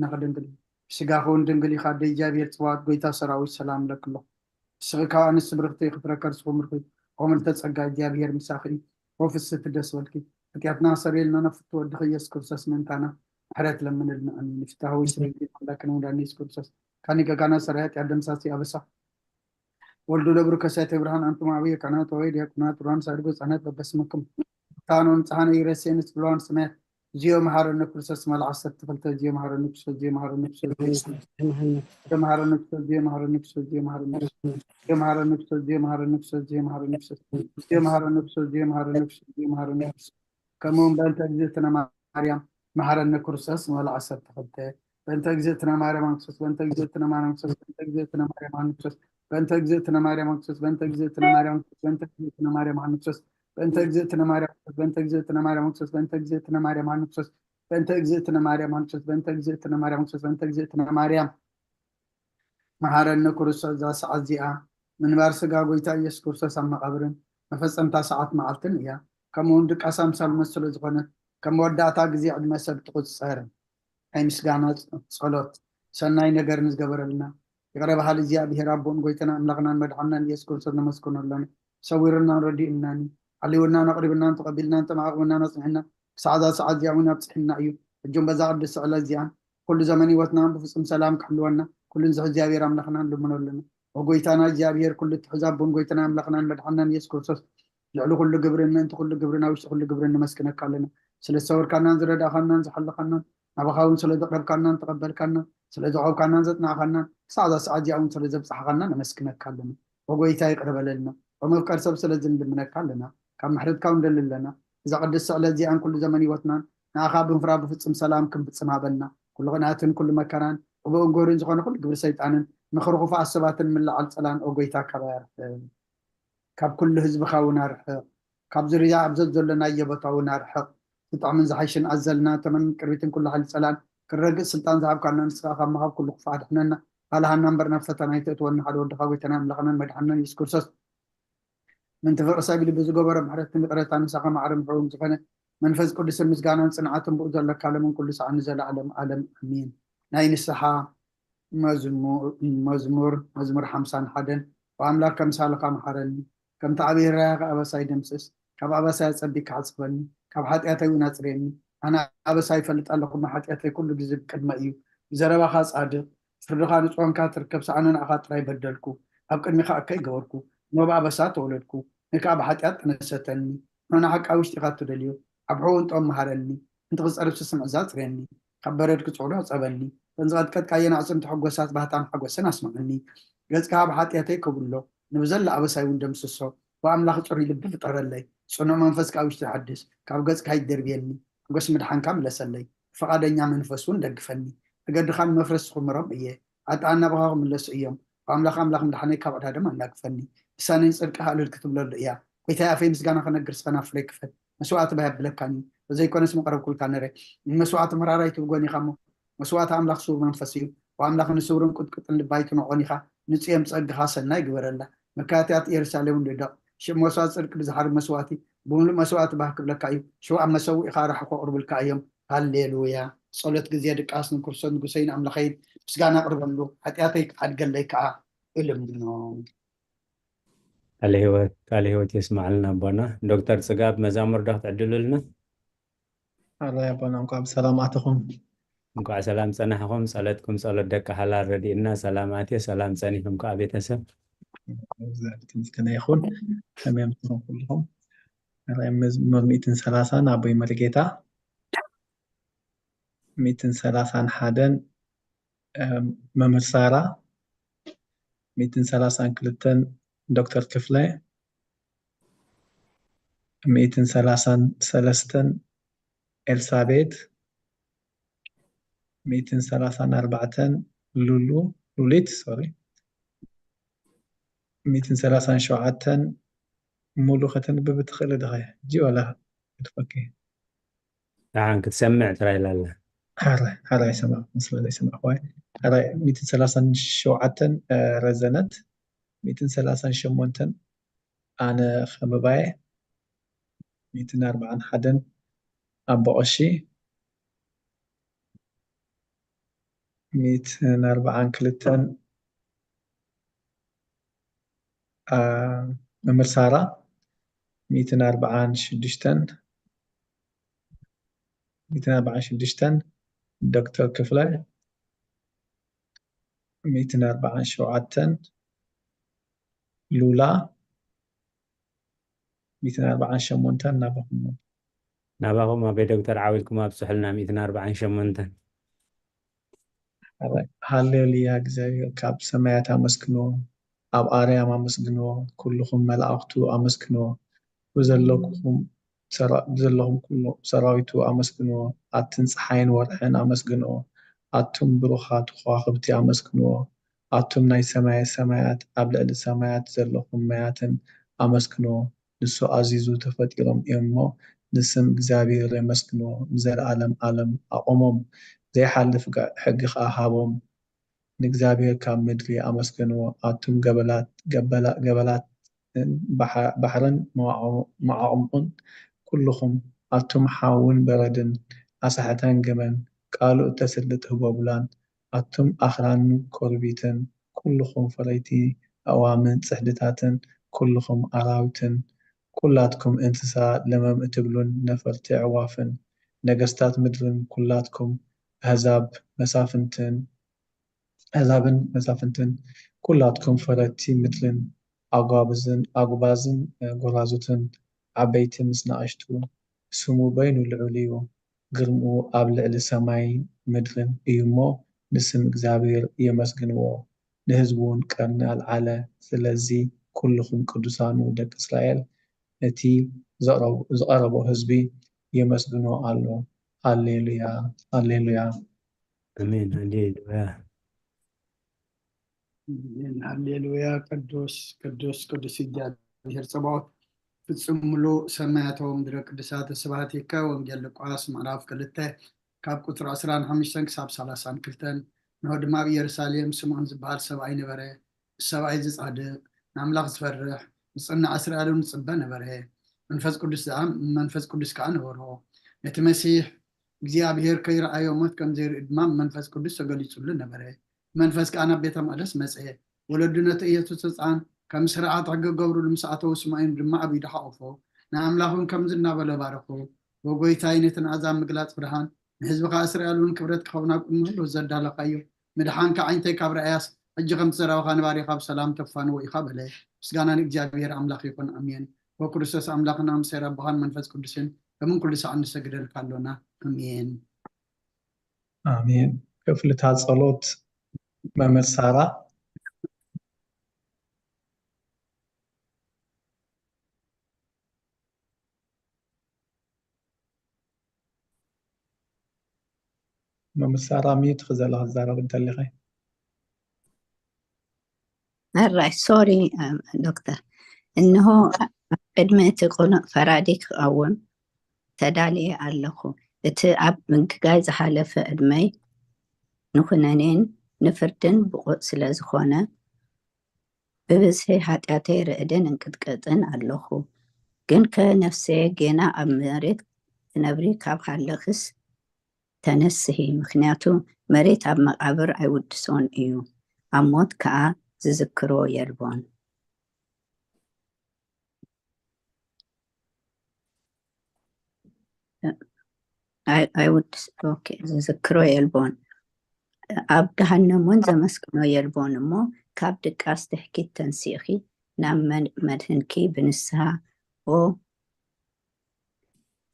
ነኸ ድንግል ስጋኹ እውን ድንግል ኢኻ። ኣደ እግዚኣብሔር ጽባኦት፣ ጎይታ ሰራዊት፣ ሰላም እለኪ ኣለኹ። ንስኺ ካብ ኣንስቲ ብርኽቲ ኢኺ፣ ፍረ ከርስኺ እውን ብሩኽ እዩ። ኦመልተ ጸጋ፣ እግዚኣብሔር ምሳኺ እዩ። ኦ ፍስሕቲ ደስ በልኪ፣ ሓጢኣትና ሰረየልና፣ ናብ ፍቱ ወድኺ ኢየሱስ ክርስቶስ ምእንታና ምሕረት ለምንልና። ኣሜን። ፍትሐዊ ስለ ኣምላክን ወላዲን ኢየሱስ ክርስቶስ፣ ካኒ ገጋና ሰራይ ሓጢኣት ደምሳሲ ኣበሳ ወልዱ ለብሩ ከሳቴ ብርሃን ኣንቱም ኣበየ ካህናት ወይ ዲያቆናት ሩሃን ሳድጎ ህጻናት በበስምኩም ታኖ ንጽሃነ ይረሴን ጽልዋን ስሜት ዚዮ መሃረነ ክርስቶስ መልዓ ዓሰርተ ክልተ ዚዮ መሃረነ ክርስቶስ ዚዮ መሃረነ ክርስቶስ ዚዮ መሃረነ ክርስቶስ ዚዮ መሃረነ ክርስቶስ ዚዮ መሃረነ ክርስቶስ ዚዮ መሃረነ ክርስቶስ ዚዮ መሃረነ ክርስቶስ ዚዮ መሃረነ ክርስቶስ ዚዮ መሃረነ ክርስቶስ ዚዮ መሃረነ ክርስቶስ ዚዮ መሃረነ ክርስቶስ ከምኡ እውን በእንተ እግዝእትነ ማርያም መሓረነ ክርስቶስ መበል ዓሰርተ ክልተ በእንተ እግዝእትነ ማርያም ኣንክሶስ በእንተ እግዝእትነ ማርያም ኣንክሶስ በእንተ እግዝእትነ ማርያም ኣንክሶስ በእንተ እግዝእትነ ማርያም ኣንክሶስ በእንተ እግዝእትነ ማርያም ኣንክሶስ በእንተ እግዝእትነ ማርያም ኣንክሶስ በእንተ እግዝእትነ ማርያም ኣንክሶስ በእንተ እግዝእትነ ማርያም ኣንክሶስ በእንተ እግዝእትነ ማርያም ኣንክሶስ በእንተ እግዝእትነ ማርያም ኣንክሶስ በእንተ እግዝእትነ ማርያም ኣንክሶስ በእንተ እግዝእትነ ማርያም መሓረኒ ክርስቶስ እዛ ሰዓት እዚኣ ምንባር ስጋ ጎይታ ኢየሱስ ክርስቶስ ኣብ መቓብርን መፈጸምታ ሰዓት መዓልትን እያ። ከምኡ እውን ድቃስ ኣምሳል መስሎ ዝኾነ ከም መወዳእታ ግዜ ዕድመ ሰብ ትቑጸር ናይ ምስጋና ጸሎት ሰናይ ነገር ንዝገበረልና ይቕረ በሃሊ እግዚኣብሔር ኣቦን ጎይታና ኣምላኽናን መድሓንናን ኢየሱስ ክርስቶስ ነመስግኖ ኣለና። ሰዊርናን ረዲእናን ሓልውናን ኣቕሪብናን ተቐቢልናን ተማዕቕብናን ኣጽኒዕና ክሳዕ እዛ ሰዓት እዚኣ እውን ኣብጽሕና እዩ። ሕጆም በዛ ቅድስቲ ዕለት እዚኣን ኩሉ ዘመን ህይወትና ብፍጹም ሰላም ክሕልወና ኩሉ ንዝሕ እግዚኣብሔር ኣምላኽና ንልምኖ ኣለና። ወጎይታና እግዚኣብሔር ኩሉ ትሕዛቦን ጎይታና ኣምላኽናን መድሓናን ኢየሱስ ክርስቶስ ልዕሊ ኩሉ ግብርን ምእንቲ ኩሉ ግብርን ኣብ ውሽጢ ኩሉ ግብርን ንመስክነካ ኣለና። ስለ ዝሰወርካናን ዝረዳእኻናን ዝሓለኻናን ናባኻ እውን ስለ ዘቕረብካናን ተቐበልካናን ስለ ዘቕረብካናን ዘጽናዕኻናን ክሳዕ እዛ ሰዓት እዚኣ እውን ስለ ዘብጻሕኻና ነመስክነካ ኣለና። ወጎይታ ይቕረ በለልና። ወመፍቀር ሰብ ስለ ዝንልምነካ ኣለና። ካብ ምሕረትካ እውን ደሊ ኣለና። እዛ ቅድስቲ ዕለት እዚኣን ኩሉ ዘመን ህይወትናን ንኣኻ ብምፍራ ብፍጹም ሰላም ክንፍጽም ሃበና። ኩሉ ቅንኣትን ኩሉ መከራን፣ ቅቡእን ግህርን ዝኾነ ኩሉ ግብሪ ሰይጣንን፣ ምኽሪ ክፉኣት ሰባትን ምልዓል ጸላን፣ ኦ ጎይታ፣ ካባይ ኣርሕቕ። ካብ ኩሉ ህዝብኻ እውን ኣርሕቕ። ካብ ዙርያ ኣብ ዘዘሎናዮ ቦታ እውን ኣርሕቕ። ዝጥዕምን ዝሓይሽን ኣዘልና፣ ተመን ቅርቢትን ኩሉ ሓይሊ ጸላን ክረግጽ ስልጣን ዝሃብካና ንስኻ ካብ ምሃብ ኩሉ ክፉእ ኣድሕነና። ሃልሃና እምበር ናብ ፈተና ኣይተእትወና። ሓደ ወድኻ ጎይታና ኣምላኽናን መድሓንናን የሱስ ክርስቶስ ምእንቲ ፍቕሪ ሰብ ኢሉ ብዝገበሮ ምሕረትን ይቕረታን ምሳኻ ማዕረ ምሕረውን ዝኾነ መንፈስ ቅዱስን ምስጋናን ጽንዓትን ብኡ ዘለካ ዓለምን ኩሉ ሰዓት ንዘለዓለም ዓለም ኣሜን። ናይ ንስሓ መዝሙ- መዝሙር መዝሙር ሓምሳን ሓደን ብኣምላክ ከምሳልኻ መሓረኒ ከምቲ ዓብዪ ራያኻ ኣበሳይ ደምስስ ካብ ኣበሳይ ኣጸቢካ ዓጽበኒ ካብ ሓጢኣተይ እውን ኣጽርየኒ ኣነ ኣበሳይ ይፈልጥ ኣለኹ እሞ ሓጢኣተይ ኩሉ ግዜ ብቅድመ እዩ ብዘረባኻ ጻድቕ ፍርድኻ ንጽሆንካ ትርከብ ሰኣነ ንኣኻ ጥራይ በደልኩ ኣብ ቅድሚኻ እከይ ገበርኩ እሞ ብኣበሳ ተወለድኩ ንከኣ ብሓጢኣት ተነሰተኒ ንሕና ሓቃ ውሽጢኻ እትደልዮ ኣብ ሕውን ጦም መሃረኒ ምእንቲ ክጸርብ ስስምዕ እዛ ኣጽርየኒ ካብ በረድ ክጽዕዶ ሕጸበኒ እተን ዝቐጥቀጥካየን ኣዕጽምቲ ሕጎሳት ባህታን ሓጎስን ኣስምዓኒ ገጽካ ኣብ ሓጢኣተይ ከብሎ ንብዘላ ኣበሳይ እውን ደምስሶ ብኣምላኽ ጽሩይ ልቢ ፍጠረለይ ጽኑዕ መንፈስ ከኣ ውሽጢ ሓድስ ካብ ገጽካ ኣይደርብየኒ ሓጎስ ምድሓንካ ምለሰለይ ብፍቓደኛ መንፈስ እውን ደግፈኒ መገድኻ ንመፍረስ ዝኽምሮም እየ ኣጣን ናባኻ ክምለሱ እዮም ብኣምላኽ ኣምላኽ ምድሓነይ ካብ ዕዳ ድማ ኣናግፈኒ ልሳነይ ንጽድቅኻ እልል ክትብለሉ እያ ጎይታይ ኣፈይ ምስጋና ክነግር ስኸ ናብ ፍረይ ክፈት መስዋእቲ ባይ ኣብለካኒ ተዘይኮነስ ምቐረብኩልካ ነረ ንመስዋእቲ መራራይ ትብጎን ኢኻ እሞ መስዋእቲ ኣምላኽ ስውር መንፈስ እዩ ብኣምላኽ ንስውርን ቁጥቅጥን ልባይ ትንዖን ኢኻ ንጽዮም ጸግኻ ሰናይ ግበረላ መካትያት ኢየሩሳሌም ንደቕ ሽም መስዋእቲ ጽድቂ ብዝሓርብ መስዋእቲ ብምሉእ መስዋእቲ ባህ ክብለካ እዩ ሽው ኣብ መሰውኢኻ ራሕኮ ቅርብልካ እዮም ሃሌሉያ ጸሎት ግዜ ድቃስ ንክርስቶስ ንጉሰይን ኣምላኸይን ምስጋና ቅርበሉ ሓጢኣተይ ክሓድገለይ ከዓ እልምኖ ቃለ ህይወት ቃለ ህይወት የስማዕልና ኣቦና ዶክተር ፅጋብ መዛሙር ዶ ክትዕድሉልና ኣረ ኣቦና እንኳዕ ብሰላም ኣተኹም እንኳዕ ሰላም ፀናሕኹም ጸለትኩም ጸሎት ደቂ ሓላል ረድእና ሰላም ኣትየ ሰላም ፀኒሕኩም ከዓ ቤተሰብ ተመስገነ ይኹን ከመይ ኣምስኹም ኩልኹም ራይ መዝሙር ሚእትን ሰላሳን ኣቦይ መርጌታ ሚእትን ሰላሳን ሓደን መምህር ሳራ ሚእትን ሰላሳን ክልተን ዶክተር ክፍለ ሚእትን ሰላሳን ሰለስተን ኤልሳቤት ሚእትን ሰላሳን ኣርባዕተን ሉሉ ሉሊት ሶሪ ሚእትን ሰላሳን ሸውዓተን ሙሉ ከተንብብ ትኽእል ድኸ ሕጂ ዋላ ክትፈኪ ደሓን ክትሰምዕ ጥራይ ኢላ ኣላ ሓራይ ሓራይ ሰማዕ መስለ ዘይሰማዕ ኳይ ሓራይ ሚእትን ሰላሳን ሸውዓተን ረዘነት ሚእትን ሰላሳን ሸሞንተን ኣነ ከመባየ ሚእትን ኣርባዓን ሓደን ኣቦ ቀሺ ሚእትን ኣርባዓን ክልተን፣ አ፣ መምህር ሳራ፣ ሚእትን ኣርባዓን ሽዱሽተን፣ ሚእትን ኣርባዓን ሽዱሽተን፣ ዶክተር ክፍለ፣ ሚእትን ኣርባዓን ሸውዓተን፣ ሉላ፣ ሚእትን ኣርባዓን ሸሞንተን ናባኹም። ናባኹም ኣበይ ዶክተር ዓው ኢልኩም ኣብፅሑልና። ሚእትን ኣርባዓን ሸሞንተን። ሃሌሉያ፣ እግዚኣብሔር ካብ ሰማያት ኣመስግንዎ፣ ኣብ ኣርያም ኣመስግንዎ፣ ኩልኹም መላእኽቱ ኣመስግንዎ፣ ብዘለኩም ሰራ-፣ ብዘለኹም ኩሉ ሰራዊቱ ኣመስግንዎ። ኣትን ጸሓይን ወርሕን ኣመስግንዎ። ኣቱም ብሩኻት ከዋኽብቲ ኣመስግንዎ። ኣቱም ናይ ሰማየ ሰማያት፣ ኣብ ልዕሊ ሰማያት ዘለኹም ማያትን ኣመስግንዎ። ንሱ ኣዚዙ ተፈጢሮም እዮም እሞ፣ ንስም እግዚኣብሔር የመስግንዎ። ንዘለዓለም ዓለም ኣቖሞም። ዘይሓልፍ ጋ-፣ ሕጊ ኸኣ ሃቦም። ንእግዚኣብሔር ካብ ምድሪ ኣመስግንዎ። ኣቱም ገበላት፣ ገበላ-፣ ገበላትን ባሕ-፣ ባሕርን መዋዕዖ-፣ መዓሙቑን ኩልኹም፣ ኣቱም ሓውን በረድን ኣሳሕታን ገመን፣ ቃሉ እተስልጥ ህቦብላን፣ ኣቱም ኣኽራንን ኮርቢትን፣ ኩልኹም ፈረይቲ ኣእዋምን ጽሕድታትን፣ ኩልኹም ኣራዊትን፣ ኩላትኩም እንስሳ ለመም እትብሉን ነፈርቲ ኣዕዋፍን፣ ነገስታት ምድርን፣ ኩላትኩም ኣህዛብ መሳፍንትን፣ ኣህዛብን መሳፍንትን፣ ኩላትኩም ፈረድቲ ምድርን፣ ኣጓብዝን፣ ኣጉባዝን፣ እ፣ ጎራዙትን፣ ዓበይቲ ምስ ንኣሽቱ፣ ስሙ በይኑ ልዑል እዩ፣ ግርምኡ ኣብ ልዕሊ ሰማይን ምድርን እዩ እሞ፣ ንስም እግዚኣብሔር የመስግንዎ፣ ንህዝቡ እውን ቀርኒ ኣልዓለ። ስለዚ ኩልኹም ቅዱሳኑ ደቂ እስራኤል፣ እቲ ዘቕረቡ-፣ ዝቐረቦ ህዝቢ የመስግኖ ኣሎ። ሃሌሉያ፣ ሃሌሉያ። ኣሜን። ሃሌሉያ። ኣሜን። ሃሌሉያ። ቅዱስ፣ ቅዱስ፣ ቅዱስ እግዚኣብሔር ጸባኦት፣ ፍጹም ምሉእ ሰማያታዊ ምድረ ቅዱሳት ስብሐት ይካ። ወንጌል ሉቃስ ምዕራፍ ክልተ ካብ ቁጽሪ ዕስራን ሓሙሽተን ክሳብ ሰላሳን ክልተን። ንሆ ድማ ኣብ ኢየሩሳሌም ስምዖን ዝበሃል ሰብኣይ ነበረ። ሰብኣይ እዚ ጻድቕ፣ ንኣምላኽ ዝፈርሕ፣ ዝጽናዕ እስራኤል እውን ዝጽበ ነበረ። መንፈስ ቅዱስ ደኣ፣ መንፈስ ቅዱስ ከኣ ነበሮ። ነቲ መሲሕ እግዚኣብሔር ከይረኣዮ ሞት ከም ዘይርኢ ድማ መንፈስ ቅዱስ ተገሊጹሉ ነበረ። መንፈስ ከኣ ናብ ቤተ መቕደስ መጸ። ወለዱ ነቲ ኢየሱስ ህጻን ከም ስርዓት ሕጊ ክገብሩሉ ምስ ኣተዉ፣ ስምዖን ድማ ኣብ ኢዱ ሓቖፎ። ንኣምላኽ እውን ከምዚ እናበለ ባረኾ፣ "ወጎይታይ፣ ነቲ ንኣሕዛብ ምግላጽ ብርሃን፣ ንህዝብኻ እስራኤል እውን ክብረት ክኸውን ኣብ ቅድሚ ኩሉ ዘዳለኻዮ፣ ምድሓንካ ዓይነተይ ካብ ረኣያስ፣ ሕጂ ከምቲ ዘረባኻ ንባሪኻ ብሰላም ተፋንዎ ኢኻ" በለ። ምስጋና ንእግዚኣብሔር ኣምላኽ ይኹን። ኣሜን። ወክርስቶስ ኣምላኽና ምሳይ ኣቦኻን መንፈስ ቅዱስን፣ ሎምን ኩሉ ሰዓት ንሰግደልካ ኣሎና። ኣሜን። ኣሜን። ክፍልታ ጸሎት መምህር ሳራ። መምህር ሳራ፣ ሚዩት ክዘላ ክዛረብ እንተሊኸ። ኣራይ፣ ሶሪ፣ እ፣ ዶክተር። እንሆ፣ ኣብ ቅድሚ እቲ ቅኑዕ ፈራዲ ክቐውም ተዳልየ ኣለኹ። እቲ ኣብ ምግጋይ ዝሓለፈ ዕድመይ ንኹነኔን ንፍርድን ብቑዕ ስለ ዝኾነ፣ ብብዝሒ ሓጢኣተይ ርዕድን እንቅጥቅጥን ኣለኹ። ግንከ ነፍሰየ ጌና ኣብ መሬት ትነብሪ ካብ ሃለኽስ ተነስሂ፣ ምኽንያቱ መሬት ኣብ መቓብር ኣይውድሶን እዩ፣ ኣብ ሞት ከኣ ዝዝክሮ የልቦን። ኣይ-፣ ኣይውድስ-፣ ኦኬ፣ ዝዝክሮ የልቦን። ኣብ ገሃነም እውን ዘመስግኖ የልቦን እሞ፣ ካብ ድቃስ ትሕኪት ተንሲእኺ ናብ መድ-፣ መድህንኪ ብንስሃ፣ ኦ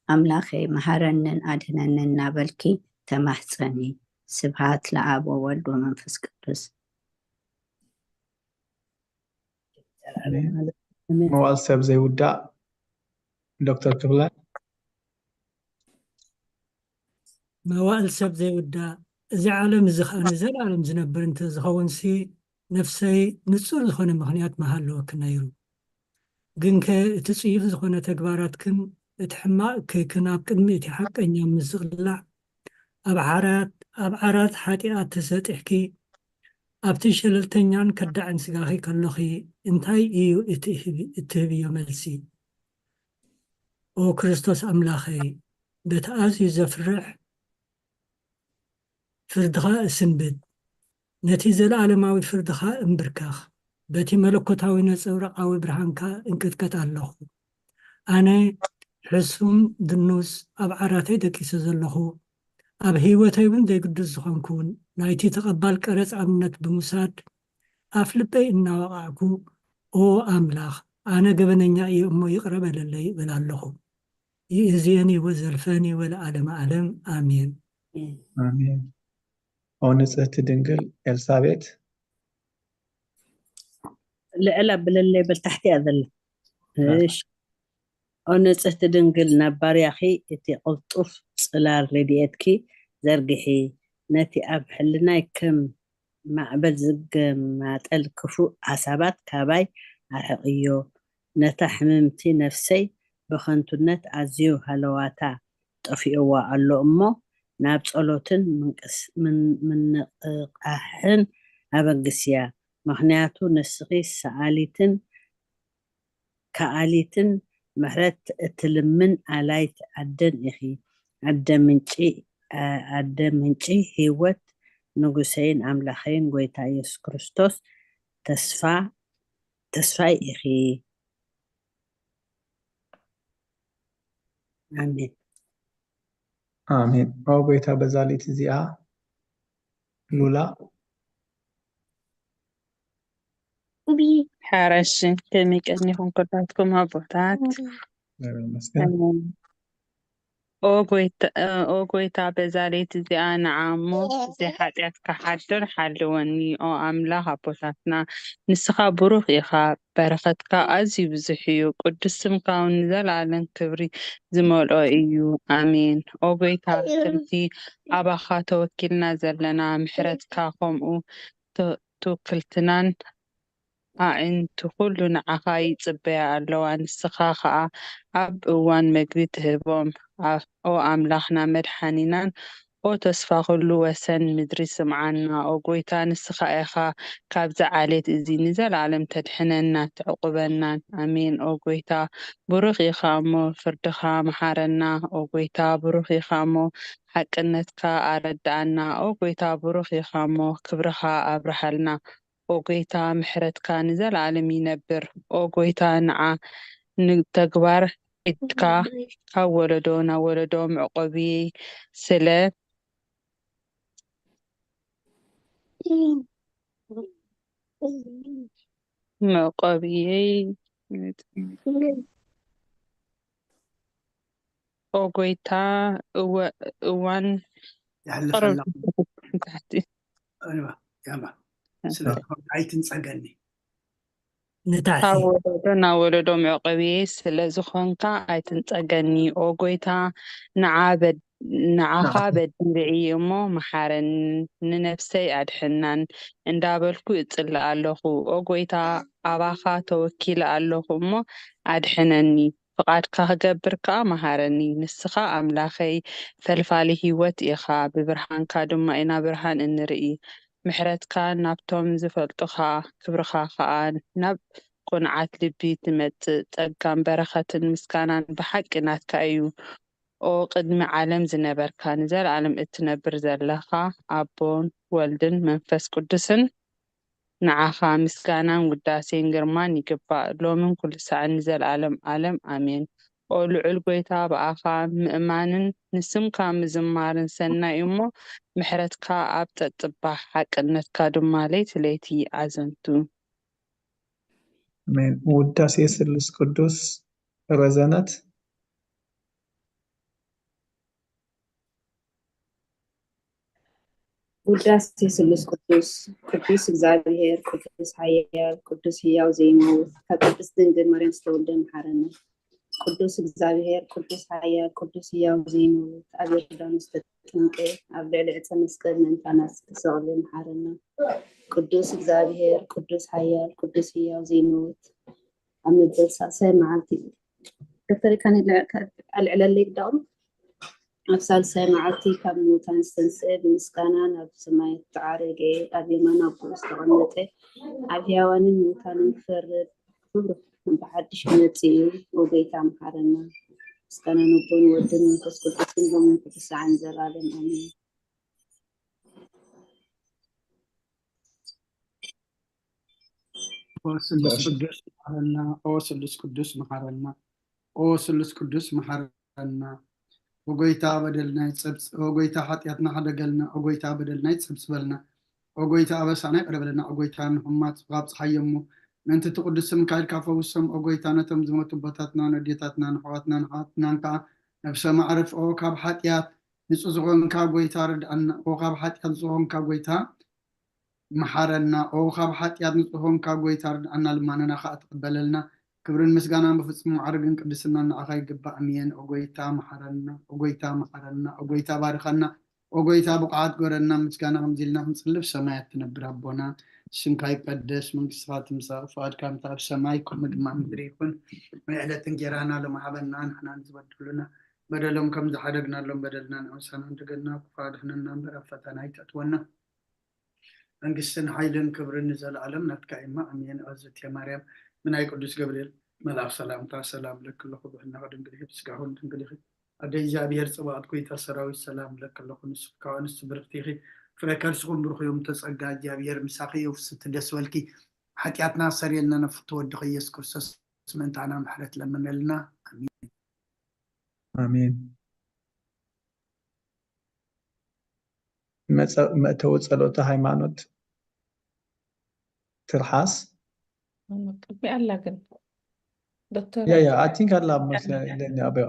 ኣምላኸይ፣ መሃረንን ኣድህነንን እናበልኪ ተማሕጸኒ። ስብሃት ለኣብ ወወልድ ወመንፈስ ቅዱስ። ኣሜን። መዋእል ሰብ ዘይውዳእ ዶክተር ክፍለ። መዋእል ሰብ ዘይውዳእ፣ እዚ ዓለም እዚ ኸኣ ንዘለኣለም ዝነብር እንተ ዝኸውንሲ፣ ነፍሰይ ንጹር ዝኾነ ምኽንያት ምሃለወኪ ነይሩ። ግንከ እቲ ጽዩፍ ዝኾነ ተግባራትክን እቲ ሕማቕ እከይክን ኣብ ቅድሚ እቲ ሓቀኛ ምስቕላዕ፣ ኣብ ዓራት፣ ኣብ ዓራት ሓጢኣት ተሰጢሕኪ፣ ኣብቲ ሸለልተኛን ከዳዕን ስጋኺ ከሎኺ፣ እንታይ እዩ እቲ እትህብዮ መልሲ? ኦ ክርስቶስ ኣምላኸይ፣ በቲ ኣዝዩ ዘፍርሕ ፍርድኻ እስንብድ። ነቲ ዘለኣለማዊ ፍርድኻ እምብርከኽ። በቲ መለኮታዊ ነጸብራቓዊ ብርሃንካ እንቅጥቀጥ ኣለኹ። ኣነ ሕሱም ድኑስ ኣብ ዓራተይ ደቂሰ ዘለኹ፣ ኣብ ህይወተይ እውን ዘይግዱስ ዝኾንኩ እውን፣ ናይቲ ተቐባል ቀረጽ ኣብነት ብምውሳድ ኣፍ ልበይ እናወቓዕኩ፣ "ኦ ኣምላኽ፣ ኣነ ገበነኛ እየ እሞ ይቕረ በለለይ" እብል ኣለኹ። ይእዜኒ ወዘልፈኒ ወለዓለመ ዓለም ኣሜን። ኣሜን። ኦ ንጽህቲ ድንግል ኤልሳቤጥ። ልዕል ኣብለለይ በል፣ ታሕቲ እያ ዘላ። እሺ። ኦ ንጽህቲ ድንግል፣ ናብ ባርያኺ እቲ ቅልጡፍ ጽላል ረድኤትኪ ዘርግሒ፣ ነቲ ኣብ ሕልናይ ከም ማዕበል ዝገማጠል ክፉእ ሓሳባት ካባይ ኣርሕቕዮ። ነታ ሕምምቲ ነፍሰይ ብኸንቱነት ኣዝዩ ሃለዋታ ጠፊእዋ ኣሎ እሞ፣ ናብ ጸሎትን ምንቅስ-፣ ምን-፣ ምንቕቓሕን ኣበግስያ። ምኽንያቱ ንስኺ ሰኣሊትን ከኣሊትን ምሕረት እትልምን ኣላይት ኣደን ኢኺ። ኣደ ምንጪ፣ ኣደ ምንጪ ህይወት፣ ንጉሰይን ኣምላኸይን ጎይታ ኢየሱስ ክርስቶስ ተስፋ፣ ተስፋይ ኢኺ። ኣሜን። ኣሜን። ኦ ጎይታ፣ በዛ ለይቲ እዚኣ ሉላ ሓረሽ፣ ከመይ ቀኒኹም ኩላትኩም ኣቦታት? እግዚኣቢሔር ይመስገን። ኣሜን። ኦ ጎይታ፣ ኦ ጎይታ፣ በዛ ለይቲ እዚኣ ንዓ እሞ ብዘይ ሓጢኣት ክሓድር ሓልወኒ። ኦ ኣምላኽ ኣቦታትና፣ ንስኻ ብሩኽ ኢኻ፣ በረኸትካ ኣዝዩ ብዙሕ እዩ፣ ቅዱስ ስምካ እውን ንዘለኣለም ክብሪ ዝመልኦ እዩ። ኣሜን። ኦ ጎይታ፣ ከምቲ ኣባኻ ተወኪልና ዘለና፣ ምሕረትካ ከምኡ ተ-፣ ትውክልትናን ኣዒንቲ ኩሉ ንዓኻ ይጽበያ ኣለዋ። ንስኻ ኸኣ ኣብ እዋን መግቢ ትህቦም። ኣ-፣ ኦ ኣምላኽና መድሓኒናን፣ ኦ ተስፋ ኩሉ ወሰን ምድሪ ስምዓና። ኦ ጎይታ፣ ንስኻ ኢኻ ካብዚ ዓሌት እዚ ንዘለኣለም ተድሕነና፣ ተዕቁበናን። ኣሜን። ኦ ጎይታ፣ ብሩኽ ኢኻ እሞ ፍርድኻ መሓረና። ኦ ጎይታ፣ ብሩኽ ኢኻ እሞ ሓቅነትካ ኣረድኣና። ኦ ጎይታ፣ ብሩኽ ኢኻ እሞ ክብርኻ ኣብርሃልና። ኦ ጎይታ፣ ምሕረትካ ንዘለኣለም ይነብር። ኦ ጎይታ፣ ንዓ ንተግባር ኢድካ ካብ ወለዶ ናብ ወለዶ መዕቆብየይ ስለ መዕቆብየይ። ኦ ጎይታ፣ እወ-፣ እዋን የሕልፍ ቀረብ ኣለኹ። ንታሕቲ። እዋ፣ ያማ። ስለ ዝኾንካ ኣይትንጸገኒ። ንታሕቲ። ካብ ወለዶ ናብ ወለዶ መዕቆብየይ ስለ ዝኾንካ ኣይትንጸገኒ። ኦ ጎይታ፣ ንዓ በድ-፣ ንዓኻ በዲለ እየ እሞ መሓረኒ፣ ንነፍሰይ ኣድሕናን እንዳበልኩ እጽሊ ኣለኹ። ኦ ጎይታ፣ ኣባኻ ተወኪለ ኣለኹ እሞ ኣድሕነኒ። ፍቓድካ ክገብር ከኣ መሃረኒ። ንስኻ ኣምላኸይ ፈልፋሊ ህይወት ኢኻ፣ ብብርሃንካ ድማ ኢና ብርሃን እንርኢ። ምሕረትካ ናብቶም ዝፈልጡኻ፣ ክብርኻ ከኣ ናብ ቅኑዓት ልቢ ትመጽእ። ጸጋን በረኸትን ምስጋናን ብሓቂ ናትካ እዩ። ኦ ቅድሚ ዓለም ዝነበርካ፣ ንዘለኣለም እትነብር ዘለኻ፣ ኣቦን ወልድን መንፈስ ቅዱስን፣ ንዓኻ ምስጋናን ውዳሴን ግርማን ይግባእ፣ ሎምን ኩሉ ሳዕን ንዘለኣለም ዓለም። ኣሜን። ኦ ልዑል ጐይታ፣ ብኣኻ ምእማንን ንስምካ ምዝማርን ሰናይ እዩ እሞ፣ ምሕረትካ ኣብ ጸጽባሕ፣ ሓቅነትካ ድማ ለይቲ ለይቲ ኣዘንቱ። ኣሜን። ውዳሴ ስሉስ ቅዱስ ረዘነት። ውዳሴ ስሉስ ቅዱስ። ቅዱስ እግዚኣብሔር፣ ቅዱስ ሓያል፣ ቅዱስ ህያው ዘይመውት፣ ካብ ቅድስት ድንግል ማርያም ዝተወልደ መሓረና። ቅዱስ እግዚኣብሔር፣ ቅዱስ ሓያል፣ ቅዱስ ህያው ዘይመውት፣ ኣብ ዮርዳኖስ ተጠምቀ፣ ኣብ ልዕሊ ዕፀ መስቀል ምእንታና ዝተሰቕለ መሓረና። ቅዱስ እግዚኣብሔር፣ ቅዱስ ሓያል፣ ቅዱስ ህያው ዘይመውት፣ ኣብ መበል ሳልሳይ መዓልቲ ዶክተር ካኒ ኣልዕለለይ ግዳቕም ኣብ ሳልሳይ መዓልቲ ካብ ምዉታን ዝተንስአ፣ ብምስጋና ናብ ሰማይ ዝተዓረገ፣ ኣብ የማን ኣቦኡ ዝተቐመጠ፣ ኣብ ሕያዋንን ምዉታንን ክፈርድ ክብሩ ብሓድሽ ክመጽእ እዩ። ኦ ጎይታ መሓረና። ምስጋና ንቦን ወድን መንፈስ ቅዱስን ሎምን ኩሉ ሰዓን ዘላለም ኣሜን። ኦ ስሉስ ቅዱስ መሓረና፣ ኦ ስሉስ ቅዱስ መሓረና፣ ኦ ስሉስ ቅዱስ መሓረና። ኦ ጎይታ በደልና ይጸብጽ፣ ኦ ጎይታ ሓጢኣትና ሓደገልና፣ ኦ ጎይታ በደልና ይጸብጽበልና። ኦ ጎይታ ኣበሳና ይቕረ በለና፣ ኦ ጎይታ ንሕማት ካብ ጸሓይ እሞ ምእንቲ እቲ ቅዱስ ስምካ ኢልካ ፈውሶም። ኦ ጎይታ ነቶም ዝሞቱ ኣቦታትና፣ ነዴታትና፣ ንኣሕዋትና፣ ንሓዋትናን ከኣ ነብሰ ማዕረፍ። ኦ ካብ ሓጢኣት ንጹህ ዝኾንካ ጎይታ ርድኣና፣ ኦ ካብ ሓጢኣት ንጹህ ዝኾንካ ጎይታ መሓረና። ኦ ካብ ሓጢኣት ንጹህ ኾንካ ጎይታ ርድኣና፣ ልማነና ኸኣ ተቐበለልና። ክብርን ምስጋናን ብፍጹም ማዕርግን ቅድስናን ንዓኻ ይግባእ። ኣሜን። ኦ ጎይታ መሓረና፣ ኦ ጎይታ መሓረና፣ ኦ ጎይታ ባርኸና፣ ኦ ጎይታ ብቑዓት ግበረና። ምስጋና ከምዚ ኢልና ክንጽሊ፣ ብሰማያት ትነብር ኣቦና፣ ስምካ ይቀደስ፣ መንግስትኻ ትምጻእ፣ ፍቓድካ ከምቲ ኣብ ሰማይ ከምኡ ድማ ኣብ ምድሪ ይኹን። ናይ ዕለት እንጌራና ሎሚ ሃበና፣ ንሕና ንዝበደሉና በደሎም ከም ዝሓደግናሎም በደልና ንኣምሳና፣ እንደገና ክፉእ ኣድሕነና እምበር ኣብ ፈተና ኣይተእትወና። መንግስትን ሓይልን ክብርን ንዘለኣለም ናትካ እማ፣ ኣሜን። ኣዝእቲ ማርያም፣ ብናይ ቅዱስ ገብርኤል መልኣኽ ሰላምታ ሰላም እለኪ ኣለኹ፣ ብሕልናኺ ድንግል ኢኺ፣ ብስጋኺ እውን ድንግል ኢኺ። ኣደ እግዚኣብሔር ጽባኦት፣ ጎይታ ሰራዊት፣ ሰላም እለኪ ኣለኹ፣ ንስኺ ካብ ኣንስቲ ብርኽቲ ኢኺ፣ ፍረ ከርስኹም ብሩኽ እዮም። ተጸጋ እግዚኣብሔር ምሳኺ እዩ፣ ፍስቲ ደስ በልኪ፣ ሓጢኣትና ሰሪየልና፣ ነፍቱ ወድኺ ኢየሱስ ክርስቶስ ምእንታና ምሕረት ለምነልና። ኣሜን። ኣሜን። መጸ- መእተዊ ጸሎተ ሃይማኖት ትርሓስ። ቅድሚ ኣላ ግን ዶክተር ያ ያ ኣቲንክ ኣላ መስለኒ ኣበ-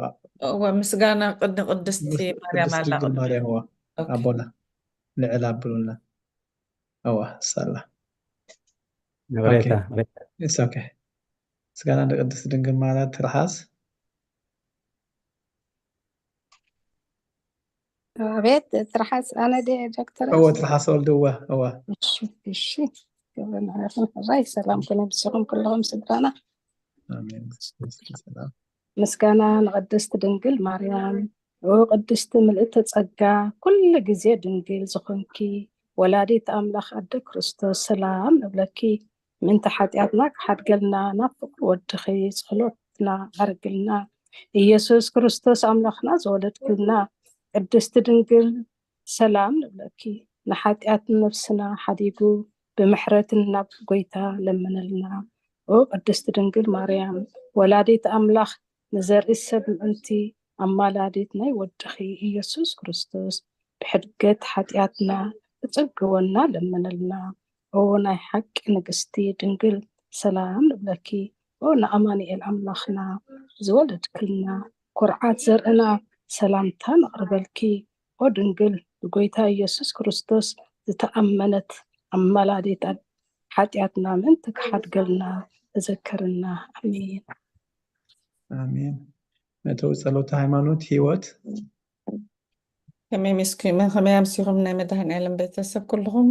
እወ፣ ምስጋና ቅድ ቅድስቲ ምስ- ማርያም ቅድስቲ ኣላ ድንግል ቅድሚ ማርያም እዋ ኦኬ። ኣቦና ልዕል ኣብሉና። እዋ ሳላ ግሬታ It's okay። ምስጋና ንቅድስቲ ድንግል ማርያም ትርሓስ። ኣቤት ትርሓስ ኣነ ደ ዶክተር እወ ትርሓስ ወልድ እወ እወ እሺ እሺ። ክብሪ ንዓኹም ሕራይ። ሰላም ኩነ ምስኹም ኩልኹም ስድራና። ኣሜን። ሰላም ምስጋና ንቅድስቲ ድንግል ማርያም። ኦ ቅድስቲ ምልእቲ ጸጋ፣ ኩሉ ግዜ ድንግል ዝኾንኪ ወላዲት ኣምላኽ ኣደ ክርስቶስ ሰላም ንብለኪ። ምእንቲ ሓጢኣትና ክሓድገልና ናብ ፍቕሪ ወድኺ ጸሎትና ኣርግልና። ኢየሱስ ክርስቶስ ኣምላኽና ዝወለድክልና ቅድስቲ ድንግል ሰላም ንብለኪ። ንሓጢኣት ነፍስና ሓዲጉ ብምሕረትን ናብ ጎይታ ለምንልና። ኦ ቅድስቲ ድንግል ማርያም ወላዲት ኣምላኽ ንዘርኢ ሰብ ምእንቲ ኣማላዲት ናይ ወድኺ ኢየሱስ ክርስቶስ ብሕድገት ሓጢኣትና ክጽግወና ለምንልና። ኦ ናይ ሓቂ ንግስቲ ድንግል ሰላም ንብለኪ። ኦ ንኣማኑኤል ኣምላኽና ዝወለድክልና ኩርዓት ዘርእና ሰላምታ ነቕርበልኪ። ኦ ድንግል ብጎይታ ኢየሱስ ክርስቶስ ዝተኣመነት ኣማላዲት ሓጢኣትና ምእንቲ ክሓድገልና ተዘክርና። ኣሜን። ኣሜን። መእተዊ ጸሎተ ሃይማኖት ህይወት ከመይ ምስኪመ ከመይ ኣምሲኹም ናይ መድሃኒኣለም ቤተሰብ ኩልኹም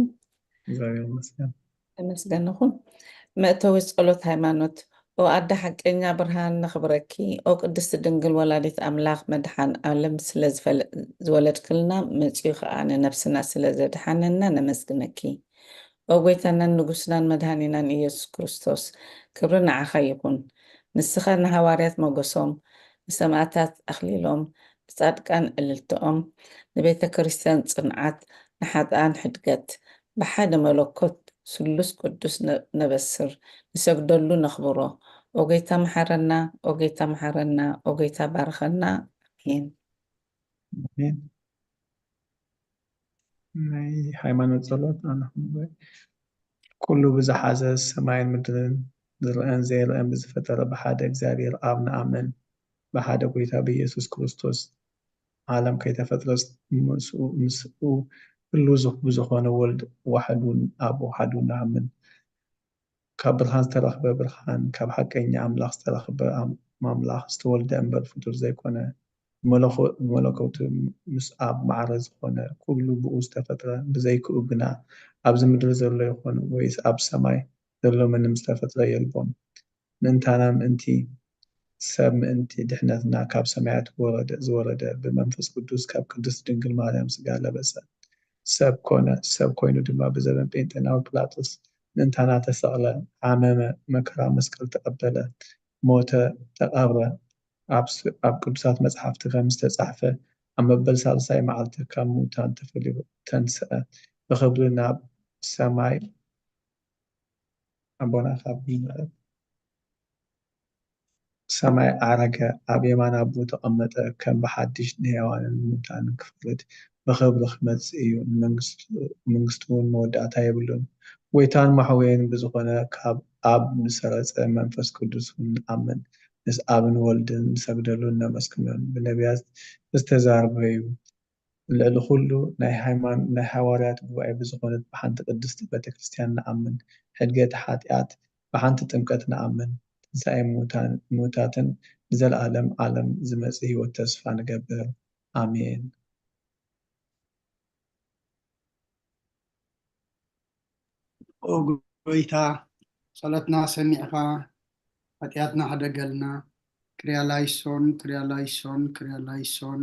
እግዚኣብሔር ይመስገን። ተመስገን ይኹን። መእተዊ ጸሎት ሃይማኖት። ኦ ኣደ ሓቀኛ ብርሃን ነኽብረኪ። ኦ ቅድስቲ ድንግል ወላዲት ኣምላኽ መድሓን ኣለም ስለ ዝፈለ- ዝወለድክልና መጺኡ ኸኣ ንነብስና ስለ ዘድሓነና ነመስግነኪ። ኦ ጎይታናን ንጉስናን መድሃኒናን ኢየሱስ ክርስቶስ ክብሪ ንዓኻ ይኹን። ንስኻ ንሃዋርያት ሞገሶም፣ ንሰማእታት ኣኽሊሎም፣ ንጻድቃን እልልትኦም፣ ንቤተ ክርስቲያን ጽንዓት፣ ንሓጥኣን ሕድገት፣ ብሓደ መለኮት ስሉስ ቅዱስ ነ- ነበስር፣ ንሰግደሉ ነኽብሮ። ኦ ጎይታ መሓረና፣ ኦ ጎይታ መሓረና፣ ኦ ጎይታ ባርኸና። ኣሜን። ኣሜን። ናይ ሃይማኖት ጸሎት ኣነ ኹን ኩሉ ብዝሓዘ ሰማይን ምድርን ዝረኣን ዘይረኣን ብዝፈጠረ ብሓደ እግዚኣብሔር ኣብ ንኣምን ብሓደ ጎይታ ብኢየሱስ ክርስቶስ ዓለም ከይተፈጥረስ ምስኡ ምስኡ ህሉ ብዝኾነ ወልድ ዋሕዱን ኣብ ዋሕዱ ንኣምን ካብ ብርሃን ዝተረኽበ ብርሃን፣ ካብ ሓቀኛ ኣምላኽ ዝተረኽበ ኣም- ኣምላኽ ዝተወልደ እምበር ፍጡር ዘይኮነ፣ ብመለኮ- ብመለኮቱ ምስ ኣብ ማዕረ ዝኾነ፣ ኩሉ ብኡ ዝተፈጥረ፣ ብዘይክኡ ግና ኣብዚ ምድሪ ዘሎ ይኹን ወይስ ኣብ ሰማይ ዘሎ ምንም ዝተፈጥረ የልቦን። ምእንታና ምእንቲ ሰብ ምእንቲ ድሕነትና ካብ ሰማያት ወረደ ዝወረደ ብመንፈስ ቅዱስ ካብ ቅድስት ድንግል ማርያም ስጋ ለበሰ። ሰብ ኮነ። ሰብ ኮይኑ ድማ ብዘበን ጴንጤናዊ ጲላጦስ ምእንታና ተሰቕለ፣ ሓመመ፣ መከራ መስቀል ተቐበለ፣ ሞተ፣ ተቐብረ። ኣብ ስ- ኣብ ቅዱሳት መጻሕፍቲ ከም ዝተጻሕፈ ኣብ መበል ሳልሳይ መዓልቲ ካብ ምውታን ተፈልዩ ተንስአ፣ ብኽብሪ ናብ ሰማይ ኣቦና ካብ ሰማይ ዓረገ፣ ኣብ የማን ኣቦ ተቐመጠ፣ ከም ብሓድሽ ንሕያዋንን ንሙታንን ክፈርድ ብኽብሪ ክመጽእ እዩ፣ ንመንግስቱ እውን መወዳእታ የብሉን። ጎይታን መሕወይን ብዝኾነ ካብ ኣብ ዝሰረጸ መንፈስ ቅዱስ እውን ንኣምን፣ ምስ ኣብን ወልድን ንሰግደሉን ነመስግኖን፣ ብነቢያት ዝተዛረበ እዩ። ልዕሊ ኩሉ ናይ ሃይማኖት ናይ ሃዋርያት ጉባኤ ብዝኾነት ብሓንቲ ቅድስቲ ቤተ ክርስቲያን ንኣምን። ሕድገት ሓጢኣት ብሓንቲ ጥምቀት ንኣምን። ትንሳኤ ምውታን- ምውታትን ንዘለኣለም ዓለም ዝመጽእ ህይወት ተስፋ ንገብር። ኣሜን። ኦ ጎይታ፣ ጸሎትና ሰሚዕኻ ሓጢኣትና ሕደገልና። ክሪያ ላይሶን፣ ክሪያ ላይሶን፣ ክሪያ ላይሶን።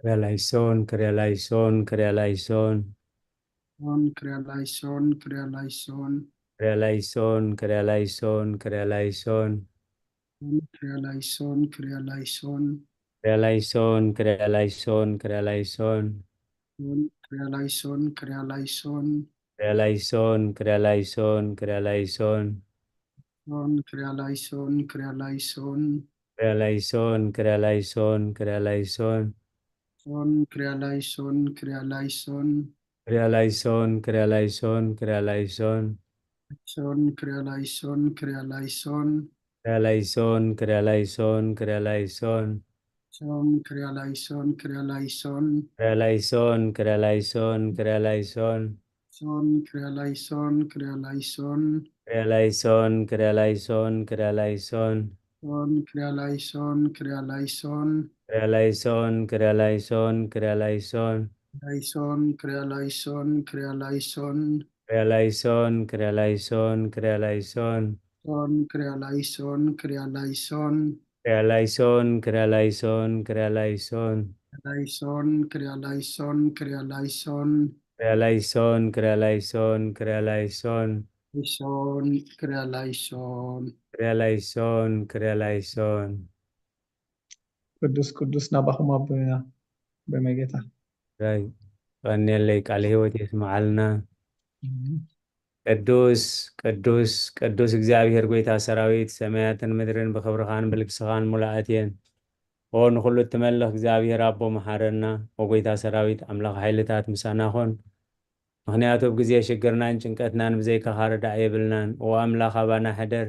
ክሪያ ላይሶን፣ ክሪያ ላይሶን፣ ክሪያ ላይሶን። ሶን፣ ክሪያ ላይሶን፣ ክሪያ ላይሶን። ክሪያ ላይሶን፣ ክሪያ ላይሶን፣ ክሪያ ላይሶን። ሶን፣ ክሪያ ላይሶን፣ ክሪያ ላይሶን። ክሪያ ላይሶን፣ ክሪያ ላይሶን፣ ክሪያ ላይሶን። ሶን፣ ክሪያ ላይሶን፣ ክሪያ ላይሶን። ክሪያ ላይሶን፣ ክሪያ ላይሶን፣ ክሪያ ላይሶን። ሶን፣ ክሪያ ላይሶን፣ ክሪያ ላይሶን። ክሪያ ላይሶን፣ ክሪያ ላይሶን፣ ክሪያ ላይሶን። ሶን፣ ክሪያ ላይሶን፣ ክሪያ ላይሶን። ክሪያ ላይሶን፣ ክሪያ ላይሶን፣ ክሪያ ላይሶን። ሶን፣ ክሪያ ላይሶን፣ ክሪያ ላይሶን። ክሪያ ላይሶን፣ ክሪያ ላይሶን፣ ክሪያ ላይሶን። ሶን፣ ክሪያ ላይሶን፣ ክሪያ ላይሶን። ክሪያ ላይሶን፣ ክሪያ ላይሶን፣ ክሪያ ላይሶን። ሶን፣ ክሪያ ላይሶን፣ ክሪያ ላይሶን። ክሪያ ላይሶን፣ ክሪያ ላይሶን፣ ክሪያ ላይሶን። ሶን፣ ክሪያ ላይሶን፣ ክሪያ ላይሶን። ክሪያ ላይሶን፣ ክሪያ ላይሶን፣ ክሪያ ላይሶን። ላይሶን፣ ክሪያ ላይሶን፣ ክሪያ ላይሶን። ክሪያ ላይሶን፣ ክሪያ ላይሶን፣ ክሪያ ላይሶን። ሶን፣ ክሪያ ላይሶን፣ ክሪያ ላይሶን። ክሪያ ላይሶን፣ ክሪያ ላይሶን፣ ክሪያ ላይሶን። ላይሶን፣ ክሪያ ላይሶን፣ ክሪያ ላይሶን። ክሪያ ላይሶን፣ ክሪያ ላይሶን፣ ክሪያ ላይሶን። ላይሶን፣ ክሪያ ላይሶን። ክሪያ ላይሶን፣ ክሪያ ላይሶን። ቅዱስ ቅዱስ ናባኹም ኣቦና በመጌታ ራይ ቀንየለይ፣ ቃለ ህይወት የስምዓልና። ቅዱስ ቅዱስ ቅዱስ እግዚኣብሔር ጎይታ ሰራዊት፣ ሰማያትን ምድርን ብኽብርኻን ብልግስኻን ሙሉኣት እየን። ኦ ንኹሉ እትመልኽ እግዚኣብሔር ኣቦ መሓረና። ኦ ጎይታ ሰራዊት ኣምላኽ ሓይልታት ምሳና ኹን። ምኽንያቱ ኣብ ግዜ ሽግርናን ጭንቀትናን ብዘይካኻ ረዳእ የብልናን። ኦ ኣምላኽ ኣባና ሕደር።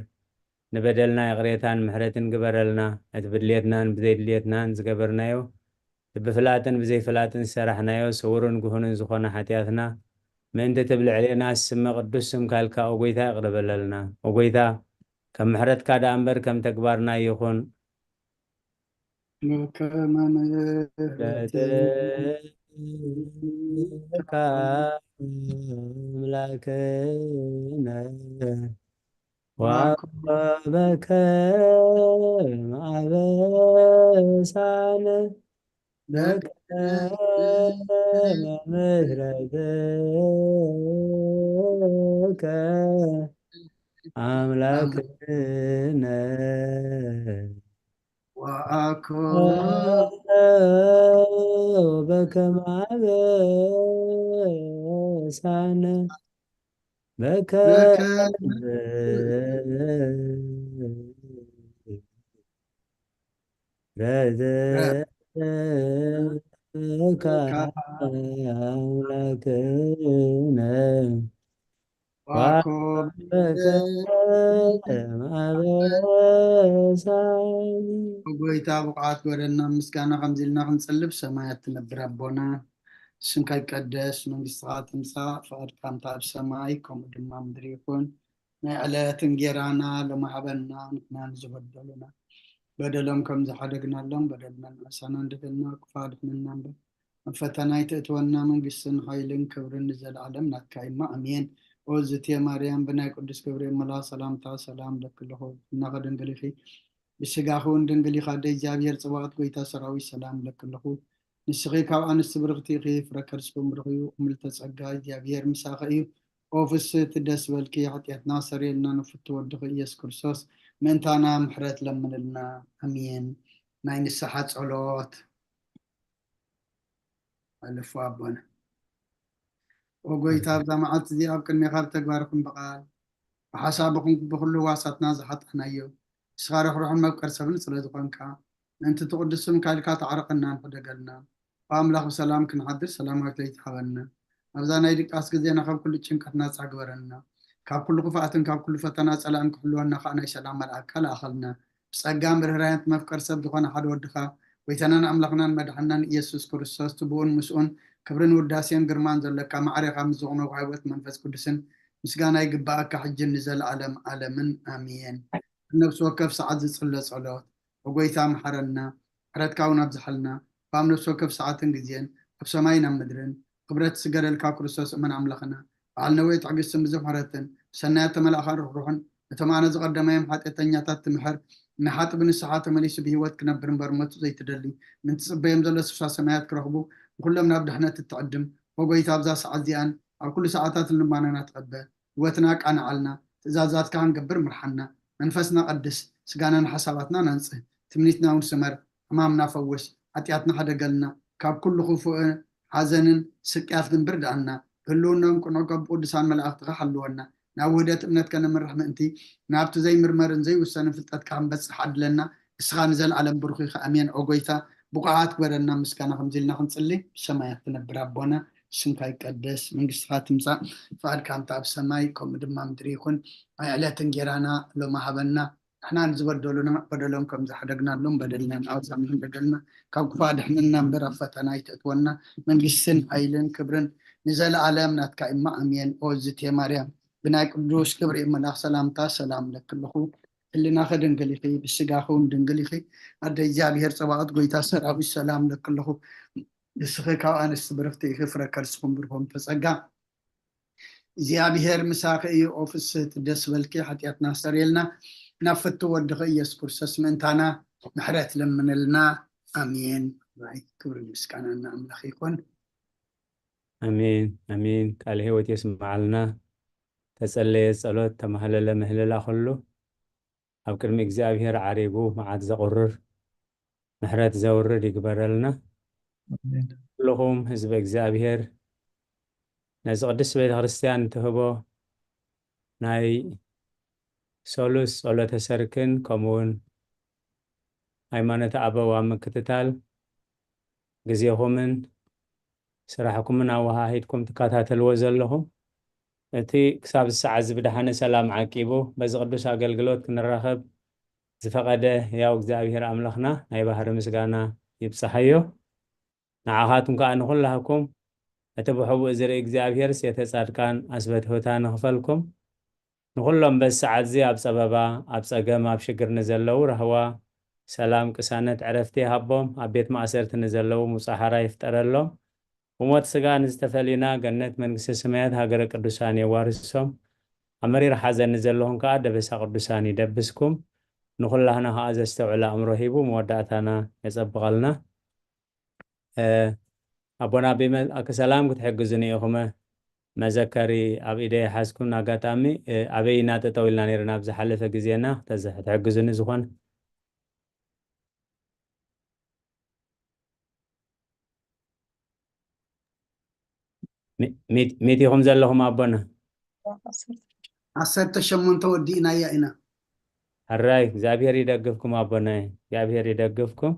ንበደልና ይቕሬታን ምሕረትን ግበረልና። እቲ ብድልየትናን ብዘይድልየትናን ዝገበርናዮ፣ ብፍላጥን ብዘይፍላጥን ዝሰራሕናዮ ስውርን ግሁንን ዝኾነ ሓጢኣትና ምእንቲ እቲ ኣብ ልዕሌና ዝስመ ቅዱስ ስምካ ኢልካ ኦ ጎይታ ይቕረ በለልና። ኦ ጎይታ፣ ከም ምሕረትካ ደኣ እምበር ከም ተግባርና ይኹን። በከመ ምሕረትከ ምሕረትካ ኣምላክነ ዋኮ በከመ ኣበሳነ በከመ ምሕረትከ ኣምላክነ ወአኮ በከመ አበሳነ በከመ ረዘካ አምላክነ ወአኮ በከመ አበሳነ ጎይታ ብቕዓት ጎደና ምስጋና ከምዚ ኢልና ክንጽልብ። ሰማያት ትነብር ኣቦና፣ ስምካ ይቀደስ፣ መንግስትኻ ትምጻእ፣ ፍቓድካ ከምታ ኣብ ሰማይ ከምኡ ድማ ምድሪ ይኹን። ናይ ዕለት እንጌራና ሎሚ ሃበና፣ ንሕናን ዝበደሉና በደሎም ከም ዝሓደግናሎም በደልና ንኣሳና እንደገና ክፉእ ኣድሕነና እምበር፣ ኣብ ፈተና ኣይተእትወና፣ መንግስትን ሓይልን ክብርን ንዘለኣለም ናትካ እዩማ፣ ኣሜን። ኦ ዝትየ ማርያም፣ ብናይ ቅዱስ ገብርኤል መልኣኽ ሰላምታ ሰላም እብለኪ ኣለኹ። ብስጋኺ እውን ድንግል ኢኺ፣ ብስጋኺ እውን ድንግል ኢኻ፣ ኣደ እግዚኣብሔር ጽባኦት ጎይታ ሰራዊት ሰላም እብለኪ ኣለኹ። ንስኺ ካብ ኣንስቲ ብርኽቲ ኢኺ፣ ፍረ ከርስኩም ብሩኽ እዩ። ምልዕተ ጸጋ እግዚኣብሔር ምሳኺ እዩ። ኦ ፍስህቲ ደስ በልኪ፣ ሓጢኣትና ሰረየልና፣ ንፍቱ ወድኺ ኢየሱስ ክርስቶስ ምእንታና ምሕረት ለምንልና። ኣሜን። ናይ ንስሓ ጸሎት። ኣለፉ ኣቦና። ኦ ጎይታ፣ ኣብዛ መዓልቲ እዚኣ ኣብ ቅድሜኻ ብተግባርኩም ብቓል ብሓሳብ ብኹን ብኹሉ ህዋሳትና ዝሓጣናዮ፣ ንስኻ ርሕሩሕን መፍቀር ሰብን ስለ ዝኾንካ፣ ምእንቲ እቲ ቅዱስ ስምካ ኢልካ ተዓረቐናን ሕደገልና። ብኣምላኽ ብሰላም ክንሓድር ሰላማዊት ለይቲ ሃበና። ኣብዛ ናይ ድቃስ ግዜና ካብ ኩሉ ጭንቀት ናጻ ግበረና። ካብ ኩሉ ክፍኣትን ካብ ኩሉ ፈተና ጸላእን ክሕልወና ከኣ ናይ ሰላም መልኣክካ ለኣኸልና። ብጸጋን ብርህራሄን መፍቀር ሰብ ዝኾነ ሓደ ወድኻ፣ ጎይታናን ኣምላኽናን መድሓናን ኢየሱስ ክርስቶስ፣ ትብኡን ምስኡን ክብርን ውዳሴን ግርማን ዘለካ፣ ማዕሬኻ ምስ ዝኾነ ውሃይቦት መንፈስ ቅዱስን ምስጋና ይግባኣካ፣ ሕጅን ንዘለኣለም ኣለምን ኣሜን። ኣብ ነፍሲ ወከፍ ሰዓት ዝጽለ ጸሎት፣ "ኦ ጎይታ፣ ምሓረና፣ ምሕረትካ እውን ኣብዝሓልና፣ ኣብ ነፍሲ ወከፍ ሰዓትን ግዜን፣ ኣብ ሰማይን ኣብ ምድርን፣ ክብረት ዝስገደልካ ክርስቶስ እመን ኣምላኽና፣ በዓል ነዊሕ ትዕግስትን ብዙሕ ምሕረትን፣ ብሰናያት ተመላእኻን ርሕሩሕን፣ ነቶም ኣነ ዝቐደማዮም ሓጢኣተኛታት ትምሕር፣ ንሓጢ ብንስሓ ተመሊሱ ብህይወት ክነብር እምበር ሞት ዘይትደሊ፣ ምእንቲ ጽበዮም ዘሎ ስፍራ ሰማያት ክረኽቡ፣ ንኹሎም ናብ ድሕነት እትዕድም፣ ኦ ጎይታ፣ ኣብዛ ሰዓት እዚኣን ኣብ ኩሉ ሰዓታትን ልማናና ትቐበ፣ ህይወትና ኣቃንዓልና፣ ትእዛዛትካ ክንገብር ምርሓና፣ መንፈስና ቀድስ፣ ስጋናን ሓሳባትናን ኣንጽህ፣ ትምኒትና እውን ስመር፣ ሕማምና ፈውስ፣ ሓጢኣትና ሕደገልና፣ ካብ ኩሉ ክፉእ ሓዘንን ስቅያትን ብርድኣና፣ ህልውናን ቅኑዕ ካብ ቅዱሳን መላእኽትኻ ሓልወና፣ ናብ ውህደት እምነት ከነምርሕ ምእንቲ፣ ናብቲ ዘይምርመርን ዘይውሰንን ፍልጠትካ ክንበጽሕ ዓድለና፣ ንስኻ ንዘለኣለም ብሩኽ ኢኻ። ኣሜን። ኦ ጎይታ፣ ብቑዓት ግበረና ምስጋና ከምዚ ኢልና ክንጽሊ፣ ብሰማያት ትነብር ኣቦና፣ ስምካ ይቀደስ፣ መንግስትኻ ትምጻእ፣ ፍቓድካ ከምቲ ኣብ ሰማይ፣ ከምኡ ድማ ምድሪ ይኹን። ናይ ዕለት እንጌራና ሎሚ ሃበና፣ ንሕና ንዝበደሉና በደሎም ከም ዝሓደግናሎም በደልና ንኣውዛም ንበደልና፣ ካብ ክፋ ድሕንና እምበር ኣብ ፈተና ኣይተእትወና፣ መንግስትን ሓይልን ክብርን ንዘለኣለም ናትካ እማ፣ ኣሜን። ኦ ዝቴ ማርያም፣ ብናይ ቅዱስ ገብርኤል መልኣኽ ሰላምታ ሰላም ለክልኹ፣ ህልናኺ ድንግል ኢኺ፣ ብስጋኺ እውን ድንግል ኢኺ። ኣደ እግዚኣብሔር ጸባኦት፣ ጎይታ ሰራዊት፣ ሰላም ለክልኹ። ንስኺ ካብ ኣንስቲ ብርኽቲ ኢኺ፣ ፍረ ከርስኹም ብሩኽ ተጸጋ። እግዚኣብሔር ምሳኺ እዩ። ኦ ፍስህቲ፣ ደስ በልኪ፣ ሓጢኣትና ኣስተርእየልና፣ ናብ ፍቱ ወድኺ ኢየሱስ ክርስቶስ ምእንታና ምሕረት ለምንልና። ኣሜን። ክብሪ ምስጋና ንኣምላኽ ይኹን። ኣሜን፣ ኣሜን። ቃለ ህይወት የስምዓልና። ተጸለየ ጸሎት፣ ተማህለለ ምህልላ ኩሉ ኣብ ቅድሚ እግዚኣብሔር ዓሪጉ መዓት ዘቑርር፣ ምሕረት ዘውርድ ይግበረልና። ኣሜን። ኩልኹም ህዝቢ እግዚኣብሔር ነዚ ቅድስት ቤተ ክርስቲያን ትህቦ ናይ ሰሉስ ጸሎተ ሰርክን ከምኡውን ሃይማኖተ ኣበው ኣብ ምክትታል ግዜኹምን ስራሕኩምን ኣወሃሂድኩም ትከታተልዎ ዘለኹም፣ እቲ ክሳብ ሰዓት እዚ ብደሓነ ሰላም ዓቂቡ በዚ ቅዱስ ኣገልግሎት ክንራኸብ ዝፈቐደ ህያው እግዚኣብሔር ኣምላኽና ናይ ባህሪ ምስጋና ይብጽሓዮ። ንዓኻትኩም ከኣ ንኹላህኩም እቲ ብሕቡእ ዝርኢ እግዚኣብሔር ሴተ ጻድቃን ኣስበ ትሑታን ይኽፈልኩም። ንኹሎም በዚ ሰዓት እዚ ኣብ ጸበባ፣ ኣብ ጸገም፣ ኣብ ሽግር ንዘለዉ ራህዋ፣ ሰላም፣ ቅሳነት፣ ዕረፍቲ ይሃቦም። ኣብ ቤት ማእሰርቲ ንዘለዉ ሙጻ ሓራ ይፍጠረሎም። ብሞት ስጋ ንዝተፈልዩና ገነት መንግስተ ሰማያት ሃገረ ቅዱሳን የዋርሶም። ኣብ መሪር ሓዘን ንዘለኹም ከኣ ደበሳ ቅዱሳን ይደብስኩም። ንኹላህና ከኣ ዘስተውዕል ኣእምሮ ሂቡ መወዳእታና የጸብቐልና። እ፣ ኣቦና ኣቢ መልኣከ ሰላም ክትሕግዙኒ ኢኹም። መዘከሪ ኣብ ኢደይ ሓዝኩም፣ ኣጋጣሚ፣ እ፣ ኣበይ ኢና ጠጠው ኢልና ነይርና ኣብ ዝሓለፈ ግዜና፣ ተዝ-፣ ክትሕግዙኒ ዝኾነ። ሚ-፣ ሚት-፣ ሚት ኢኹም ዘለኹም ኣቦና? ዓሰርተ ሸሞንተ ወዲእናያ ኢና። ሕራይ፣ እግዚኣብሔር ይደግፍኩም ኣቦናይ፣ እግዚኣብሔር ይደግፍኩም።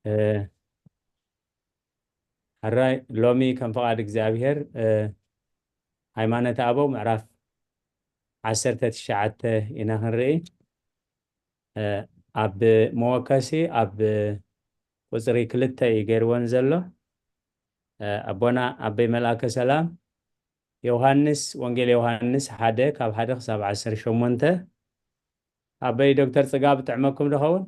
እ፣ ሕራይ፣ ሎሚ ከም ፍቓድ እግዚኣብሔር፣ እ፣ ሃይማኖተ ኣበው ምዕራፍ ዓሰርተ ትሽዓተ ኢና ክንርኢ። እ፣ ኣብ መወከሲ ኣብ ቁጽሪ ክልተ እዩ ገይርወን ዘሎ። እ፣ ኣቦና ኣበይ መልኣከ ሰላም፣ ዮሃንስ፣ ወንጌል ዮሃንስ ሓደ ካብ ሓደ ክሳብ ዓሰርተ ሸሞንተ። ኣበይ ዶክተር ጽጋብ ጥዕመኩም ዶ ኸውን?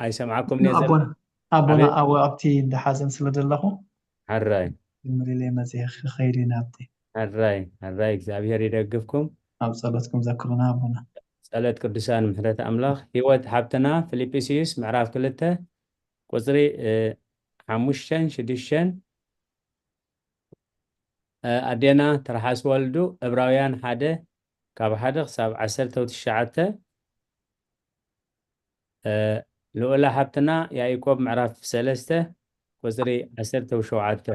ኣይሰምዓኩም እየ ዘለ-፣ ኣቦና፣ ኣቦና ኣቤት። ኣብ ኣብቲ እንዳ ሓዘን ስለ ዘለኹ ሕራይ። ጀምርለ መጽየ ክኸይድ እዩ ናብቲ። ሕራይ፣ ሕራይ፣ እግዚኣብሔር ይደግፍኩም። ኣብ ጸሎትኩም ዘክሩና ኣቦና። ጸሎት ቅዱሳን ምሕረት ኣምላኽ። ህይወት ሓብትና ፊልጵስዩስ ምዕራፍ ክልተ ቁጽሪ፣ እ፣ ሓሙሽተን ሽዱሽተን፣ እ፣ ኣዴና ትርሓስ ወልዱ ዕብራውያን ሓደ ካብ ሓደ ክሳብ ዓሰርተ ትሽዓተ፣ እ፣ ልኡላ ሓብትና ያዕቆብ ምዕራፍ ሰለስተ ቁጽሪ ዓሰርተ ሸውዓተ።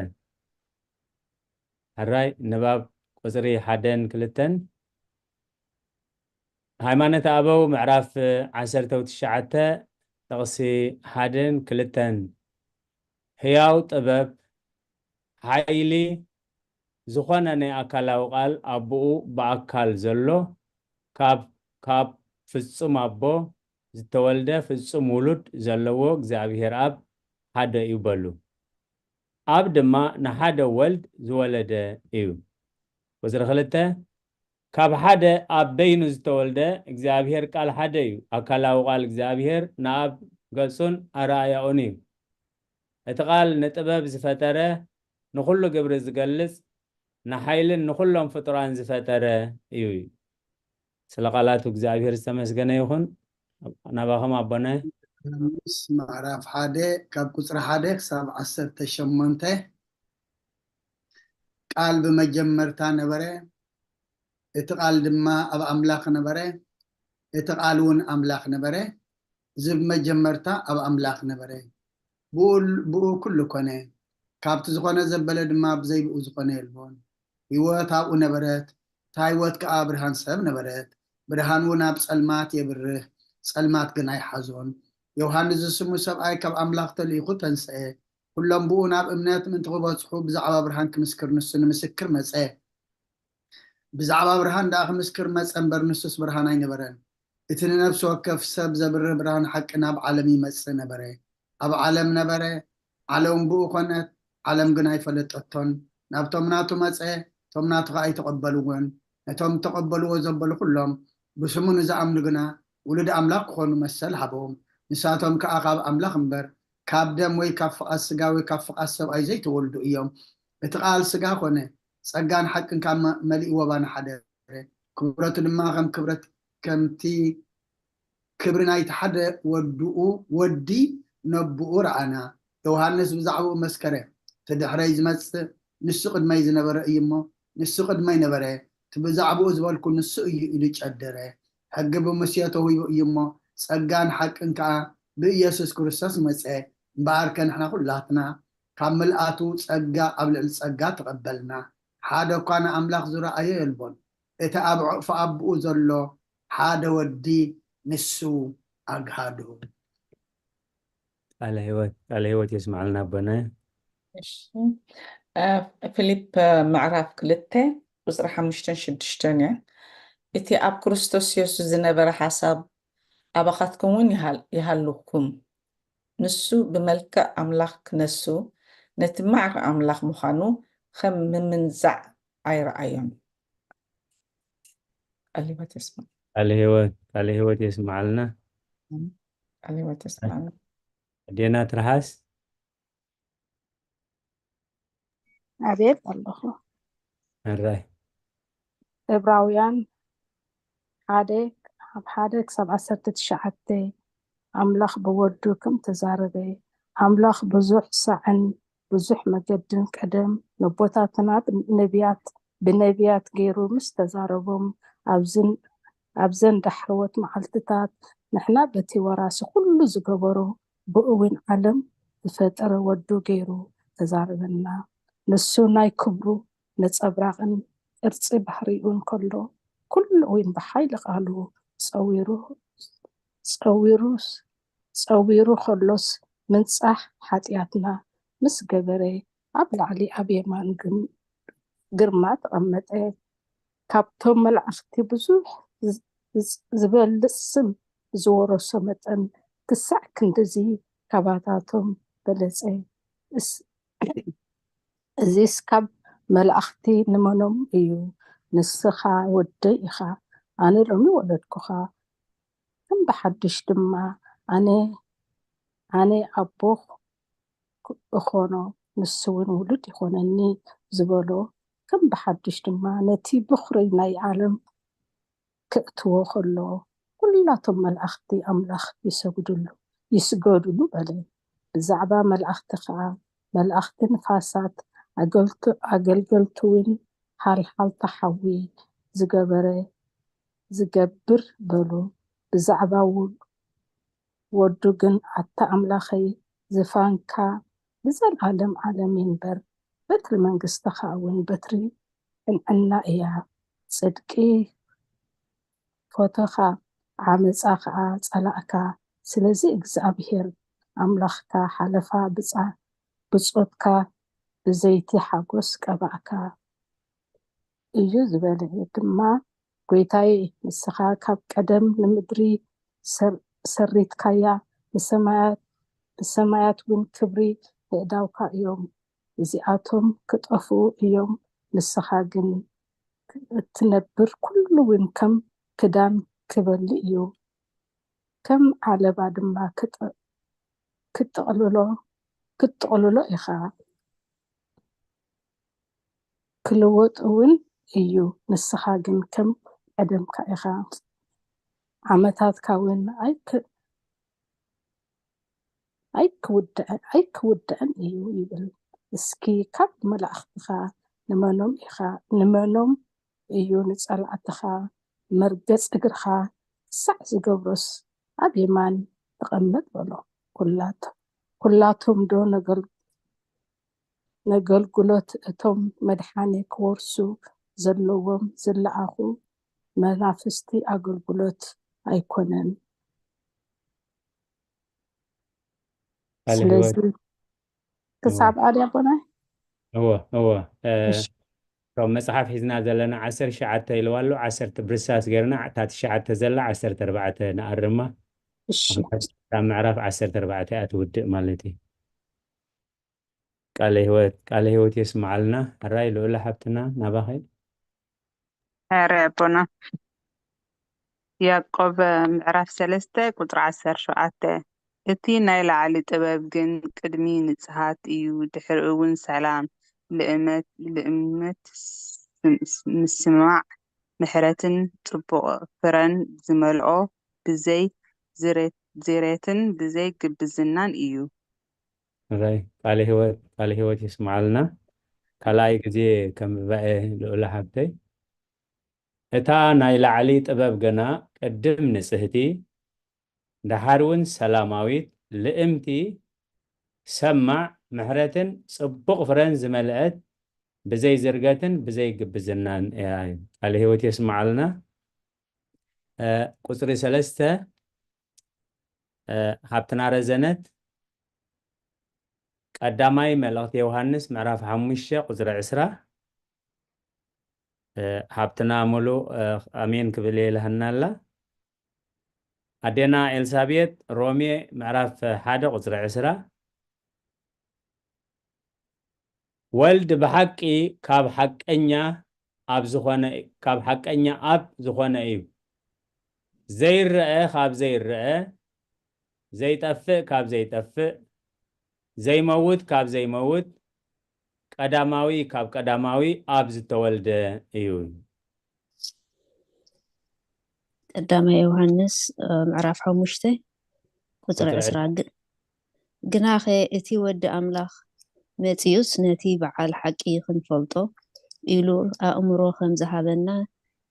ሕራይ ንባብ ቁፅሪ ሓደን ክልተን። ሃይማኖት ኣበው ምዕራፍ ዓሰርተ ትሽዓተ ጥቕሲ ሓደን ክልተን። ህያው ጥበብ፣ ሓይሊ ዝኾነ ናይ ኣካላዊ ቃል ኣቦኡ ብኣካል ዘሎ፣ ካብ ካብ ፍጹም ኣቦ ዝተወልደ ፍጹም ውሉድ ዘለዎ እግዚኣብሔር ኣብ ሓደ እዩ በሉ። ኣብ ድማ ንሓደ ወልድ ዝወለደ እዩ። ቁፅሪ ክልተ፣ ካብ ሓደ ኣብ በይኑ ዝተወልደ እግዚኣብሔር ቃል ሓደ እዩ። ኣካላዊ ቃል እግዚኣብሔር ንኣብ ገጹን ኣረኣያኡን እዩ። እቲ ቃል ንጥበብ ዝፈጠረ፣ ንኹሉ ግብሪ ዝገልጽ፣ ንሓይልን ንኹሎም ፍጡራን ዝፈጠረ እዩ። ስለ ቃላቱ እግዚኣብሔር ዝተመስገነ ይኹን። ናባኸም ኣቦነ። ዮሃንስ ምዕራፍ ሓደ ካብ ቁፅሪ ሓደ ክሳብ ዓሰርተ ሸሞንተ። ቃል ብመጀመርታ ነበረ፣ እቲ ቃል ድማ ኣብ ኣምላኽ ነበረ፣ እቲ ቃል እውን ኣምላኽ ነበረ። እዚ ብመጀመርታ ኣብ ኣምላኽ ነበረ። ብኡ ብኡ ኩሉ ኮነ። ካብቲ ዝኾነ ዘበለ ድማ ብዘይ ብኡ ዝኾነ የልቦን። ህይወት ኣብኡ ነበረት፣ እታ ህይወት ከኣ ብርሃን ሰብ ነበረት። ብርሃን እውን ኣብ ጸልማት የብርህ፣ ጸልማት ግን ኣይሓዞን። ዮሃንስ ዝስሙ ሰብኣይ ካብ ኣምላኽ ተልኢኹ ተንስአ። ኩሎም ብኡ ናብ እምነት ምእንቲ ክበጽሑ ብዛዕባ ብርሃን ክምስክር ንሱ ንምስክር መጸ። ብዛዕባ ብርሃን ደኣ ክምስክር መጸ እምበር፣ ንሱስ ብርሃን ኣይነበረን። እቲ ንነፍሲ ወከፍ ሰብ ዘብርህ ብርሃን ሓቂ ናብ ዓለም ይመጽእ ነበረ። ኣብ ዓለም ነበረ፣ ዓለም ብኡ ኾነት፣ ዓለም ግን ኣይፈለጠቶን። ናብቶም ናቱ መጸ፣ እቶም ናቱ ኸኣ ኣይተቐበልዎን። ነቶም እተቐበልዎ ዘበሉ ኩሎም፣ ብስሙ ንዝኣምኑ ግና፣ ውሉድ ኣምላኽ ክኾኑ መሰል ሃቦም። ንሳቶም ከኣ ካብ ኣምላኽ እምበር፣ ካብ ደም ወይ ካብ ፍቓድ ስጋ ወይ ካብ ፍቓድ ሰብኣይ ዘይተወልዱ እዮም። እቲ ቃል ስጋ ኾነ፣ ጸጋን ሓቅን ካብ መ-፣ መሊእዎ ባና ሓደረ። ክብረቱ ድማ ከም ክብረት፣ ከምቲ ክብሪ ናይቲ ሓደ ወድኡ፣ ወዲ ነብኡ ረኣና። ዮሃንስ ብዛዕባኡ መስከረ፣ "እቲ ድሕረይ ዝመጽእ ንሱ ቅድመይ ዝነበረ እዩ እሞ፣ ንሱ ቅድመይ ነበረ፣ እቲ ብዛዕባኡ ዝበልኩ ንሱ እዩ" ኢሉ ጨደረ። ሕጊ ብሙሴ ተውሂቡ እዩ እሞ፣ ጸጋን ሓቅን ከኣ ብኢየሱስ ክርስቶስ መጸ። እምበኣርከ ንሕና ኩላትና ካብ ምልኣቱ ጸጋ ኣብ ልዕሊ ጸጋ ተቐበልና። ሓደ እኳ ንኣምላኽ ዝረኣዮ የልቦን። እቲ ኣብ ዕቕፊ ኣቦኡ ዘሎ ሓደ ወዲ ንሱ ኣግሃዱ። ቃለ ህይወት፣ ቃለ ህይወት የስምዓልና ኣቦነ። እሺ፣ እ፣ ፊሊፕ፣ እ፣ ምዕራፍ ክልተ ቁጽሪ ሓሙሽተን ሽዱሽተን እያ። "እቲ ኣብ ክርስቶስ የሱስ ዝነበረ ሓሳብ ኣባኻትኩም እውን ይሃል-፣ ይሃልውኩም። ንሱ ብመልክዕ ኣምላኽ ክነሱ፣ ነቲ ማዕረ ኣምላኽ ምዃኑ ከም ምምንዛዕ ኣይረኣዮን።" ቃለ ህይወት የስምዕ። ቃለ ህይወት፣ ቃለ ህይወት የስምዓልና። ቃለ ህይወት የስምዓልና። ኣዴና ትርሃስ። ኣቤት ኣለኹ። ሕራይ። ዕብራውያን ሓደ ካብ ሓደ ክሳብ ዓሰርተ ትሽዓተ። ኣምላኽ ብወዱ ከም ተዛረበ፣ ኣምላኽ ብዙሕ ሳዕን ብዙሕ መገድን ቀደም ነቦታትና ነቢያት፣ ብነቢያት ገይሩ ምስ ተዛረቦም፣ ኣብዝን-፣ ኣብዘን ዳሕረዎት መዓልትታት ንሕና በቲ ወራሲ ኩሉ ዝገበሮ ብእዊን ዓለም ዝፈጠረ ወዱ ገይሩ ተዛረበና። ንሱ ናይ ክብሩ ነጸብራቕን ቅርጺ ባህሪኡን ከሎ፣ ኩሉ እውን ብሓይሊ ቃሉ ጸዊሩ፣ ጸዊሩ፣ ጸዊሩ ከሎስ፣ ምንጻሕ ሓጢኣትና ምስ ገበረ፣ ኣብ ላዕሊ ኣብ የማን ግም-፣ ግርማ ተቐመጠ። ካብቶም መላእኽቲ ብዙሕ ዝ-፣ ዝ-፣ ዝበልጽ ስም ዝወረሶ መጠን፣ ክሳዕ ክንድዚ ካባታቶም በለጸ። እስ-፣ እዚስ ካብ መላእኽቲ ንመኖም እዩ? ንስኻ ወደይ ኢኻ፣ ኣነ ሎሚ ወለድኩኻ። ከም ብሓድሽ ድማ ኣነ፣ ኣነ ኣቦ እኾኖ፣ ንሱ እውን ውሉድ ይኾነኒ ዝበሎ፣ ከም ብሓድሽ ድማ ነቲ ብኹሪ ናይ ዓለም ከእትዎ ከሎ፣ ኩላቶም መላእኽቲ ኣምላኽ ይሰግዱሉ፣ ይስገዱሉ በለ። ብዛዕባ መላእኽቲ ኸዓ፣ መላእኽቲ ንፋሳት፣ ኣገልቱ-፣ ኣገልገልቱ እውን ሃልሃልታ ሓዊ ዝገበረ፣ ዝገብር በሉ። ብዛዕባ ው-፣ ወዱ ግን፣ ኣታ ኣምላኸይ፣ ዝፋንካ ንዘለዓለም ዓለም ይንበር። በትሪ መንግስትኻ እውን በትሪ ቅንዕና እያ። ጽድቂ ፈቶኻ፣ ዓመጻ ኸኣ ጸላእካ። ስለዚ እግዚኣብሄር ኣምላኽካ ሓለፋ ብጻ-፣ ብጾትካ ብዘይቲ ሓጎስ ቀባእካ። እዩ ዝበለ ድማ፣ ጎይታዬ፣ ንስኻ ካብ ቀደም ንምድሪ ሰር-፣ ሰሪትካያ፣ ንሰማያት፣ ንሰማያት እውን ክብሪ የእዳውካ እዮም። እዚኣቶም ክጠፍኡ እዮም፣ ንስኻ ግን እትነብር፣ ኩሉ እውን ከም ክዳን ክበሊ እዩ፣ ከም ዓለባ ድማ ክጠ-፣ ክትጥቕልሎ፣ ክትጥቕልሎ ኢኻ። ክልወጥ እውን እዩ፣ ንስኻ ግን ከም ቀደምካ ኢኻ። ዓመታትካ እውን ኣይክ-፣ ኣይክውድዐ-፣ ኣይክውድዐን እዩ ይብል። እስኪ ካብ መላእኽትኻ ንመኖም ኢኻ፣ ንመኖም እዩ ንጸላእትኻ መርገጽ እግርኻ ክሳዕ ዝገብሮስ ኣብ የማን ተቐመጥ በሎ። ኩላት-፣ ኩላቶም ዶ ነገል-፣ ነገልግሎት እቶም መድሓኒ ክወርሱ ዘለዎም ዝለኣኹ መናፍስቲ ኣገልግሎት ኣይኮነን? ቃለ ስለዚ ህይወት። እወ። ክሳብ ኣድያ ኣቦናይ? እወ፣ እወ። እ፣ እሺ። ካብ መጽሓፍ ሒዝና ዘለና ዓሰርተ ትሽዓተ ኢልዋ ኣሎ፣ ዓሰርተ ብርሳስ ገርና፣ እታ ትሽዓተ ዘላ ዓሰርተ ኣርባዕተ ንኣርማ። እሺ። ኣብ ምዕራፍ ዓሰርተ ኣርባዕተ እያ ትውድእ ማለት እዩ። ቃለ ህይወት፣ ቃለ ህይወት የስምዓልና። ሕራይ ልኡላ ሓብትና፣ ናባኺ። ሕራይ ኣቦና። ያዕቆብ ምዕራፍ ሰለስተ ቁጽሪ ዓሰርተ ሸውዓተ፣ እቲ ናይ ላዕሊ ጥበብ ግን ቅድሚ ንጽሃት እዩ፣ ድሕሪኡ እውን ሰላም፣ ልእመት፣ ልእመት፣ ስም-፣ ምስማዕ፣ ምሕረትን ጽቡቕ ፍረን ዝመልኦ፣ ብዘይ ዝሬት-፣ ዝሬትን ብዘይ ግብዝናን እዩ። ሕራይ፣ ቃለ ህይወት፣ ቃለ ህይወት የስምዓልና። ካልኣይ ግዜ ከንብባ እየ ልኡላ ሓብተይ። እታ ናይ ላዕሊ ጥበብ ግና ቅድም ንጽህቲ፣ ደሓር እውን ሰላማዊት፣ ልእምቲ፣ ሰማዕ፣ ምሕረትን ጽቡቕ ፍረን ዝመልአት፣ ብዘይ ዝርገትን ብዘይ ግብዝናን እያ። ቃለ ህይወት የስምዓልና። እ፣ ቁጽሪ ሰለስተ፣ እ፣ ሃብትና ረዘነት፣ ቀዳማይ መልእኽቲ ዮሃንስ ምዕራፍ ሓሙሽተ ቁጽሪ ዕስራ። እ፣ ሃብትና ሙሉ፣ እ፣ ኣሜን ክብል የልሃና ኣላ። ኣዴና ኤልሳቤጥ ሮሜ ምዕራፍ ሓደ ቁጽሪ ዕስራ። ወልድ ብሓቂ ካብ ሓቀኛ ኣብ ዝኾነ፣ ካብ ሓቀኛ ኣብ ዝኾነ እዩ። ዘይረአ ካብ ዘይረአ፣ ዘይጠፍእ ካብ ዘይጠፍእ፣ ዘይመውት ካብ ዘይመውት፣ ቀዳማዊ ካብ ቀዳማዊ ኣብ ዝተወልደ እዩ። ቀዳማይ ዮሃንስ፣ እ፣ ምዕራፍ ሓሙሽተ ቁጽሪ ቁጽሪ ዕስራ። ግ-፣ ግናኸ እቲ ወዲ ኣምላኽ መጺኡስ ነቲ በዓል ሓቂ ክንፈልጦ ኢሉ ኣእምሮ ከም ዝሃበና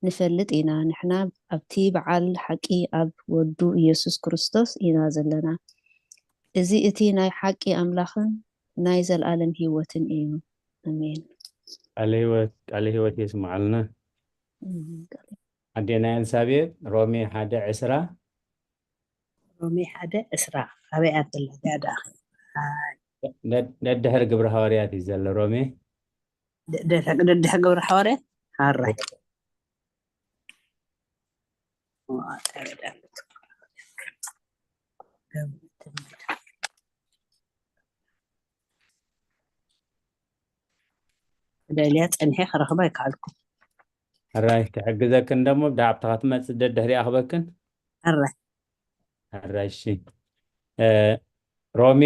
ንፈልጥ ኢና። ንሕና ኣብቲ በዓል ሓቂ ኣብ ወዱ ኢየሱስ ክርስቶስ ኢና ዘለና። እዚ እቲ ናይ ሓቂ ኣምላኽን ናይ ዘለኣለም ህይወትን እዩ። ኣሜን። ቃለ ህይወት፣ ቃለ ህይወት የስምዓልና። ኣሜን። ኣዴና ኤልሳቤጥ፣ ሮሜ ሓደ ዕስራ። ሮሜ ሓደ ዕስራ። ኣበይ ኣትላ? ጋዳ። ነድ-፣ ነድሕር ግብረ ሃዋርያት እዩ ዘሎ ሮሜ። ደ-፣ ደ-፣ ደድሕር ግብረ ሃዋርያት? ኣራይ። ደልያ ጸኒሐ ክረኽባ ኣይከኣልኩ። ሕራይ፣ ክሕግዘክን ደሞ ብድሓ ኣብታ ክትመጽእ ደድሕሪኣ ክበክን። ሕራይ። ሕራይ፣ እሺ። እ፣ ሮሜ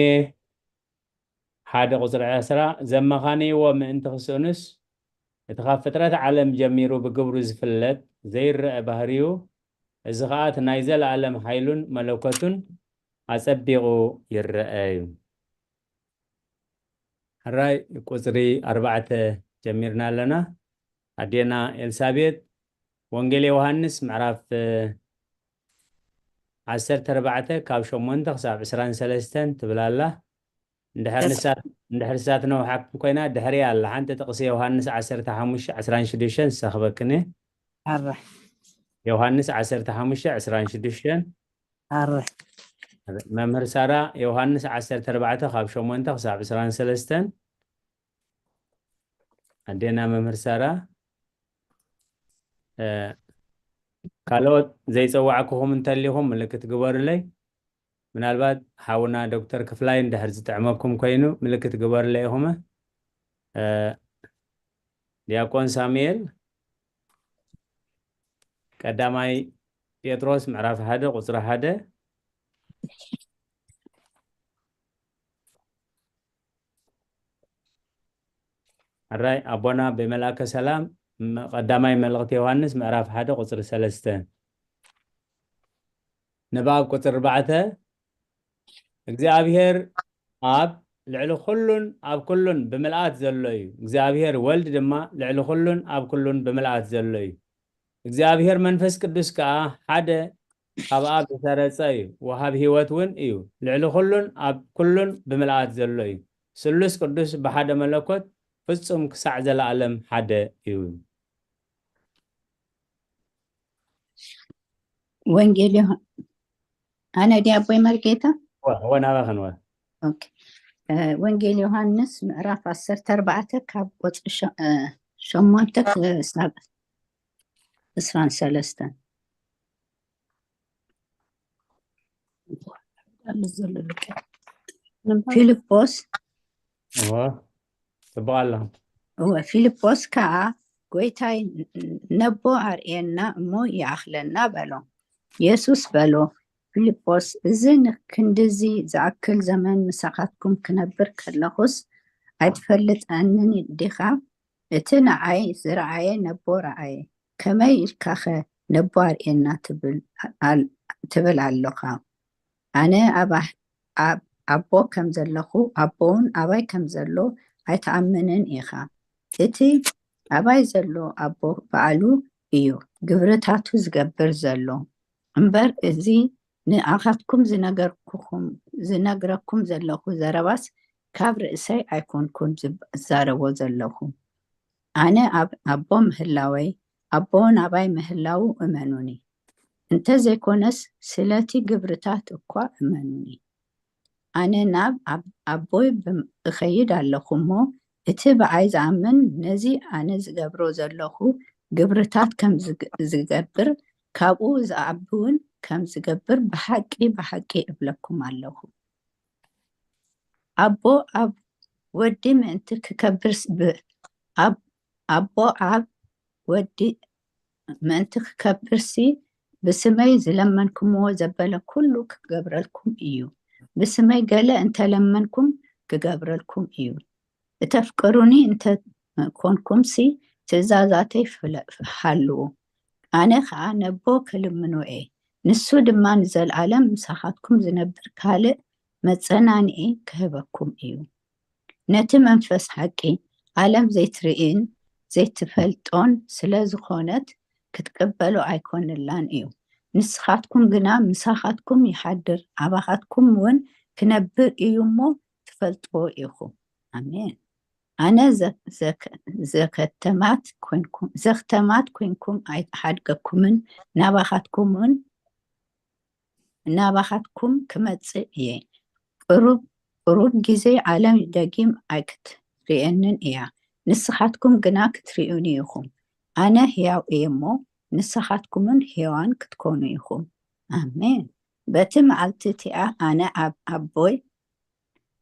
ሓደ ቁጽሪ ዕስራ፣ ዘመኻንይዎ ምእንቲ ክስእኑስ፣ እቲ ካብ ፍጥረት ዓለም ጀሚሩ ብግብሩ ዝፍለጥ ዘይረአ ባህሪኡ፣ እዚ ኸኣ እቲ ናይ ዘለኣለም ሓይሉን መለኮቱን ኣጸቢቑ ይረአ እዩ። ሕራይ፣ ቁጽሪ ኣርባዕተ ጀሚርና ኣለና። ኣዴና ኤልሳቤጥ፣ ወንጌል ዮሃንስ ምዕራፍ ዓሰርተ ኣርባዕተ ካብ ሸሞንተ ክሳብ ዕስራን ሰለስተን ትብል ኣላ። እንድሕር ዕስ-፣ ንሳ እንድሕር ሳት ነውሓኩም ኮይና ድሕሪ ኣላ ሓንቲ ጥቕሲ ዮሃንስ ዓሰርተ ሓሙሽተ ዕስራን ሽዱሽተን ዝሰኽበክን እየ። ኣረ ዮሃንስ ዓሰርተ ሓሙሽተ ዕስራን ሽዱሽተን። ኣረ መምህር ሳራ፣ ዮሃንስ ዓሰርተ ኣርባዕተ ካብ ሸሞንተ ክሳብ ዕስራን ሰለስተን። ኣዴና መምህር ሳራ፣ እ፣ ካልኦት ዘይጸዋዕኩኹም እንተሊኹም ምልክት ግበሩለይ። ምናልባት ሓውና ዶክተር ክፍላይ እንድሕር ዝጥዕመኩም ኮይኑ ምልክት ግበሩለይ ኢኹም። እ፣ ዲያቆን ሳሙኤል፣ ቀዳማይ ጴጥሮስ ምዕራፍ ሓደ ቁጽሪ ሓደ። ኣራይ ኣቦና ብመልኣከ ሰላም፣ ም-፣ ቀዳማይ መልእኽቲ ዮሃንስ ምዕራፍ ሓደ ቁጽሪ ሰለስተ። ንባብ ቁጽሪ ኣርባዕተ፣ እግዚኣብሔር ኣብ ልዕሊ ኩሉን ኣብ ኩሉን ብምልኣት ዘሎ እዩ። እግዚኣብሔር ወልድ ድማ ልዕሊ ኩሉን ኣብ ኩሉን ብምልኣት ዘሎ እዩ። እግዚኣብሔር መንፈስ ቅዱስ ከኣ ሓደ ካብ ኣብ ዝተረጸ እዩ፣ ወሃብ ህይወት እውን እዩ። ልዕሊ ኩሉን ኣብ ኩሉን ብምልኣት ዘሎ እዩ። ስሉስ ቅዱስ ብሓደ መለኮት ፍጹም ክሳዕ ዘለኣለም ሓደ እዩ። ወንጌል ዮሃ-፣ ኣነ ድያ ኣቦይ መርጌታ? ወ-፣ ወ-፣ ናባኽን ወ-። ኦኬ። እ፣ ወንጌል ዮሃንስ ምዕራፍ ዓሰርተ ኣርባዕተ ካብ ቁጽሪ ሸ-፣ እ፣ ሸሞንተ ክሳብ ዕስራን ሰለስተን። ኣሎ ዘሎ ልክዕ። ፊልጶስ እወ፣ ጽቡቕ ኣሎ። እወ፣ ፊልጶስ ከኣ፣ "ጐይታይ፣ ነቦ ኣርእየና እሞ ይኣኽለና" በሎ። የሱስ በሎ፣ "ፊልጶስ፣ እዚ ንክንድዚ ዝኣክል ዘመን ምሳኻትኩም ክነብር ከለኹስ ኣይትፈልጠንን ዲኻ? እቲ ንዓይ ዝረኣየ ነቦ ረኣየ። ከመይ ኢልካኸ ነቦ ኣርእየና ትብል ኣል-፣ ትብል ኣሎኻ? ኣነ ኣብ ኣህ-፣ ኣብ ኣቦ ከም ዘለኹ፣ ኣቦውን ኣባይ ከም ዘሎ ኣይትኣምንን ኢኻ። እቲ ኣባይ ዘሎ ኣቦ ባዕሉ እዩ ግብርታቱ ዝገብር ዘሎ። እምበር እዚ ንኣኻትኩም ዝነገርኩኹም፣ ዝነግረኩም ዘለኹ ዘረባስ ካብ ርእሰይ ኣይኮንኩን ዝብ-፣ ዝዛረቦ ዘለኹ። ኣነ ኣብ ኣቦ ምህላወይ፣ ኣቦውን ኣባይ ምህላዉ እመኑኒ። እንተ ዘይኮነስ ስለቲ ግብርታት እኳ እመኑኒ። ኣነ ናብ ኣብ-፣ ኣቦይ ብም-፣ እኸይድ ኣለኹ እሞ፣ እቲ ብኣይ ዝኣምን ነዚ ኣነ ዝገብሮ ዘለኹ ግብርታት ከም ዝግ-፣ ዝገብር፣ ካብኡ ዝዓቢ እውን ከም ዝገብር ብሓቂ፣ ብሓቂ እብለኩም ኣለኹ። ኣቦ ኣብ ወዲ ምእንቲ ክከብር ስ-፣ ብ-፣ ኣብ-፣ ኣቦ ኣብ ወዲ ምእንቲ ክከብርሲ ብስመይ ዝለመንኩምዎ ዘበለ ኩሉ ክገብረልኩም እዩ። ብስመይ ገለ እንተለመንኩም ክገብረልኩም እዩ። እተፍቅሩኒ እንተ ኮንኩምሲ ትእዛዛተይ ፍለ-፣ ሃልዉ። ኣነ ኸኣ ነቦ ክልምኖ እየ፣ ንሱ ድማ ንዘለኣለም ምሳኻትኩም ዝነብር ካልእ መጸናንዒ ክህበኩም እዩ። ነቲ መንፈስ ሓቂ፣ ዓለም ዘይትርእይን ዘይትፈልጦን ስለ ዝኾነት ክትቅበሎ ኣይኮንላን እዩ። ንስኻትኩም ግና ምሳኻትኩም ይሓድር፣ ኣባኻትኩም እውን ክነብር እዩ እሞ ትፈልጥዎ ኢኹም። ኣሜን። ኣነ ዘ-፣ ዘከ-፣ ዘከተማት ኮንኩም፣ ዘኽተማት ኮንኩም ኣይሓድገኩምን፣ ናባኻትኩምን፣ ናባኻትኩም ክመጽእ እየ። ቅሩብ፣ ቅሩብ ግዜ ዓለም ደጊም ኣይክትርእየንን እያ፣ ንስኻትኩም ግና ክትርእዩኒ ኢኹም። ኣነ ሕያው እየ እሞ፣ ንስኻትኩምን ሕያዋን ክትኮኑ ኢኹም። ኣሜን። በቲ መዓልቲ እቲኣ ኣነ ኣብ ኣቦይ፣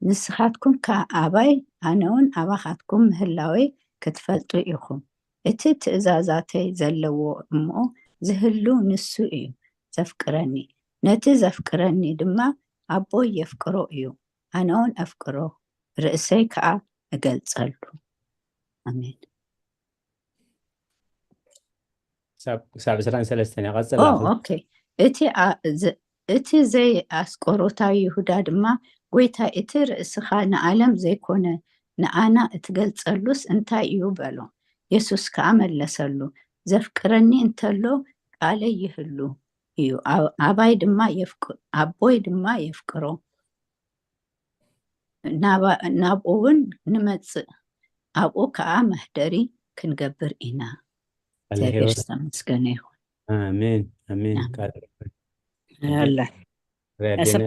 ንስኻትኩም ከኣ ኣባይ፣ ኣነ እውን ኣባኻትኩም ምህላወይ ክትፈልጡ ኢኹም። እቲ ትእዛዛተይ ዘለዎ እሞ ዝህሉ ንሱ እዩ ዘፍቅረኒ። ነቲ ዘፍቅረኒ ድማ ኣቦይ የፍቅሮ እዩ፣ ኣነ እውን ኣፍቅሮ፣ ርእሰይ ከኣ እገልጸሉ። ኣሜን። ክሳብ፣ ክሳብ ዕስራን ሰለስተን እያ። ቀጽል ኦ፣ ኣኺ። ኦኬ። እቲ ኣ-፣ ዝ-፣ እቲ ዘይኣስቆሮታዊ ይሁዳ ድማ፣ "ጐይታ፣ እቲ ርእስኻ ንዓለም ዘይኮነ ንኣና እትገልጸሉስ እንታይ እዩ?" በሎ። የሱስ ከኣ መለሰሉ፣ "ዘፍቅረኒ እንተሎ ቃለይ ይህሉ እዩ፣ ኣ-፣ ኣባይ ድማ የፍቅ-፣ ኣቦይ ድማ የፍቅሮ፣ ናባ- ናብኡ እውን ንመጽእ፣ ኣብኡ ከዓ መህደሪ ክንገብር ኢና። ቃለ እግዚኣብሔር ህይወት። ዝተመስገነ ይኹን። ኣሜን ኣሜን። ኣሜን። ቃል ኣለ ሪያዴና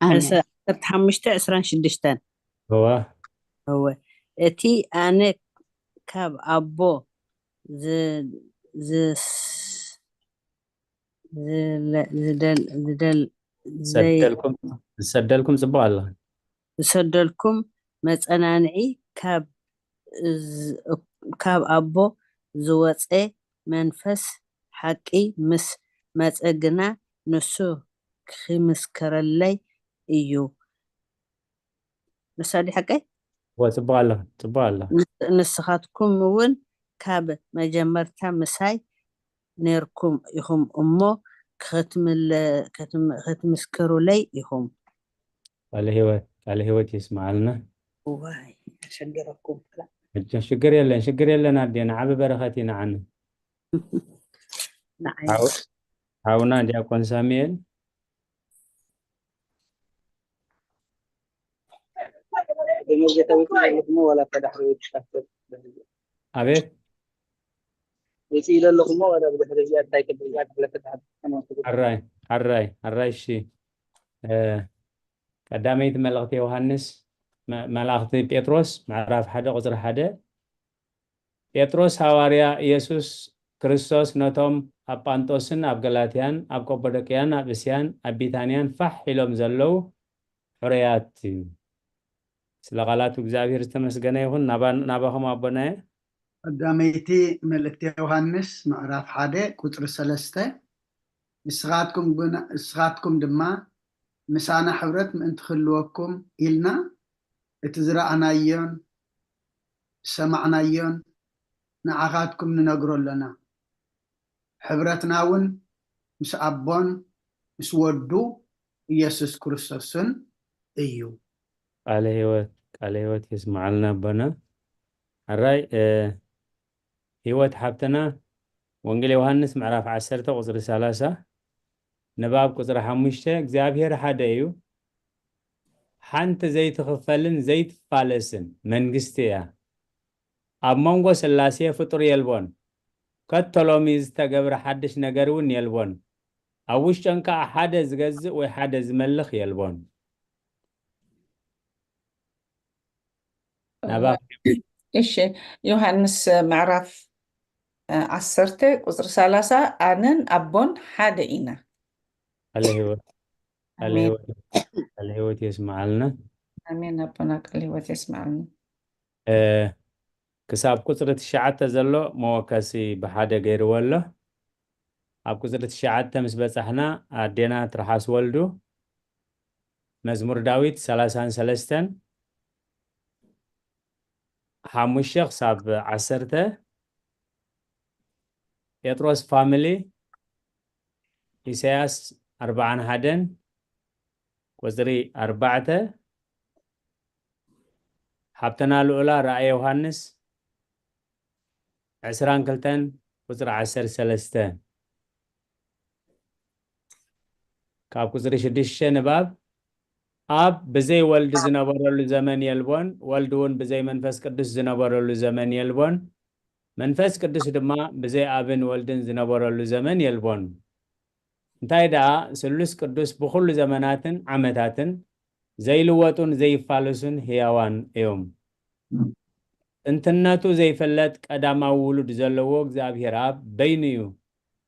ኣሜን። ዕስራን ሓሙሽተ ዕስራን ሽዱሽተን እዋ እወ እቲ ኣነ ካብ ኣቦ ዝ- ዝስ- ዝለ- ዝደል ዝደል ዘይ- ዝሰደልኩም ዝሰደልኩም ጽቡቕ ኣለ። ዝሰደልኩም መጸናንዒ ካብ ዝ- ካብ ኣቦ ዝወጸ መንፈስ ሓቂ ምስ መጸ ግና ንሱ ክምስክረለይ እዩ። ንሳ ድዩ ሓቀይ? እወ ጽቡቕ ኣለ ጽቡቕ ኣለ። ንስ- ንስኻትኩም እውን ካብ መጀመርታ ምሳይ ነርኩም ኢኹም እሞ ክትምለ- ክትም- ክትምስክሩለይ ኢኹም። ቃለ ህይወት ቃለ ህይወት ይስማዓልና። ዋይ ኣሸገረኩም። ሽግር የለን ሽግር የለን ኣዴና ዓቢ በረኸት እዩ ንዓና። ንዓይ ሓው- ሓውና ዲያቆን ሳሙኤል ብመርጌታ ወፂእ ኣለኹሞ ዋላ ተዳሕሪ ወዲ ሻፍር ኣቤት ወፂእ ኢለ ኣለኹሞ ዋላ ብድሕሪ እዚኣ እንታይ ክብል እያ ክፍለተ ተሓት ሓራይ ሓራይ ሓራይ እሺ እ፣ ቀዳመይቲ መልእኽቲ ዮሃንስ መ- መልእኽቲ ጴጥሮስ ምዕራፍ ሓደ ቁፅሪ ሓደ ጴጥሮስ ሃዋርያ ኢየሱስ ክርስቶስ ነቶም ኣብ ጳንጦስን ኣብ ገላትያን ኣብ ቀጶዶቅያን ኣብ እስያን ኣብ ቢታንያን ፋሕ ኢሎም ዘለዉ ሕሩያት እዩ። ስለ ቃላቱ እግዚኣብሔር ዝተመስገነ ይኹን። ናባ- ናባኹም ኣቦናየ። ቀዳመይቲ መልእክቲ ዮሃንስ ምዕራፍ ሓደ ቁፅሪ ሰለስተ ንስኻትኩም ግና- ንስኻትኩም ድማ ምሳና ሕብረት ምእንቲ ክህልወኩም ኢልና እቲ ዝረኣናዮን ዝሰማዕናዮን ንዓኻትኩም ንነግሮ ኣለና። ሕብረትና እውን ምስ ኣቦን ምስ ወዱ ኢየሱስ ክርስቶስን እዩ። ቃለ ህይወት ቃለ ህይወት የስምዓልና ኣቦና። ሕራይ እ፣ ህይወት ሓብትና ወንጌል ዮሃንስ ምዕራፍ ዓሰርተ ቁፅሪ ሰላሳ ንባብ ቁፅሪ ሓሙሽተ እግዚኣብሔር ሓደ እዩ፣ ሓንቲ ዘይትኽፈልን ዘይትፋለስን መንግስቲ እያ። ኣብ መንጎ ስላሴ ፍጡር የልቦን፣ ከቶ ሎሚ ዝተገብረ ሓድሽ ነገር እውን የልቦን። ኣብ ውሽጠን ከዓ ሓደ ዝገዝእ ወይ ሓደ ዝመልኽ የልቦን። ናባ እሺ ዮሃንስ ምዕራፍ እ፣ ዓሰርተ ቁፅሪ ሰላሳ ኣነን ኣቦን ሓደ ኢና። ቃለ ህይወት ቃለ ኣሜን። ህይወት ቃለ ህይወት የስምዓልና። ኣሜን ኣቦና ቃለ ህይወት የስምዓልና። እ፣ ክሳብ ቁፅሪ ትሽዓተ ዘሎ መወከሲ ብሓደ ገይርዎ ኣሎ። ኣብ ቁፅሪ ትሽዓተ ምስ በፃሕና ኣዴና ትርሓስ ወልዱ መዝሙር ዳዊት ሰላሳን ሰለስተን ሓሙሽተ ክሳብ ዓሰርተ ጴጥሮስ ፋሚሊ ኢሳያስ ኣርባዓን ሓደን ቁፅሪ ኣርባዕተ ሓብተና ልኡላ ራእየ ዮሃንስ ዕስራን ክልተን ቁፅሪ ዓሰርተ ሰለስተ ካብ ቁፅሪ ሽዱሽተ ንባብ ኣብ ብዘይ ወልድ ዝነበረሉ ዘመን የልቦን፣ ወልድ እውን ብዘይ መንፈስ ቅዱስ ዝነበረሉ ዘመን የልቦን፣ መንፈስ ቅዱስ ድማ ብዘይ ኣብን ወልድን ዝነበረሉ ዘመን የልቦን። እንታይ ደኣ ስሉስ ቅዱስ ብኹሉ ዘመናትን ዓመታትን ዘይልወጡን ዘይፋለሱን ህያዋን እዮም። ጥንትነቱ ዘይፍለጥ ቀዳማዊ ውሉድ ዘለዎ እግዚኣብሔር ኣብ በይኑ እዩ።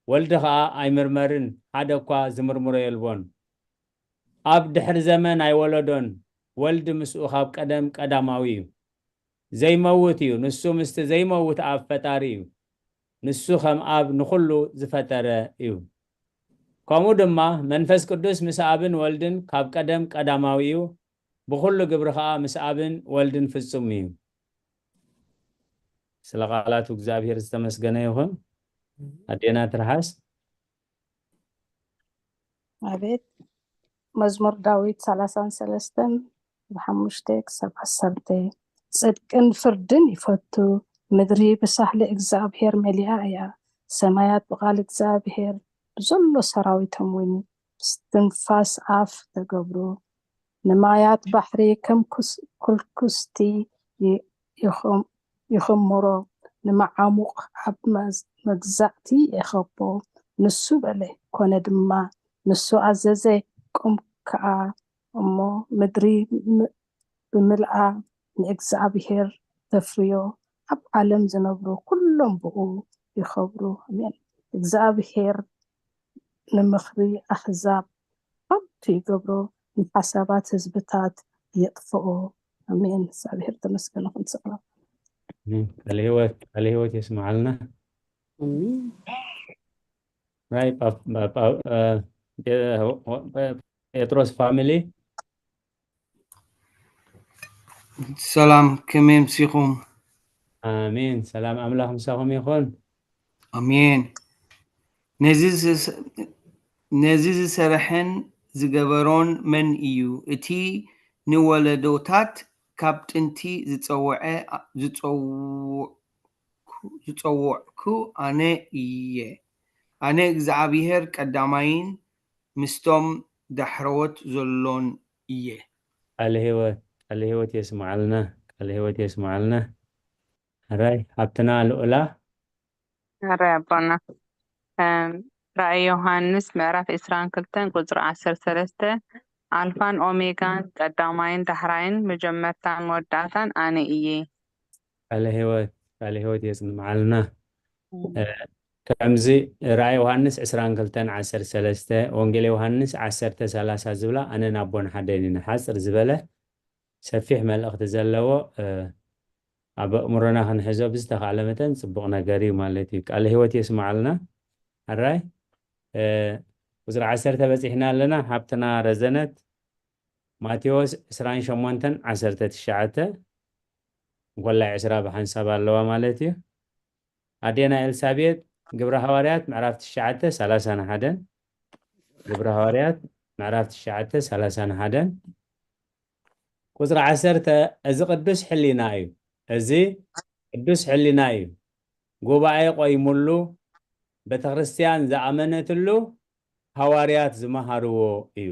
ወልድ ኸዓ ኣይምርመርን፣ ሓደ እኳ ዝምርምሮ የልቦን። ኣብ ድሕሪ ዘመን ኣይወለዶን፣ ወልድ ምስኡ ካብ ቀደም ቀዳማዊ እዩ። ዘይመውት እዩ፣ ንሱ ምስቲ ዘይመውት ኣብ ፈጣሪ እዩ። ንሱ ከም ኣብ ንኹሉ ዝፈጠረ እዩ። ከምኡ ድማ መንፈስ ቅዱስ ምስ ኣብን ወልድን ካብ ቀደም ቀዳማዊ እዩ፣ ብኹሉ ግብሪ ኸዓ ምስ ኣብን ወልድን ፍጹም እዩ። ስለ ቃላቱ እግዚኣብሔር ዝተመስገነ ይኹን። ኣዴና ትርሓስ። ኣቤት መዝሙር ዳዊት ሰላሳን ሰለስተን ብሓሙሽተ ክሳብ ዓሰርተ ጽድቅን ፍርድን ይፈቱ፣ ምድሪ ብሳሕሊ እግዚኣብሔር መሊኣ እያ። ሰማያት ብቓል እግዚኣብሔር፣ ብዘሎ ሰራዊቶም እውን ብስትንፋስ ኣፍ ተገብሩ። ንማያት ባሕሪ ከም ኩልኩስቲ ይኽምሮ፣ ንመዓሙቕ ኣብ መግዛእቲ የኸቦ። ንሱ በለ፣ ኮነ ድማ። ንሱ ኣዘዘ፣ ቁም ከኣ። እሞ ምድሪ ብምልኣ ንእግዚኣብሄር ተፍርዮ፣ ኣብ ዓለም ዝነብሩ ኩሎም ብኡ ይኸብሩ። ኣሜን። እግዚኣብሄር ንምኽሪ ኣህዛብ ከንቱ ይገብሮ፣ ንሓሳባት ህዝብታት የጥፍኦ። ኣሜን። እግዚኣብሄር ተመስገን ይኹን። ሰላም። ቃለ ህይወት ቃለ ህይወት የስምዓልና። ራይ ጴጥሮስ ፋሚሊ ሰላም፣ ከመይ ኣምሲኹም? ኣሜን። ሰላም ኣምላኽ ምሳኹም ይኹን። ኣሜን። ነዚ ዝሰርሐን ዝገበሮን መን እዩ? እቲ ንወለዶታት ካብ ጥንቲ ዝጸውዐ ዝጸውዕኩ ኣነ እየ። ኣነ እግዚኣብሔር ቀዳማይን ምስቶም ዳሕረዎት ዘሎን እየ። ቃለ ህይወት ቃለ ህይወት የስምዓልና። ቃለ ህይወት የስምዓልና። ሕራይ ሓብትና ልኡላ። ሕራይ ኣቦና። ራእይ ዮሃንስ ምዕራፍ ዕስራን ክልተን ቁፅሪ ዓሰርተ ሰለስተ ኣልፋን ኦሜጋን ቀዳማይን ዳሕራይን መጀመርታን መወዳእታን ኣነ እየ። ቃለ ህይወት ቃለ ህይወት የስምዓልና። ከምዚ ራእይ ዮሃንስ ዕስራን ክልተን ዓሰርተ ሰለስተ ወንጌል ዮሃንስ ዓሰርተ ሰላሳ ዝብላ ኣነ ናቦን ሓደን ኢና ሓፅር ዝበለ ሰፊሕ መልእኽቲ ዘለዎ ኣብ ኣእምሮና ክንሕዞ ብዝተኻእለ መጠን ፅቡቕ ነገር እዩ ማለት እዩ። ቃለ ህይወት የስምዓልና። ሕራይ ቁፅሪ ዓሰርተ በፂሕና ኣለና። ሓብትና ረዘነት ማቴዎስ ዕስራን ሸሞንተን ዓሰርተ ትሽዓተ እንኮላይ ዕስራ ብሓንሳብ ኣለዋ ማለት እዩ። ኣዴና ኤልሳቤጥ ግብረ ሃዋርያት ምዕራፍ ትሽዓተ ሰላሳን ሓደን ግብረ ሃዋርያት ምዕራፍ ትሽዓተ ሰላሳን ሓደን ቁፅሪ ዓሰርተ እዚ ቅዱስ ሕሊና እዩ። እዚ ቅዱስ ሕሊና እዩ። ጉባኤ ቆይሙሉ ቤተክርስትያን ዝኣመነትሉ ሃዋርያት ዝመሃርዎ እዩ።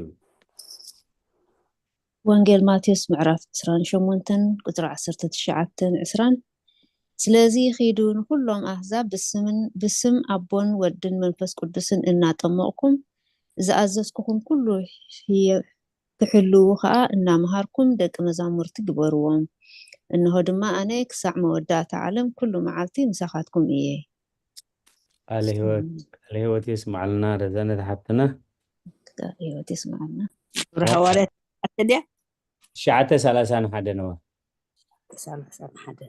ወንጌል ማቴዎስ ምዕራፍ ዕስራን ሸሞንተን ቁፅሪ ዓሰርተ ትሽዓተን ዕስራን ስለዚ ኺዱ ንኹሎም ኣህዛብ ብስምን ብስም ኣቦን ወድን መንፈስ ቅዱስን እናጠመቕኩም ዝኣዘዝኩኹም ኩሉ ክሕልዉ ኸኣ እናመሃርኩም ደቂ መዛሙርቲ ግበርዎም። እንሆ ድማ ኣነ ክሳዕ መወዳእታ ዓለም ኩሉ መዓልቲ ምሳኻትኩም እየ። ቃለ ህይወት ቃለ ህይወት የስምዓልና ረዘነት ሓብትና። ህይወት የስምዓልና። ግብረ ሃዋርያት ትሽዓተ ድያ? ትሽዓተ ሰላሳን ሓደን እዋ ሰላሳን ሓደ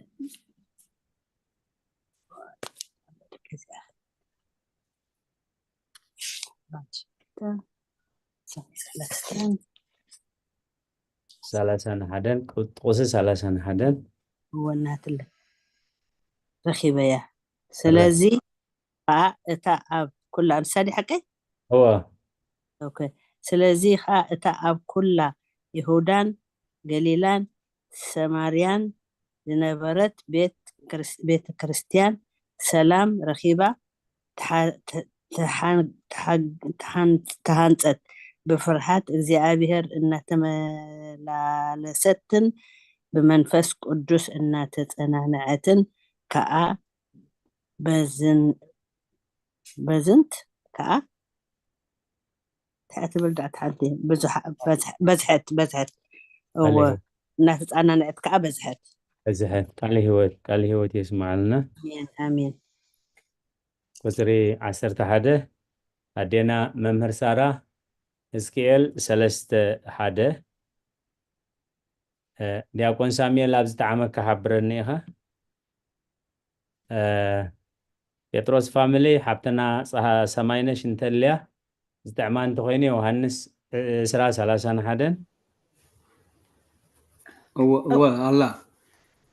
ሰላሳን ሓደን ቁጥቁሲ ሰላሳን ሓደን ወናትለ ረኺበያ። ስለዚ ከዓ እታ ኣብ ኩላ ንሳ ድያ ሓቀይ? እወ ኦኬ። ስለዚ ከዓ እታ ኣብ ኩላ ይሁዳን ገሊላን ሰማርያን ዝነበረት ቤት ክርስ- ቤተ ክርስቲያን ሰላም ረኺባ ተሓ- ተ- ተሓን- ተሓን- ተሃን- ተሃንጸት። ብፍርሃት እግዚኣብሔር እናተመላለሰትን ብመንፈስ ቅዱስ እናተጸናንዐትን ከኣ በዝን በዝንት ከኣ እንታይ ትብል ደኣ ሓንቲ ብዙሓ- በዝሕ- በዝሐት በዝሐት እወ ቃለ- እናተጻናንዐት ከኣ በዝሐት በዝሐት ቃለ ህይወት ቃለ ህይወት የስምዓልና። ኣሜን ኣሜን ቁፅሪ ዓሰርተ ሓደ ኣዴና መምህር ሳራ ሕዝቅኤል ሰለስተ ሓደ ዲያቆን ሳሙኤል ኣብ ዝጠዓመካ ሓብረኒ ኢኻ። ጴጥሮስ ፋሚሊ ሓብትና ሰማይነሽ እንተልያ ዝጥዕማ እንተኮይኑ ዮሃንስ ዕስራ ሰላሳን ሓደን እወ እወ ኣላ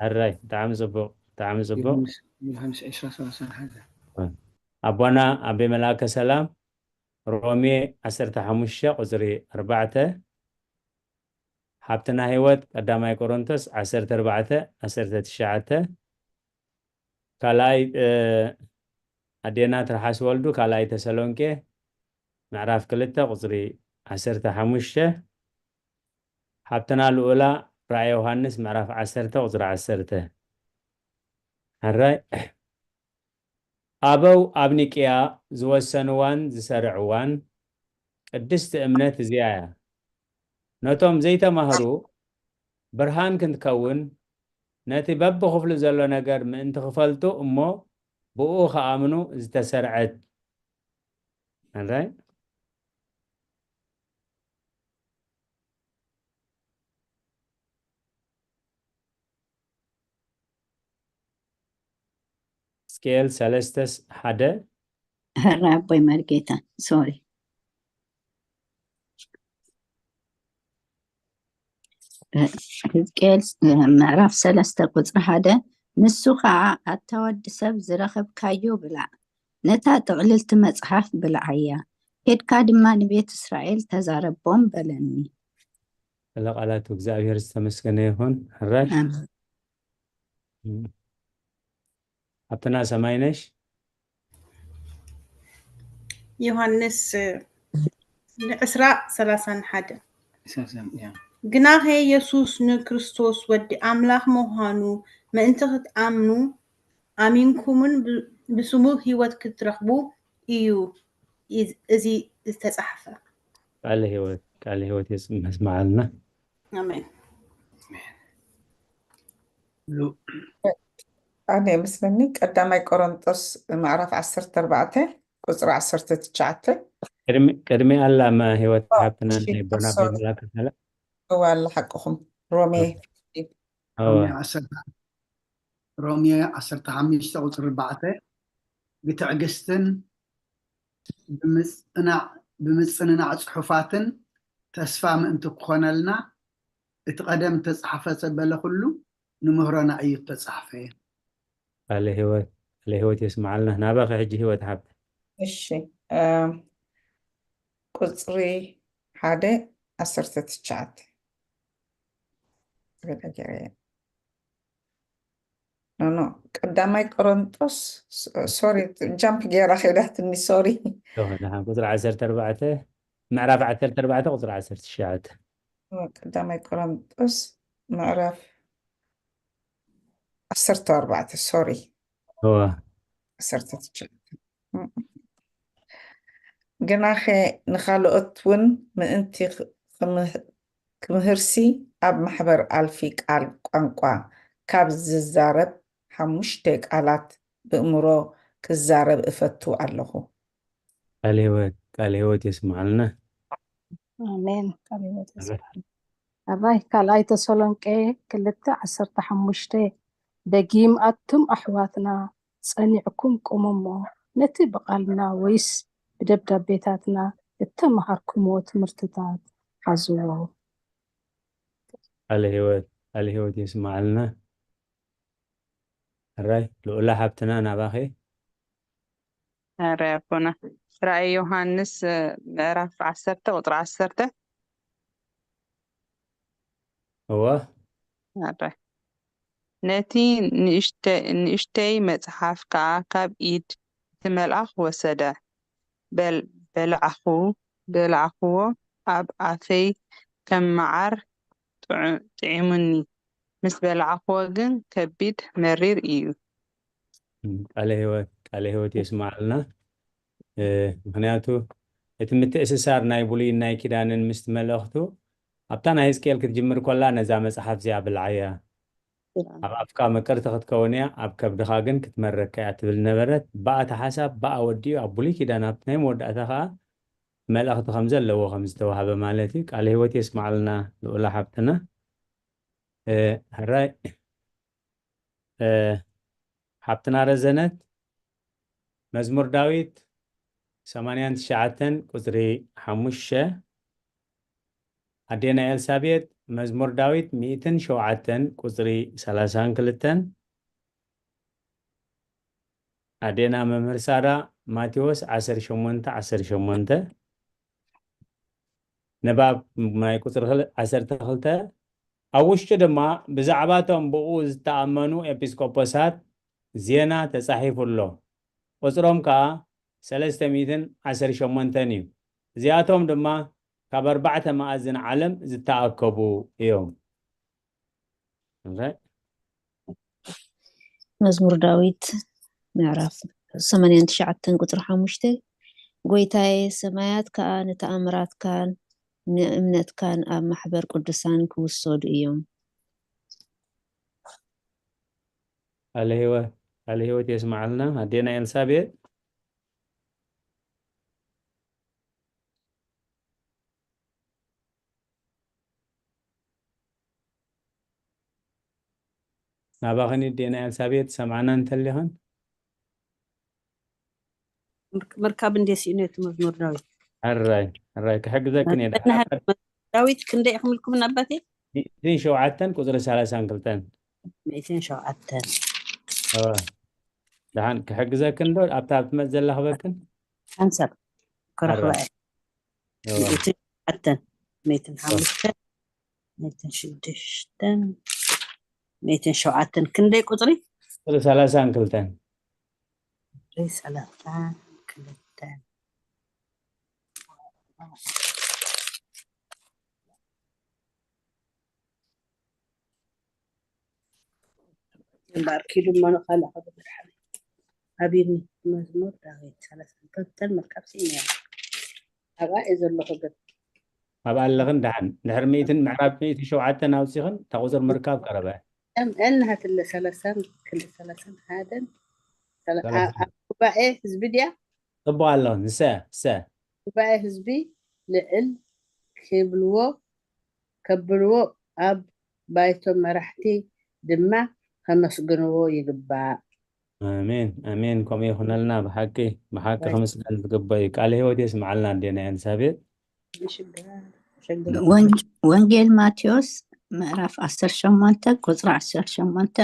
ሕራይ ብጣዕሚ ፅቡቅ ብጣዕሚ ፅቡቅ ዮሃንስ ዕስራ ሰላሳን ሓደን ኣቦና ኣቤ መልኣከ ሰላም ሮሜ ዓሰርተ ሓሙሽተ ቁፅሪ ኣርባዕተ ሓብትና ህይወት ቀዳማይ ቆሮንቶስ ዓሰርተ ኣርባዕተ ዓሰርተ ትሽዓተ ካልኣይ ኣዴና ትርሓስ ወልዱ ካልኣይ ተሰሎንቄ ምዕራፍ ክልተ ቁፅሪ ዓሰርተ ሓሙሽተ ሓብትና ልኡላ ራእየ ዮሃንስ ምዕራፍ ዓሰርተ ቁጽሪ ዓሰርተ። ሕራይ ኣበው ኣብ ኒቅያ ዝወሰንዋን ዝሰርዕዋን ቅድስቲ እምነት እዚኣ እያ። ነቶም ዘይተማህሩ ብርሃን ክንትከውን ነቲ በብኽፍሉ ዘሎ ነገር ምእንቲ ክፈልጡ እሞ ብኡ ክኣምኑ ዝተሰርዐት። ኣራይ ሕዝቅኤል ሰለስተ ሓደ። ሕራይ ኣቦይ መርጌታ፣ ሶሪ። ሕዝቅኤል ምዕራፍ ሰለስተ ቁጽሪ ሓደ። ንሱ ኸዓ ኣታ ወዲ ሰብ ዝረኸብካዮ ብላዕ፣ ነታ ጥቕልልቲ መጽሓፍ ብልዓያ፣ ኬድካ ድማ ንቤት እስራኤል ተዛረቦም በለኒ። ስለ ቃላቱ እግዚኣብሔር ዝተመስገነ ይኹን። ሕራይ ኣሜን። ሓብትና ሰማይነሽ ዮሃንስ ዕስራ ሰላሳን ሓደ። ሰላሳን፣ ያ። ግናኸ የሱስ ንክርስቶስ ወዲ ኣምላኽ ምዃኑ ምእንቲ ክትኣምኑ ኣሚንኩምን ብ- ብስሙ ህይወት ክትረኽቡ እዩ እዚ ዝተጻሕፈ። ቃለ ህይወት ቃለ ህይወት የስመዓልና። ኣሜን። ኣነ ይመስለኒ ቀዳማይ ቆሮንጦስ ምዕራፍ ዓሰርተ ኣርባዕተ ቁፅሪ ዓሰርተ ትሽዓተ። ቅድሚ ቅድሚ ኣላ መ ህይወት ሓብትና እሺ፣ ናይ ቦና ሶሪ። ቤላ ከተለ እዋ ኣላ ሓቅኹም። ሮሜ ኣዋ ሮሜ ዓሰርተ ሮሜ ዓሰርተ ሓሙሽተ ቁፅሪ ኣርባዕተ ብትዕግስትን ብምፅናዕ ብምፅንናዕ ፅሑፋትን ተስፋ ምእንቲ ክኾነልና እቲ ቀደም ተፃሕፈ ዘበለ ኩሉ ንምህሮና እዩ ተፃሕፈ። ቃለ ህይወት ቃለ ህይወት የስመዓልና። ናባኺ ሕጂ ህይወት ሓብቲ እሺ እም፣ ቁፅሪ ሓደ ዓሰርተ ትሽዓተ። ገለ ገለ። ኖ ኖ ቀዳማይ ቆሮንጦስ ሶሪ ጃምፕ ገይራ ከይዳትኒ ሶሪ። ደሓን ቁፅሪ ዓሰርተ ኣርባዕተ ምዕራፍ ዓሰርተ ኣርባዕተ ቁፅሪ ዓሰርተ ትሽዓተ። ቀዳማይ ቆሮንጦስ ምዕራፍ ዓሰርተ ኣርባዕተ ሶሪ እዋ ዓሰርተ ትሽዓተ። ግናኸ ንኻልኦት እውን ምእንቲ ክምህ- ክምህርሲ ኣብ ማሕበር ኣልፊ ቃል ቋንቋ ካብ ዝዛረብ ሓሙሽተ ቃላት ብእምሮ ክዛረብ እፈቱ ኣለኹ። ቃለ ህይወት ቃለ ህይወት የስመዓልና። ኣሜን። ካብ ህይወት የስምዓና። ኣባይ ካልኣይ ተሰሎንቄ ክልተ ዓሰርተ ሓሙሽተ ደጊም ኣቱም ኣሕዋትና ጸኒዕኩም ቁሙ እሞ ነቲ ብቓልና ወይስ ብደብዳቤታትና እተመሃርኩምዎ ትምህርትታት ሓዝዎ። ቃለ ህይወት ቃለ ህይወት የስመዓልና። ሕራይ ልኡላ ሓብትና ናባኺ። ሕራይ ኣቦና ራእይ ዮሃንስ ምዕራፍ ዓሰርተ ቁፅሪ ዓሰርተ። እወ ሕራይ ነቲ ንእሽተ- ንእሽተይ መጽሓፍ ከኣ ካብ ኢድ እቲ መልኣኽ ወሰደ። በል- በላዕኹ በላዕኹዎ፣ ኣብ ኣፈይ ከም መዓር ጥዑ- ጥዒሙኒ። ምስ በላዕኹዎ ግን ከቢድ መሪር እዩ። ቃለ ህይወት ቃለ ህይወት የስመዓልና። ምክንያቱ እቲ ምትእስሳር ናይ ብሉይን ናይ ኪዳንን ምስቲ መልእኽቱ ኣብታ ናይ ህዝቅኤል ክትጅምር ኮላ ነዛ መጽሓፍ እዚኣ ብልዓያ ኣብ ኣፍካ ምቅርቲ ክትከውን እያ ኣብ ከብድኻ ግን ክትመረካ እያ ትብል ነበረት። ብኣቲ ሓሳብ ብኣ ወዲኡ ኣብ ብሉይ ኪዳን ኣብቲ ናይ መወዳእታ ከዓ መልእኽቲ ከም ዘለዎ ከም ዝተዋህበ ማለት እዩ። ቃለ ህይወት የስመዓልና ልኡላ ሓብትና። ሕራይ ሓብትና ረዘነት መዝሙር ዳዊት ሰማንያን ትሽዓተን ቁፅሪ ሓሙሽተ። ኣዴና ኤልሳቤጥ መዝሙር ዳዊት ሚእትን ሸውዓተን ቁፅሪ ሰላሳን ክልተን። ኣዴና መምህር ሳራ ማቴዎስ ዓሰርተ ሸሞንተ ዓሰርተ ሸሞንተ። ንባብ ናይ ቁፅሪ ዓሰርተ ክልተ። ኣብ ውሽጡ ድማ ብዛዕባቶም ብኡ ዝተኣመኑ ኤጲስቆጶሳት ዜና ተጻሒፉ ኣሎ። ቁጽሮም ከኣ ሰለስተ ሚእትን ዓሰርተ ሸሞንተን እዩ። እዚኣቶም ድማ ካብ ኣርባዕተ መኣዝን ዓለም ዝተኣከቡ እዮም። እምበር መዝሙር ዳዊት ምዕራፍ ሰማንያን ትሽዓተን ቁጽሪ ሓሙሽተ፣ ጎይታዬ፣ ሰማያት ከኣ ንተኣምራትካን ንእምነትካን ኣብ ማሕበር ቅዱሳን ክውሰዱ እዮም። ቃለ ህይወት ቃለ ህይወት የስማዓልና። ኣዴና ኤልሳቤጥ ናባኸን ኣዴና ኤልሳቤጥ ሰምዓና እንተሊኸን ምርካብ እንዴ ስኢኑ እቲ መዝሙር ዳዊት ሕራይ ሕራይ ክሕግዘክን እየ ዳዊት ክንደይ ኢኹም ኢልኩም ኣባቴ ሚእትን ሸውዓተን ቁፅሪ ሰላሳን ክልተን ሚእትን ሸውዓተን ደሓን ክሕግዘክን ዶ ኣብታ ኣብ ትመፅ ዘላ ክበክን ሓንሳብ ክረኽባ ሚእትን ሸውዓተን ሚእትን ሓሙሽተን ሚእትን ሽዱሽተን ሚእትን ሸውዓተን ክንደይ ቁፅሪ ቁፅሪ ሰላሳን ክልተን ቁፅሪ ሰላሳን ክልተን እምበኣር ኪዱ እሞ ንኻልእ ክብል ሓቢርኒ መዝሙር ዳዊት ሰላሳን ክልተን ምርካብ ስኢነ እያ ኣብኣ እየ ዘለኹ ግን ኣብ ኣለኽን ደሓን ድሕሪ ሚእትን ምዕራፍ ሚእትን ሸውዓተን ኣውፂኽን እታ ቁፅር ምርካብ ቀረበ እም እልናሃትለ ሰላሳን ክልተ ሰላሳን ሓደን ሰላ- ኣ- ኣብ ጉባኤ ህዝቢ ድያ ፅቡቅ ኣለኽን ንሰ ሰ ጉባኤ ህዝቢ ልዕል ክብልዎ ከብልዎ ኣብ ባይቶ መራሕቲ ድማ ከመስግንዎ ይግባእ ኣሜን ኣሜን ከምኡ ይኹነልና ብሓቂ ብሓቂ ክምስገን ዝግባእ እዩ ቃለ ህይወት የስምዓልና ኣዴና ኤልሳቤጥ ይሽግር ወንጌል ማቴዎስ ምዕራፍ ዓሰርተ ሸሞንተ ቁፅሪ ዓሰርተ ሸሞንተ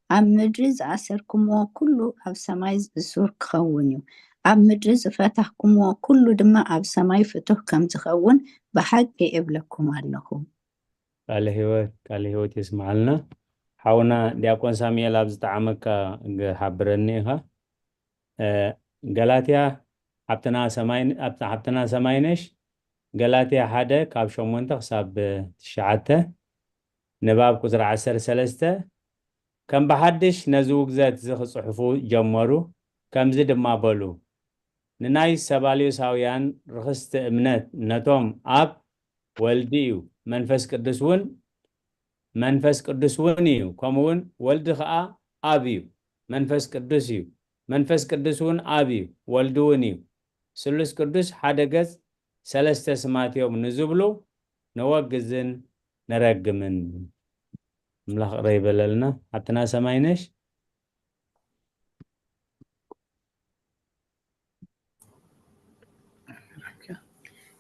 ኣብ ምድሪ ዝኣሰርኩምዎ ኩሉ ኣብ ሰማይ ዝእሱር ክኸውን እዩ፣ ኣብ ምድሪ ዝፈታሕኩምዎ ኩሉ ድማ ኣብ ሰማይ ፍቱሕ ከም ዝኸውን ብሓቂ እብለኩም ኣለኹ። ቃለ ህይወት ቃለ ህይወት የስምዓልና። ሓውና ዲያቆን ሳሙኤል ኣብ ዝጠዓመካ ሓብረኒ ኢኻ። ገላትያ ሓብትና ሰማይነሽ ገላትያ ሓደ ካብ ሸሞንተ ክሳብ ትሽዓተ ንባብ ቁፅሪ ዓሰርተ ሰለስተ ከም ብሓድሽ ነዚ ውግዘት እዚ ክፅሕፉ ጀመሩ። ከምዚ ድማ በሉ፣ ንናይ ሰባልዮሳውያን ርኽስቲ እምነት ነቶም ኣብ ወልዲ እዩ፣ መንፈስ ቅዱስ እውን መንፈስ ቅዱስ እውን እዩ፣ ከምኡውን ወልዲ ኸዓ ኣብ እዩ፣ መንፈስ ቅዱስ እዩ፣ መንፈስ ቅዱስ እውን ኣብ እዩ፣ ወልዲ እውን እዩ። ስሉስ ቅዱስ ሓደ ገጽ ሰለስተ ስማት እዮም ንዝብሉ ነወግዝን ንረግምን። ኣምላኽ ቅረ ይበለልና። ሓብትና ሰማይነሽ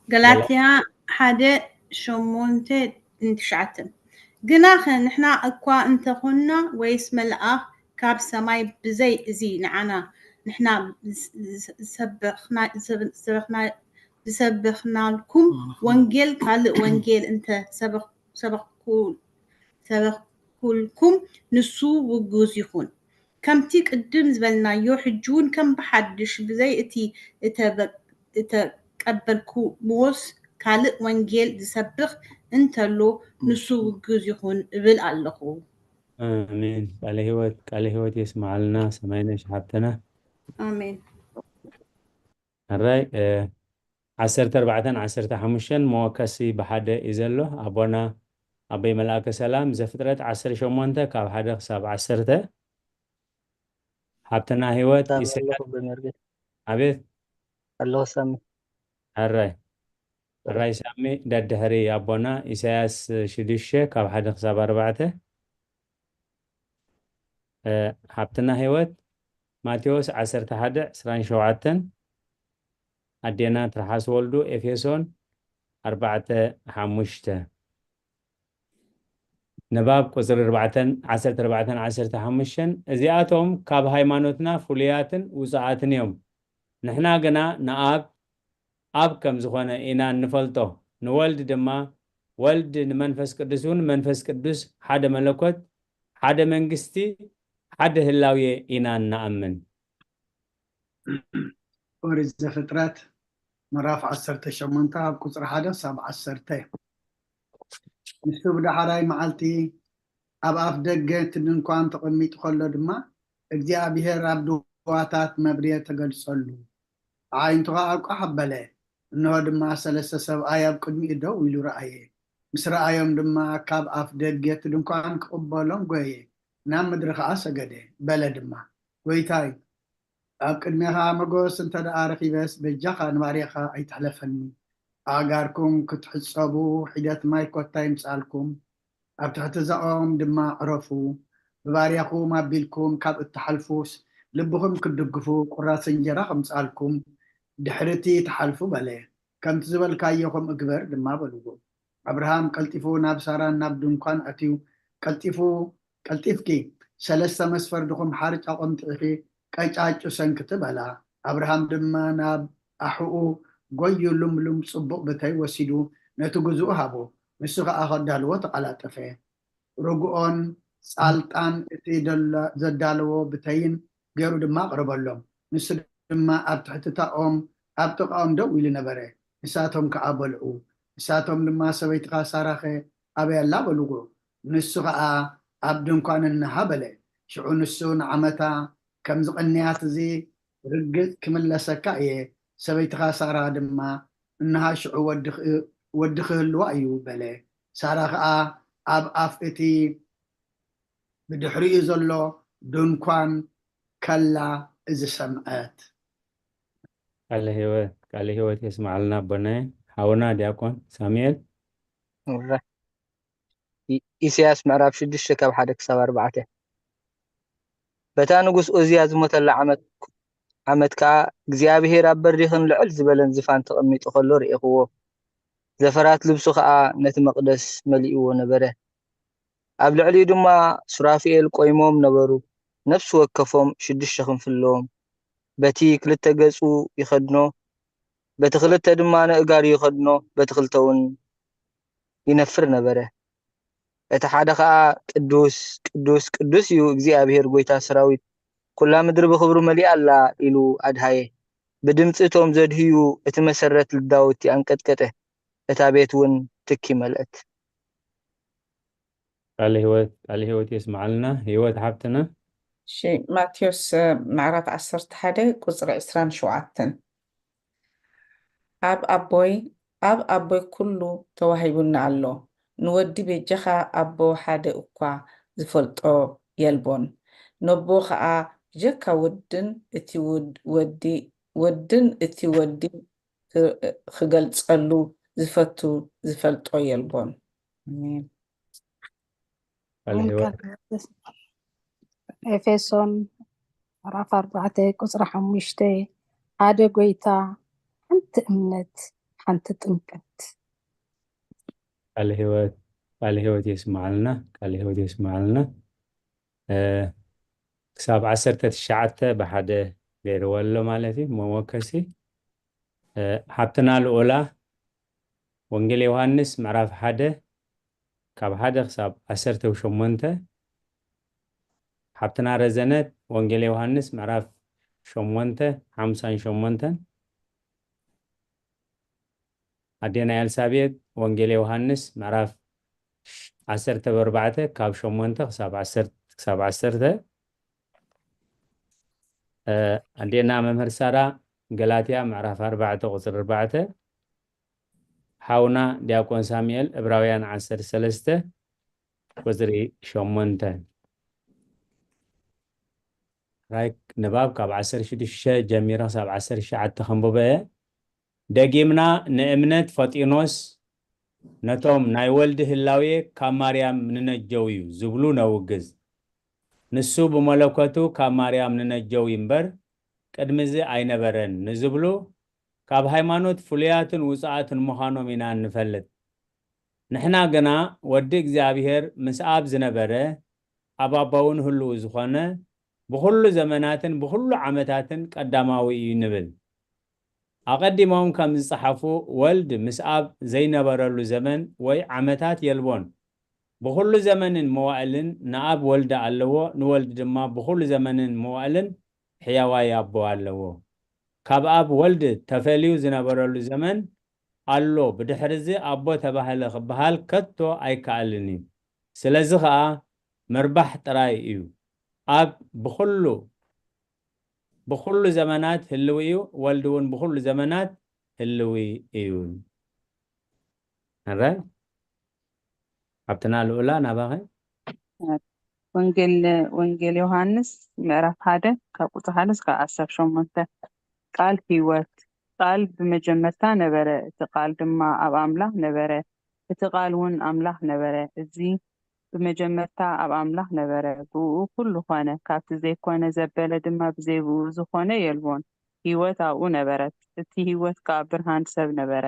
ገላትያ ሓደ ሸሞንተ ንትሽዓተን ግናኸ ንሕና እኳ እንተኾንና ወይስ መልኣኽ ካብ ሰማይ ብዘይ እዚ ንዓና ንሕና ዝሰበኽናልኩም ወንጌል ካልእ ወንጌል እንተ ሰበኽኩልኩም ንሱ ውጉዝ ይኹን። ከምቲ ቅድም ዝበልናዮ ሕጂ እውን ከም ብሓድሽ ብዘይ እቲ እተቀበልኩምዎስ ካልእ ወንጌል ዝሰብኽ እንተሎ ንሱ ውጉዝ ይኹን እብል ኣለኹ። ኣሜን። ቃለ ህይወት ቃለ ህይወት የስምዓልና ሰማይነሽ ሓብተና። ኣሜን። ሕራይ ዓሰርተ ኣርባዕተን ዓሰርተ ሓሙሽተን መወከሲ ብሓደ እዩ ዘሎ። ኣቦና ኣቦይ መልኣከ ሰላም ዘፍጥረት ዓሰርተ ሸሞንተ ካብ ሓደ ክሳብ ዓሰርተ ሓብትና ህይወት ኣቤት ኣለኹ ሳሚ ሕራይ ሕራይ ሳሚ ደድሕሪ ኣቦና ኢሳያስ ሽዱሽተ ካብ ሓደ ክሳብ ኣርባዕተ ሓብትና ህይወት ማቴዎስ ዓሰርተ ሓደ ዕስራን ሸውዓተን ኣዴና ትርሓስ ወልዱ ኤፌሶን ኣርባዕተ ሓሙሽተ ንባብ ቁፅሪ ኣርባዕተን ዓሰርተ ኣርባዕተን ዓሰርተ ሓሙሽተን እዚኣቶም ካብ ሃይማኖትና ፍሉያትን ውፁዓትን እዮም ንሕና ግና ንኣብ ኣብ ከም ዝኾነ ኢና እንፈልጦ ንወልድ ድማ ወልድ ንመንፈስ ቅዱስ እውን መንፈስ ቅዱስ ሓደ መለኮት ሓደ መንግስቲ ሓደ ህላውየ ኢና እንኣምን ኦሪት ዘፍጥረት ምዕራፍ ዓሰርተ ሸሞንተ ካብ ቁጽሪ ሓደ ክሳብ ዓሰርተ። ንሱ ብዳሕራይ መዓልቲ ኣብ ኣፍ ደገ እቲ ድንኳን ተቐሚጡ ከሎ ድማ፣ እግዚኣብሔር ኣብ ድዋታት መብርየ ተገልጸሉ። ኣዒንቱ ኸዓ ቋሕ ኣበለ። እንሆ ድማ ሰለስተ ሰብኣይ ኣብ ቅድሚኡ ደው ኢሉ ረኣየ። ምስ ረኣዮም ድማ ካብ ኣፍ ደገ እቲ ድንኳን ክቕበሎም ጐየ፣ ናብ ምድሪ ኸዓ ሰገደ። በለ ድማ፣ ጐይታይ፣ ኣብ ቅድሜኻ መጎስ እንተ ደኣ ረኺበስ፣ በጃኻ ንባርያኻ ኣይትሕለፈኒ። ኣእጋርኩም ክትሕጸቡ ሒደት ማይ ኮታ ይምጻልኩም፣ ኣብ ትሕቲ ዛኦም ድማ ዕረፉ። ብባርያኹም ኣቢልኩም ካብ እትሓልፉስ፣ ልብኹም ክትድግፉ ቁራስ እንጀራ ከምጻልኩም፣ ድሕሪ እቲ ትሓልፉ በለ። ከምቲ ዝበልካዮ ከምኡ ግበር ድማ በልዎ። ኣብርሃም ቀልጢፉ ናብ ሳራን ናብ ድንኳን ኣትዩ፣ ቀልጢፉ ቀልጢፍኪ ሰለስተ መስፈር ድኹም ሓርጭ ኣቐምጢዕኺ ቀጫጩ ሰንክቲ በላ። ኣብርሃም ድማ ናብ ኣሕኡ ጎዩ ልምሉም ጽቡቕ ብተይ ወሲዱ ነቲ ግዙኡ ሃቦ። ንሱ ኸኣ ከዳልዎ ተቐላጠፈ። ርግኦን ጻልጣን እቲ ደላ-፣ ዘዳለዎ ብተይን ገይሩ ድማ ኣቕረበሎም። ንሱ ድማ ኣብ ትሕቲ እታ ኦም ኣብ ጥቓኦም ደው ኢሉ ነበረ። ንሳቶም ከኣ በልዑ። ንሳቶም ድማ፣ "ሰበይትኻ ሳራኸ ኣበይ ኣላ?" በልዎ። ንሱ ኸኣ፣ "ኣብ ድንኳን እንሃ" በለ። ሽዑ ንሱ ንዓመታ፣ "ከም ዝቐንያት እዚ ርግጽ ክምለሰካ እየ፣ ሰበይትኻ ሳራ ድማ እንሃ ሽዑ ወዲ ኽ-፣ ወዲ ክህልዋ እዩ" በለ። ሳራ ኸኣ ኣብ ኣፍ እቲ ብድሕሪኡ ዘሎ ድንኳን ከላ እዚ ሰምዐት። ቃለ ህይወት፣ ቃለ ህይወት የስምዓልና ኣቦናየ። ሓውና ዲያቆን ሳሙኤል። እወ። ኢ-፣ ኢሳያስ ምዕራፍ ሽዱሽተ ካብ ሓደ ክሳብ ኣርባዕተ። በታ ንጉስ ኦዝያ ዝሞተላ ዓመት፣ ዓመት ከኣ እግዚኣብሄር ኣብ በሪኽን ልዕል ዝበለን ዝፋን ተቐሚጡ ኸሎ ርኤኽዎ። ዘፈራት ልብሱ ኸኣ ነቲ መቕደስ መሊእዎ ነበረ። ኣብ ልዕሊኡ ድማ ሱራፊኤል ቆይሞም ነበሩ። ነፍሲ ወከፎም ሽዱሽተ ክንፊ ኣለዎም። በቲ ክልተ ገጹ ይኸድኖ፣ በቲ ክልተ ድማ ነእጋሩ ይኸድኖ፣ በቲ ክልተ እውን ይነፍር ነበረ። እቲ ሓደ ኸኣ፣ "ቅዱስ፣ ቅዱስ፣ ቅዱስ እዩ እግዚኣብሄር ጐይታ ሰራዊት፣ ኵላ ምድሪ ብኽብሩ መሊኣ ኣላ" ኢሉ ኣድሃየ። ብድምጺ እቶም ዘድህዩ እቲ መሰረት ልዳውቲ ኣንቀጥቀጠ፣ እታ ቤት እውን ትኪ መልአት። ቃለ ህይወት፣ ቃለ ህይወት የስምዓልና። ህይወት ሓብትና። እሺ፣ ማቴዎስ፣ እ፣ ምዕራፍ ዓሰርተ ሓደ ቁጽሪ ዕስራን ሸውዓተን። ኣብ ኣቦይ፣ ኣብ ኣቦይ ኩሉ ተዋሂቡኒ ኣሎ። ንወዲ በጃኻ ኣቦ ሓደ እኳ ዝፈልጦ የልቦን። ነቦ ኸኣ ብጀካ ወድን እቲ ውድ-፣ ወዲ፣ ወድን እቲ ወዲ ክ-፣ ክገልጸሉ ዝፈቱ ዝፈልጦ የልቦን። ኣሜን። ቃለ ኣሜን። ህይወት። ቃል ህይወት። ኤፌሶን ምዕራፍ ኣርባዕተ ቁጽሪ ሓሙሽተ፣ ሓደ ጐይታ፣ ሓንቲ እምነት፣ ሓንቲ ጥምቀት። ቃለ ህይወት፣ ቃለ ህይወት የስምዓልና፣ ቃለ ህይወት የስምዓልና። እ፣ ክሳብ ዓሰርተ ትሽዓተ ብሓደ ገይርዎ ኣሎ ማለት እዩ፣ መወከሲ። እ፣ ሓብትና ልኡላ፣ ወንጌል ዮሃንስ ምዕራፍ ሓደ ካብ ሓደ ክሳብ ዓሰርተ ሸሞንተ። ሓብትና ረዘነት፣ ወንጌል ዮሃንስ ምዕራፍ ሸሞንተ፣ ሓምሳን ሸሞንተን። ኣዴና ኤልሳቤጥ፣ ወንጌል ዮሃንስ ምዕራፍ ዓሰርተ ኣርባዕተ ካብ ሸሞንተ ክሳብ ዓሰርተ፣ ክሳብ ዓሰርተ። እ፣ ኣዴና መምህር ሳራ፣ ገላትያ ምዕራፍ ኣርባዕተ ቁጽሪ ኣርባዕተ። ሓውና ዲያቆን ሳሙኤል፣ ዕብራውያን ዓሰርተ ሰለስተ ቁጽሪ ሸሞንተ። ራይክ ንባብ ካብ ዓሰርተ ሽዱሽተ ጀሚረ ክሳብ ዓሰርተ ትሽዓተ ከንብቦ እየ። ደጊምና ንእምነት ፈጢኖስ ነቶም ናይ ወልድ ህላዌ ካብ ማርያም ንነጀው እዩ ዝብሉ ነውግዝ። ንሱ ብመለኮቱ ካብ ማርያም ንነጀው እዩ እምበር ቅድሚ እዚ ኣይነበረን ንዝብሉ ካብ ሃይማኖት ፍሉያትን ውጹኣትን ምዃኖም ኢና እንፈልጥ። ንሕና ግና ወዲ እግዚኣብሔር ምስ ኣብ ዝነበረ ኣብ ኣቦ እውን ህልው ዝኾነ ብኹሉ ዘመናትን ብኹሉ ዓመታትን ቀዳማዊ እዩ ንብል። ኣቐዲሞም ከም ዝጸሓፉ ወልድ ምስ ኣብ ዘይነበረሉ ዘመን ወይ ዓመታት የልቦን። ብኹሉ ዘመንን መዋእልን ንኣብ ወልድ ኣለዎ፣ ንወልድ ድማ ብኹሉ ዘመንን መዋእልን ሕያዋይ ኣቦ ኣለዎ። ካብ ኣብ ወልድ ተፈልዩ ዝነበረሉ ዘመን ኣሎ። ብድሕርዚ ኣቦ ተባህለ ክበሃል ከቶ ኣይከኣልን እዩ። ስለዚ ኸኣ ምርባሕ ጥራይ እዩ። ኣብ ብኹሉ ብኹሉ ዘመናት ህልዊ እዩ፣ ወልድ እውን ብኹሉ ዘመናት ህልዊ እዩ። ኣራይ ኣብትና ልኡላ ናባኸ ወንጌል ወንጌል ዮሃንስ ምዕራፍ ሓደ ካብ ቁፅሪ ሓደ እስካብ ዓሰርተ ሸሞንተ። ቃል ህይወት። ቃል ብመጀመርታ ነበረ፣ እቲ ቃል ድማ ኣብ ኣምላኽ ነበረ፣ እቲ ቃል እውን ኣምላኽ ነበረ። እዚ ብመጀመርታ ኣብ ኣምላኽ ነበረ፣ ብእኡ ኩሉ ኾነ፣ ካብቲ ዘይኮነ ዘበለ ድማ ብዘይ ብእኡ ዝኾነ የልቦን። ህይወት ኣብኡ ነበረት፣ እቲ ህይወት ከኣ ብርሃን ሰብ ነበረ።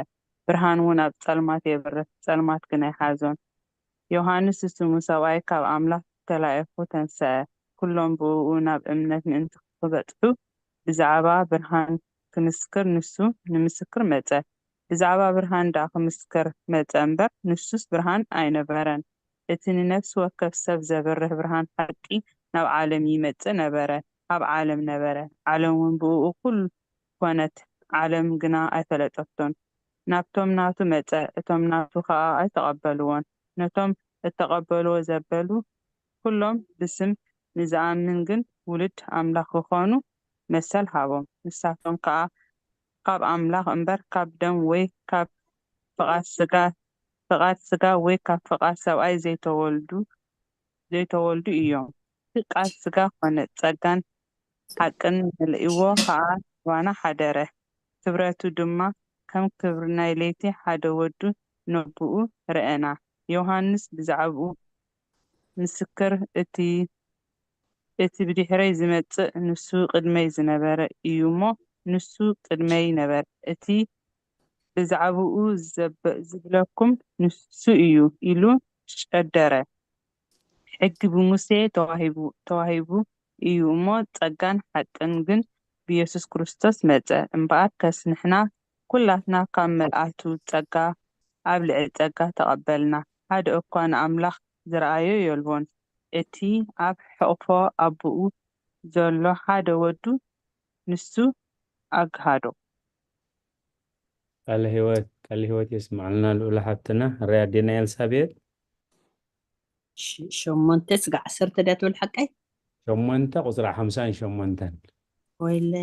ብርሃን እውን ኣብ ጸልማት የብርህ፣ ጸልማት ግን ኣይሓዞን። ዮሃንስ ዝስሙ ሰብኣይ ካብ ኣምላኽ ተላኢኹ ተንስአ። ኩሎም ብእኡ ናብ እምነት ምእንቲ ክበጽሑ ብዛዕባ ብርሃን ክምስክር ንሱ ንምስክር መጸ። ብዛዕባ ብርሃን ደኣ ክምስክር መጸ እምበር ንሱስ ብርሃን ኣይነበረን። እቲ ንነፍሲ ወከፍ ሰብ ዘብርህ ብርሃን ሓቂ ናብ ዓለም ይመጽእ ነበረ። ኣብ ዓለም ነበረ፣ ዓለም እውን ብእኡ ኩል ኮነት፣ ዓለም ግና ኣይፈለጠቶን። ናብቶም ናቱ መጸ፣ እቶም ናቱ ከኣ ኣይተቐበልዎን። ነቶም እተቐበልዎ ዘበሉ ኩሎም ብስም ንዝኣምን ግን ውሉድ ኣምላኽ ክኾኑ መሰል ሃቦም። ንሳቶም ከኣ ካብ ኣምላኽ እምበር ካብ ደም ወይ ካብ ፍቓድ ስጋ ፍቓድ ስጋ ወይ ካብ ፍቓድ ሰብኣይ ዘይተወልዱ ዘይተወልዱ እዮም። እቲ ቃል ስጋ ኾነ፣ ጸጋን ሓቅን መሊእዎ ኸኣ ኣባና ሓደረ። ክብረቱ ድማ ከም ክብሪ ናይ ለይቲ ሓደ ወዱ ነብኡ ረኣና። ዮሃንስ ብዛዕባኡ ምስክር፣ እቲ እቲ ብድሕረይ ዝመጽእ ንሱ ቅድመይ ዝነበረ እዩ እሞ፣ ንሱ ቅድመይ ነበረ። እቲ ብዛዕባኡ ዘበ- ዝብለኩም ንሱ እዩ ኢሉ ጨደረ። ሕጊ ብሙሴ ተዋሂቡ ተዋሂቡ እዩ እሞ፣ ጸጋን ሓቅን ግን ብኢየሱስ ክርስቶስ መጸ። እምበኣርከስ ንሕና ኩላትና ካብ ምልኣቱ ጸጋ ኣብ ልዕሊ ጸጋ ተቐበልና። ሓደ እኳ ንኣምላኽ ዝረኣዮ የልቦን። እቲ ኣብ ሕቕፎ ኣቦኡ ዘሎ ሓደ ወዱ ንሱ ኣግሃዶ። ቃለ ህይወት ቃለ ህይወት የስማዕልና ልኡላ ሓብትና። ርያ ኣዴና ኤልሳቤጥ ሸሞንተ ስጋ ዓሰርተ ድያ ትብል ሓቀይ? ሸሞንተ ቁፅራ ሓምሳን ሸሞንተን ወይለ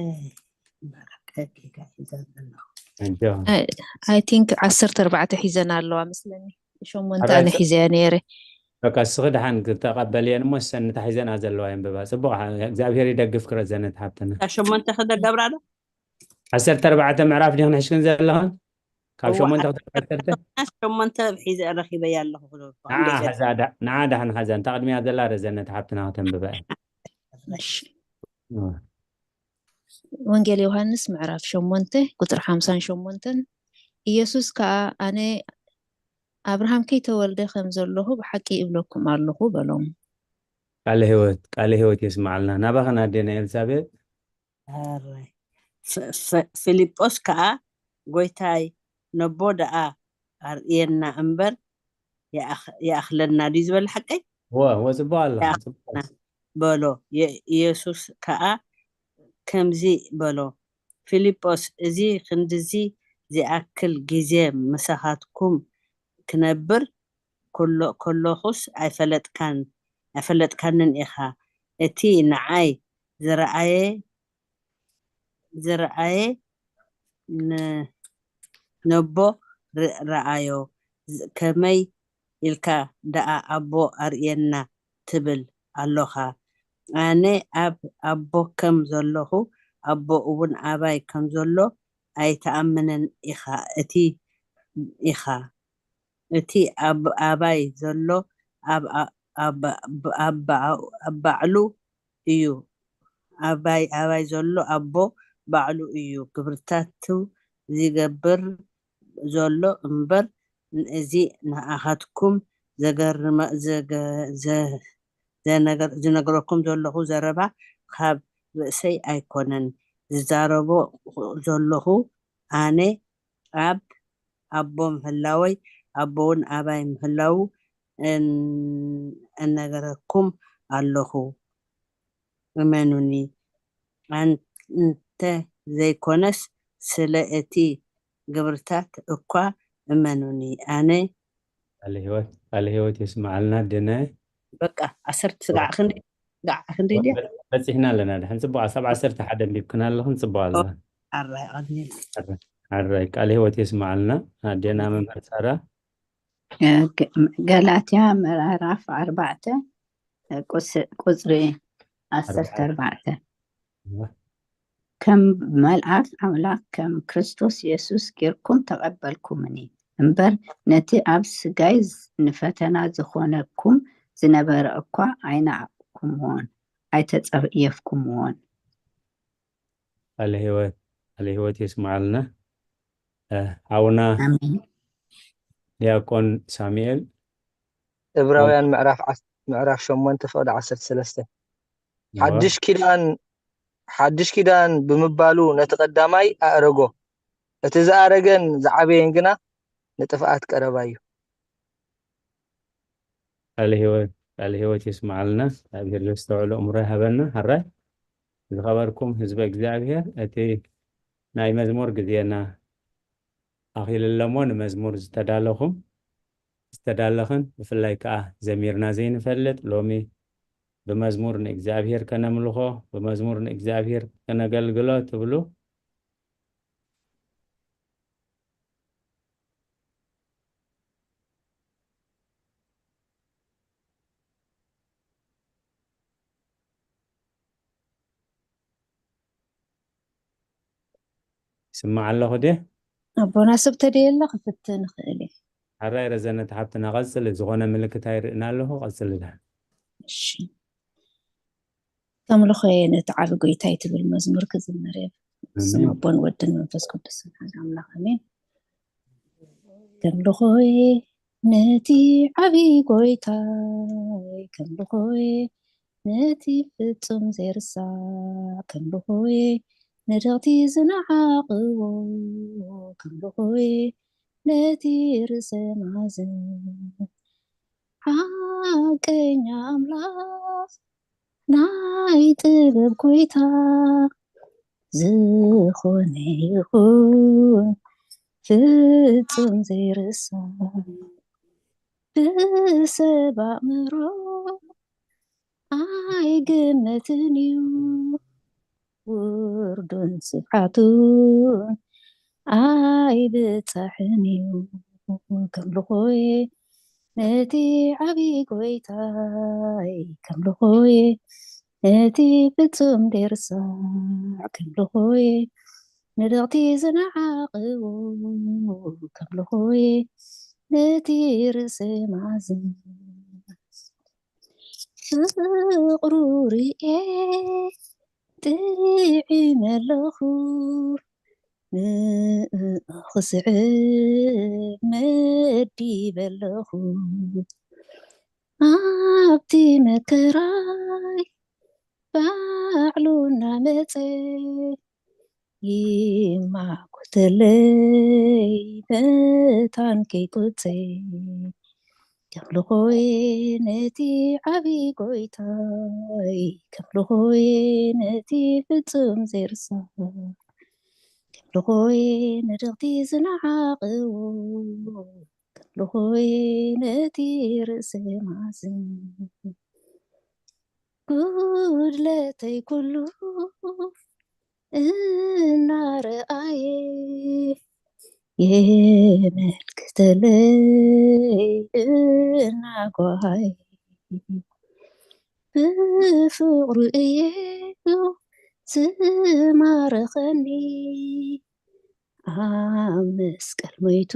I think ዓሰርተ ኣርባዕተ ሒዘን ኣለዋ መስለኒ። ሸሞንተ ኣነ ሒዘያ ነይረ። በቃ እስኺ ደሓን ክተቐበልየን እሞ ሰን እታ ሒዘና ዘለዋ የንብባ። ፅቡቕ እግዚኣብሔር ይደግፍ ክረዘነት ሓብትና። ሸሞንተ ክደገብራ ዶ? ዓሰርተ ኣርባዕተ ምዕራፍ ዲኽን ሕሽክን ዘለኽን ካብ ሸሞንተ ክሳብ ዓሰርተ ሸሞንተ ሒዘ ረኺበያ ኣለኹ። ንዓ ዳሕን ሓዛ እንታ ቅድሚያ ዘላ ረዘነት ሓብትና ክተንብበ ወንጌል ዮሃንስ ምዕራፍ ሸሞንተ ቁፅሪ ሓምሳን ሸሞንተን ኢየሱስ ከዓ ኣነ ኣብርሃም ከይተወልደ ከም ዘለኹ ብሓቂ እብለኩም ኣለኹ በሎም። ቃለ ህይወት ቃለ ህይወት የስማዓልና። ናባኸን ኣዴና ኤልሳቤጥ። ፊልጶስ ከዓ ጎይታይ ነቦ ደኣ ኣርእየና እምበር ይኣኽለና ድዩ ዝበለ ሓቀይ? እወ እወ ፅቡቕ ኣሎ በሎ። ኢየሱስ ከዓ ከምዚ በሎ፣ ፊልጶስ እዚ ክንድዚ ዚኣክል ግዜ ምሳኻትኩም ክነብር ከለኹስ ኣይፈለጥካን ኣይፈለጥካንን ኢኻ። እቲ ንዓይ ዝረኣየ ዝረኣየ ነቦ ረኣዮ። ከመይ ኢልካ ደኣ ኣቦ ኣርእየና ትብል ኣሎኻ? ኣነ ኣብ ኣቦ ከም ዘለኹ ኣቦ እውን ኣባይ ከም ዘሎ ኣይትኣምንን ኢኻ። እቲ ኢኻ እቲ ኣብ ኣባይ ዘሎ ኣብ ባዕሉ እዩ። ኣባይ ኣባይ ዘሎ ኣቦ ባዕሉ እዩ ግብርታቱ ዝገብር ዘሎ እምበር እዚ ንኣኻትኩም ዝነግረኩም ዘለኹ ዘረባ ካብ ርእሰይ ኣይኮነን ዝዛረቦ ዘለኹ ኣነ ኣብ ኣቦ ምህላወይ ኣቦውን ኣባይ ምህላዉ እነግረኩም ኣለኹ እመኑኒ። እንተ ዘይኮነስ፣ ስለ እቲ ግብርታት እኳ እመኑኒ። ኣነ ቃለ ህይወት ቃለ ህይወት የስምዓልና ኣደናይ። በቃ ዓሰርተ ስጋዕ ክንዲ ስጋዕ ክንዲ ድያ? በ- በፂሕና ኣለና። ድሕን ፅቡቅ ኣሳብ ዓሰርተ ሓደ ኣንቢብክና ኣለኹም። ፅቡቅ ኣለና። ኣራይ ቀኒል ኣራይ ቃለ ህይወት የስምዓልና ኣዴና መምህር ሳራ። ገላትያ ምዕራፍ ኣርባዕተ ቁስ- ቁፅሪ ዓሰርተ ኣርባዕተ። ከም መልኣኽ ኣምላኽ ከም ክርስቶስ የሱስ ጌርኩም ተቐበልኩምኒ እምበር፣ ነቲ ኣብ ስጋይ ንፈተና ዝኾነኩም ዝነበረ እኳ ኣይነዓቕኩምዎን ኣይተጸየፍኩምዎን። ቃለ ህይወት ቃለ ህይወት የስምዓልና። ሓውና ኣሜን። ዲያቆን ሳሙኤል። ዕብራውያን ምዕራፍ ዓስ- ምዕራፍ ሸሞንተ ፍቕዲ ዓሰርተ ሰለስተ። ሓድሽ ኪዳን ሓድሽ ኪዳን ብምባሉ ነቲ ቀዳማይ ኣእረጎ፣ እቲ ዝኣረገን ዝዓበየን ግና ንጥፍኣት ቀረባ እዩ። ቃለ ህይወት ቃለ ህይወት የስምዓልና። እግዚኣብሔር ዘስተውዕሎ እምሮ ይሃበና። ሓራይ ዝኸበርኩም ህዝበ እግዚኣብሔር፣ እቲ ናይ መዝሙር ግዜና ኣኺሉ ኣሎ እሞ፣ ንመዝሙር ዝተዳለኹም ዝተዳለኽን፣ ብፍላይ ከዓ ዘሚርና ዘይንፈልጥ፣ ሎሚ ብመዝሙር ንእግዚኣብሔር ከነምልኾ፣ ብመዝሙር ንእግዚኣብሔር ከነገልግሎ ትብሉ፣ ስማዕ ኣለኹ ድየ? ኣቦና ሰብ ተደየለ ክፍትን ይኽእል እዩ። ሓራይ ረዘነት ሓብትና ቀጽል፣ ዝኾነ ምልክት ኣይርእን ኣለኹ። ቀጽል ዳ እሺ። ተምልኾየ ነቲ ዓቢ ጎይታይ ትብል መዝሙር ክዝምር እየ። ስም ኣቦን ወድን መንፈስ ቅዱስን ሓደ ኣምላኽ ኣሜን። ተምልኾየ ነቲ ዓቢ ጎይታይ፣ ተምልኾየ ነቲ ፍጹም ዘይርሳዕ፣ ተምልኾየ ንደቕቲ ዝነዓቕዎ፣ ተምልኾየ ነቲ ርእሰ ማዝን። ሓቀኛ ኣምላኽ ናይ ጥበብ ጎይታ ዝኾነ ይኹን ፍጹም ዘይርሳዕ፣ ብሰብ ኣእምሮ ኣይግመትን እዩ፣ ውርዱን ስፍሓቱን ኣይብጻሕን እዩ። ከምልኾየ ነቲ ዓቢ ጎይታይ፣ ከምልኾየ ነቲ ፍጹም ደርሳዕ፣ ከምልኾየ ንደቕቲ ዝነዓቕዎ፣ ከምልኾየ ነቲ ርእሰ ማዝን። ፍቕሩ ርእየ ጥዒመ ኣለኹ፣ ንእኡ ክስዕብ መዲበ ኣለኹ። ኣብቲ መከራይ ባዕሉ እናመጸ ይማጎተለይ መታን ከይቆጸ። ከምልኾየ ነቲ ዓቢ ጎይታይ፣ ከምልኾየ ነቲ ፍጹም ዘይርሳዕ፣ ከምልኾየ ንደቕቲ ዝነዓቕዎ፣ ከምልኾየ ነቲ ርእሰ ማዝን። ጉድለተይ ኩሉ እናረኣየ የመልክተለይ እናጓሃየ፣ ብፍቕሩ እየ ዝማረኸኒ፣ ኣብ መስቀል ሞይቱ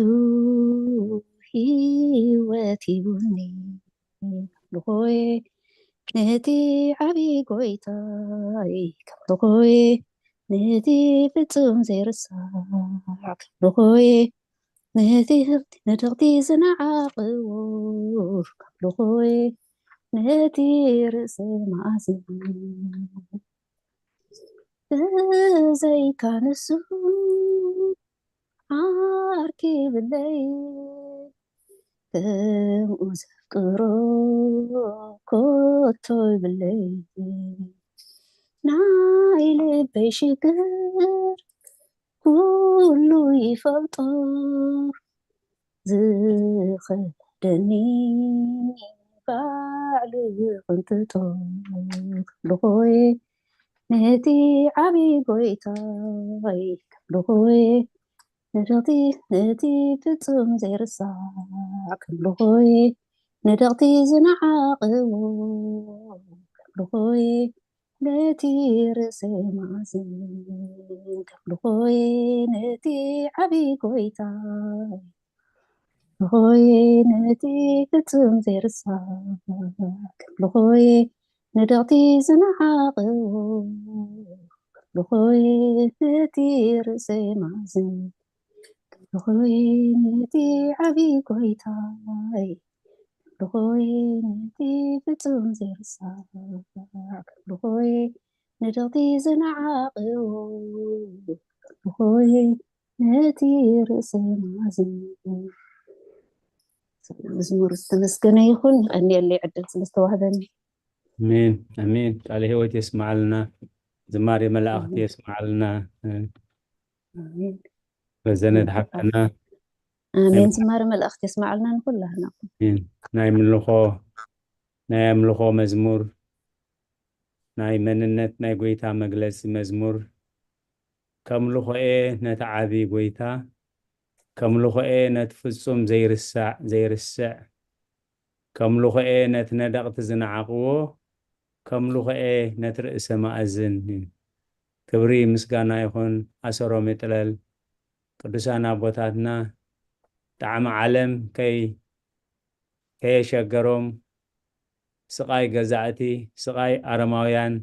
ህይወት ሂቡኒ። ከምልኾየ ነቲ ዓቢ ጎይታይ፣ ከምልኾየ ነቲ ፍጹም ዘይርሳዕ፣ ከምልኾየ ነቲ ንደቕቲ ዝነዓቕዎ፣ ከምልኾየ ነቲ ርእሰ ማዝን። ብዘይካ ንሱ ዓርኪ ይብለይ፣ ከምኡ ዘፍቅሮ ኮቶ ይብለይ። ናይ ልበይ ሽግር ኩሉ ይፈልጦ፣ ዝኸደኒ ባዕሉ ይቕንጥጦ። ኣምልኾይ ነቲ ዓቢ ጎይታይ፣ ኣምልኾይ ንድቕቲ ነቲ ፍጹም ዘይርሳዕ፣ ኣምልኾይ ንድቕቲ ዝነዓቕዎ፣ ኣምልኾይ ነቲ ርእሰ መኣዝን፣ ኣምልኾይ ነቲ ዓቢ ጎይታይ፣ ኣምልኾይ ነቲ ፍጹም ዘይርሳዕ፣ ኣምልኾይ ንድቕቲ ዝነዓቕዎ፣ ኣምልኾይ ነቲ ርእሰ መኣዝን፣ ኣምልኾይ ነቲ ዓቢ ጎይታይ፣ ኣምልኾይ ነቲ ፍጹም ዘይርሳዕ፣ ኣምልኾይ ንድቕቲ ዝነዓቕዎ፣ ኣምልኾይ ነቲ ርእሰ መኣዝን። መዝሙር ዝተመስገነ ይኹን። የቐንየለይ ዕድል ስለ ዝተዋህበኒ። ኣሜን ኣሜን። ቃለ ህይወት የስማዓልና፣ ዝማሬ መላእኽቲ የስማዓልና። ኣሜን። ረዘነት ሓፍትና ኣሜን። ዝማሬ መላእኽቲ የስማዓልና ንኩላህና። ኣሜን። ናይ ምልኾ ናይ ኣምልኾ መዝሙር፣ ናይ መንነት ናይ ጎይታ መግለጺ መዝሙር፣ ከምልኾኤ ነቲ ዓቢ ጎይታ፣ ከምልኾኤ ነቲ ፍጹም ዘይርሳዕ ዘይርስዕ፣ ከምልኾኤ ነቲ ነደቕቲ ዝነዓቕዎ፣ ከምልኾኤ ነቲ ርእሰ መኣዝን። ክብሪ ምስጋና ይኹን። ኣሰሮም ይጥለል። ቅዱሳን ኣቦታትና ጣዕሚ ዓለም ከይ ከየሸገሮም፣ ስቓይ ገዛእቲ፣ ስቓይ ኣረማውያን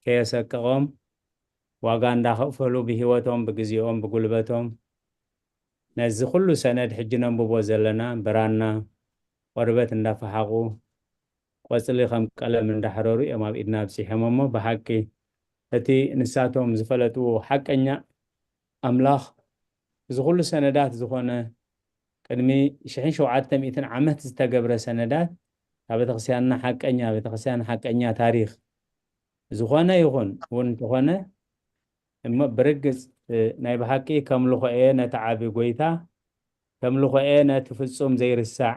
ከየሰቅቖም፣ ዋጋ እንዳኸፈሉ ብህይወቶም፣ ብግዜኦም፣ ብጉልበቶም ነዚ ኩሉ ሰነድ ሕጂ ነንብቦ ዘለና ብራና ቆርበት እንዳፈሓቑ፣ ቆጽሊ ከም ቀለም እንዳሕረሩ እዮም ኣብ ኢድና ኣብጺሖም። እሞ ብሓቂ እቲ ንሳቶም ዝፈለጥዎ ሓቀኛ ኣምላኽ፣ እዚ ኩሉ ሰነዳት ዝኾነ፣ ቅድሚ ሽሕን ሸውዓተ ሚእትን ዓመት ዝተገብረ ሰነዳት፣ እታ ቤተክርስትያንና ሓቀኛ ቤተክርስትያን፣ ሓቀኛ ታሪኽ ዝኾነ ይኹን እውን እንተኾነ፣ እሞ ብርግጽ፣ እ፣ ናይ ብሓቂ ከምልኾኤ ነቲ ዓቢ ጎይታ፣ ከምልኾኤ ነቲ ፍጹም ዘይርሳዕ፣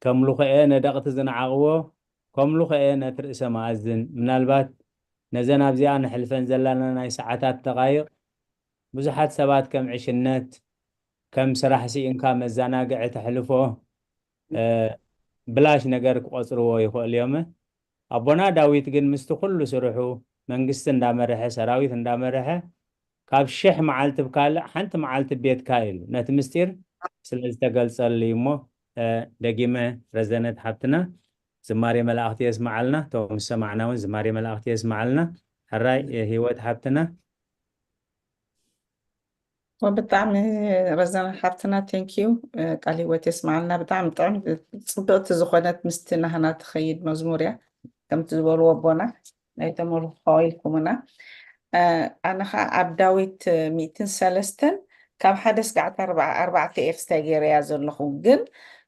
ከምልኾኤ ነደቕቲ ዝነዓቕዎ፣ ከምልኾኤ ነቲ ርእሰ መኣዝን። ምናልባት ነዘን ኣብዚኣ ነሕልፈን ዘለና ናይ ሰዓታት ደቓይቕ፣ ብዙሓት ሰባት ከም ዕሽነት፣ ከም ስራሕ ስኢንካ መዘናግዒ ተሕልፎ፣ እ፣ ብላሽ ነገር ክቖጽርዎ ይኽእሉ እዮም። ኣቦና ዳዊት ግን ምስቲ ኩሉ ስርሑ፣ መንግስቲ እንዳመርሐ፣ ሰራዊት እንዳመርሐ፣ ካብ ሽሕ መዓልቲ ብካልእ ሓንቲ መዓልቲ ቤትካ ኢሉ ነቲ ምስጢር ስለ ዝተገልጸሉ እዩ። እሞ፣ እ፣ ደጊመ ረዘነት ሓብትና ዝማሬ መላእኽቲ የስምዓልና። እቶም ዝሰማዕና እውን ዝማሬ መላእኽቲ የስምዓልና። ሕራይ፣ እ፣ ህይወት ሓብትና። ወ-፣ ብጣዕሚ ረዘነ ሓብትና፣ thank you። እ፣ ቃል ህይወት የስምዓልና። ብጣዕሚ ጥዕም ጽብቕቲ ዝኾነት ምስቲ ናህና ትኸይድ መዝሙር እያ። ከምቲ ዝበልዎ ኣቦና ናይ ተመርኾ ኢልኩምና። እ፣ ኣነ ኸዓ ኣብ ዳዊት ሚእትን ሰለስተን ካብ ሓደ እስካዕ ኣርባዓ፣ ኣርባዕተ ኤፍ ስታይ ገይረያ ዘለኹ። ግን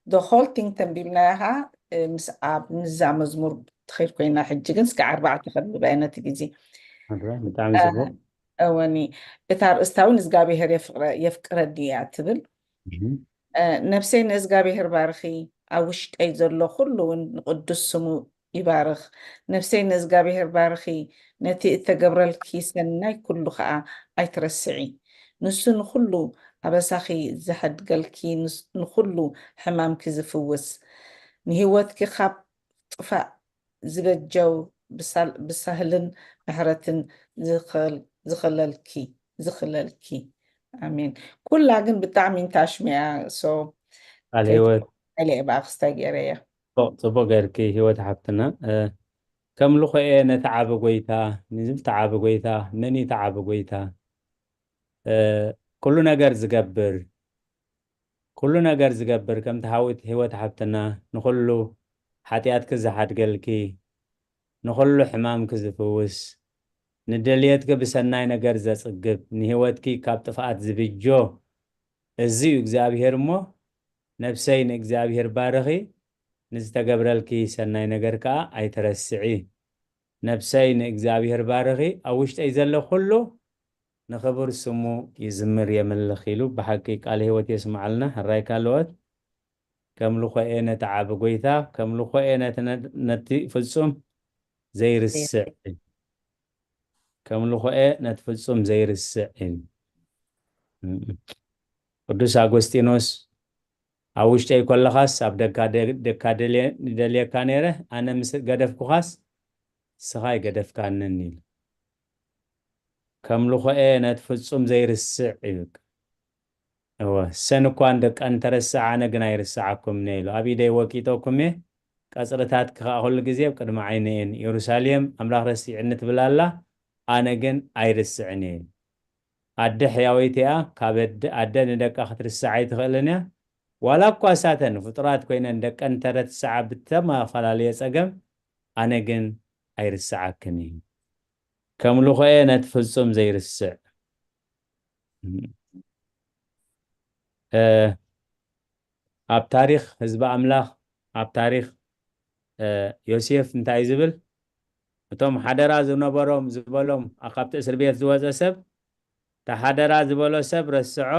the whole thing ተንቢብናያ ኸዓ፣ እ፣ ምስ ኣብ ንዛ መዝሙር ትኸይድ ኮይና፣ ሕጂ ግን እስካዕ ኣርባዕተ ከንብባ እየ ነቲ ግዜ። ሕራይ፣ ብጣዕሚ ጽቡቕ። እወኒ፣ እታ ኣርእስታ እውን እግዚኣብሔር የፍቅረ-፣ የፍቅረኒ እያ ትብል። እም። እ፣ ነፍሰይ ንእዝጋብሄር ባርኺ፣ ኣብ ውሽጠይ ዘሎ ኩሉ እውን ንቅዱስ ስሙ ይባርኽ። ነፍሰይ ንእዝጋብሄር ባርኺ፣ ነቲ እተገብረልኪ ሰናይ ኩሉ ኸኣ ኣይትረስዒ። ንሱ ንኹሉ ኣበሳኺ ዝሐድገልኪ፣ ንስ-፣ ንኹሉ ሕማምኪ ዝፍውስ፣ ንህይወትኪ ካብ ጥፋእ ዝበጀው ብሳል-፣ ብሳህልን ምሕረትን ዝኸል-፣ ዝኸለልኪ፣ ዝኽለልኪ። ኣሜን። ኩላ ግን ብጣዕሚ እንታሽሚያ። ሶ፣ ቃል ህይወት። ሓይለ እየ ብኣኽስታይ ገይረያ። ጽቡቕ፣ ጽቡቕ ገይርኪ ህይወት ሓብትና። እ፣ ከምልኾ እየ ነቲ ዓቢ ጎይታ፣ ንዝብቲ ዓቢ ጎይታ። መን እዩ እቲ ዓቢ ጎይታ? እ፣ ኩሉ ነገር ዝገብር፣ ኩሉ ነገር ዝገብር፣ ከምቲ ሃዊት ህይወት ሓብትና ንኹሉ ሓጢኣትኪ ዝሓድገልኪ፣ ንኹሉ ሕማምኪ ዝፍውስ፣ ንደልየትኪ ብሰናይ ነገር ዘጽግብ፣ ንህይወትኪ ካብ ጥፍኣት ዝብጆ፣ እዚ እዩ እግዚኣብሄር እሞ፣ ነፍሰይ ንእግዚኣብሄር ባርኺ፣ ንዝተገብረልኪ ሰናይ ነገር ከኣ ኣይትረስዒ። ነብሰይ ንእግዚኣብሔር ባርኺ፣ ኣብ ውሽጠይ ዘሎ ኩሉ ንኽቡር ስሙ ይዝምር የምልኽ ኢሉ። ብሓቂ ቃለ ህይወት የስምዓልና። ሕራይ ካልኦት፣ ከም ልኾኤ ነቲ ዓቢ ጎይታ፣ ከም ልኾኤ ነቲ ነ-፣ ነቲ ፍጹም ዘይርስዕ፣ ከም ልኾኤ ነቲ ፍጹም ዘይርስዕ ኢሉ። ቅዱስ ኣጎስጢኖስ፣ ኣብ ውሽጠይ ከለኻስ ኣብ ደካ ደ-፣ ደካ ደልየ-፣ ደልየካ ነይረ፣ ኣነ ምስ ገደፍኩኻስ ንስኻ ኣይገደፍካንን ኢሉ። ከም ልኾኤ ነቲ ፍጹም ዘይርስዕ እዩ። እወ፣ ሰን እኳ ንደቀን ተረስዓ፣ ኣነ ግን ኣይርስዓኩምን እየ ኢሉ። ኣብ ኢደይ ወቂጠኩም እየ፣ ቀጽርታትኪ ኸኣ ኩሉ ግዜ ኣብ ቅድሚ ዓይነይ እየን። ኢየሩሳሌም፣ ኣምላኽ ረሲዕኒ ትብል ኣላ፣ ኣነ ግን ኣይርስዕን እየ። ኣደ ሕያወይቲ እያ፣ ካብ ኣደ፣ ኣደ ንደቃ ክትርስዓ ኣይትኽእልን እያ። ዋላ እኳ እሳተን ፍጡራት ኮይነን ደቀን ተረትስዓ ብተፈላለየ ጸገም፣ ኣነ ግን ኣይርስዓክን እየ። ከም ልኾኤ ነቲ ፍጹም ዘይርስዕ። እ፣ ኣብ ታሪኽ ህዝቢ ኣምላኽ፣ ኣብ ታሪኽ፣ እ፣ ዮሴፍ እንታይ ዝብል? እቶም ሓደራ ዝነበሮም ዝበሎም፣ ኣ፣ ካብቲ እስር ቤት ዝወጸ ሰብ፣ እቲ ሓደራ ዝበሎ ሰብ ረስዖ፣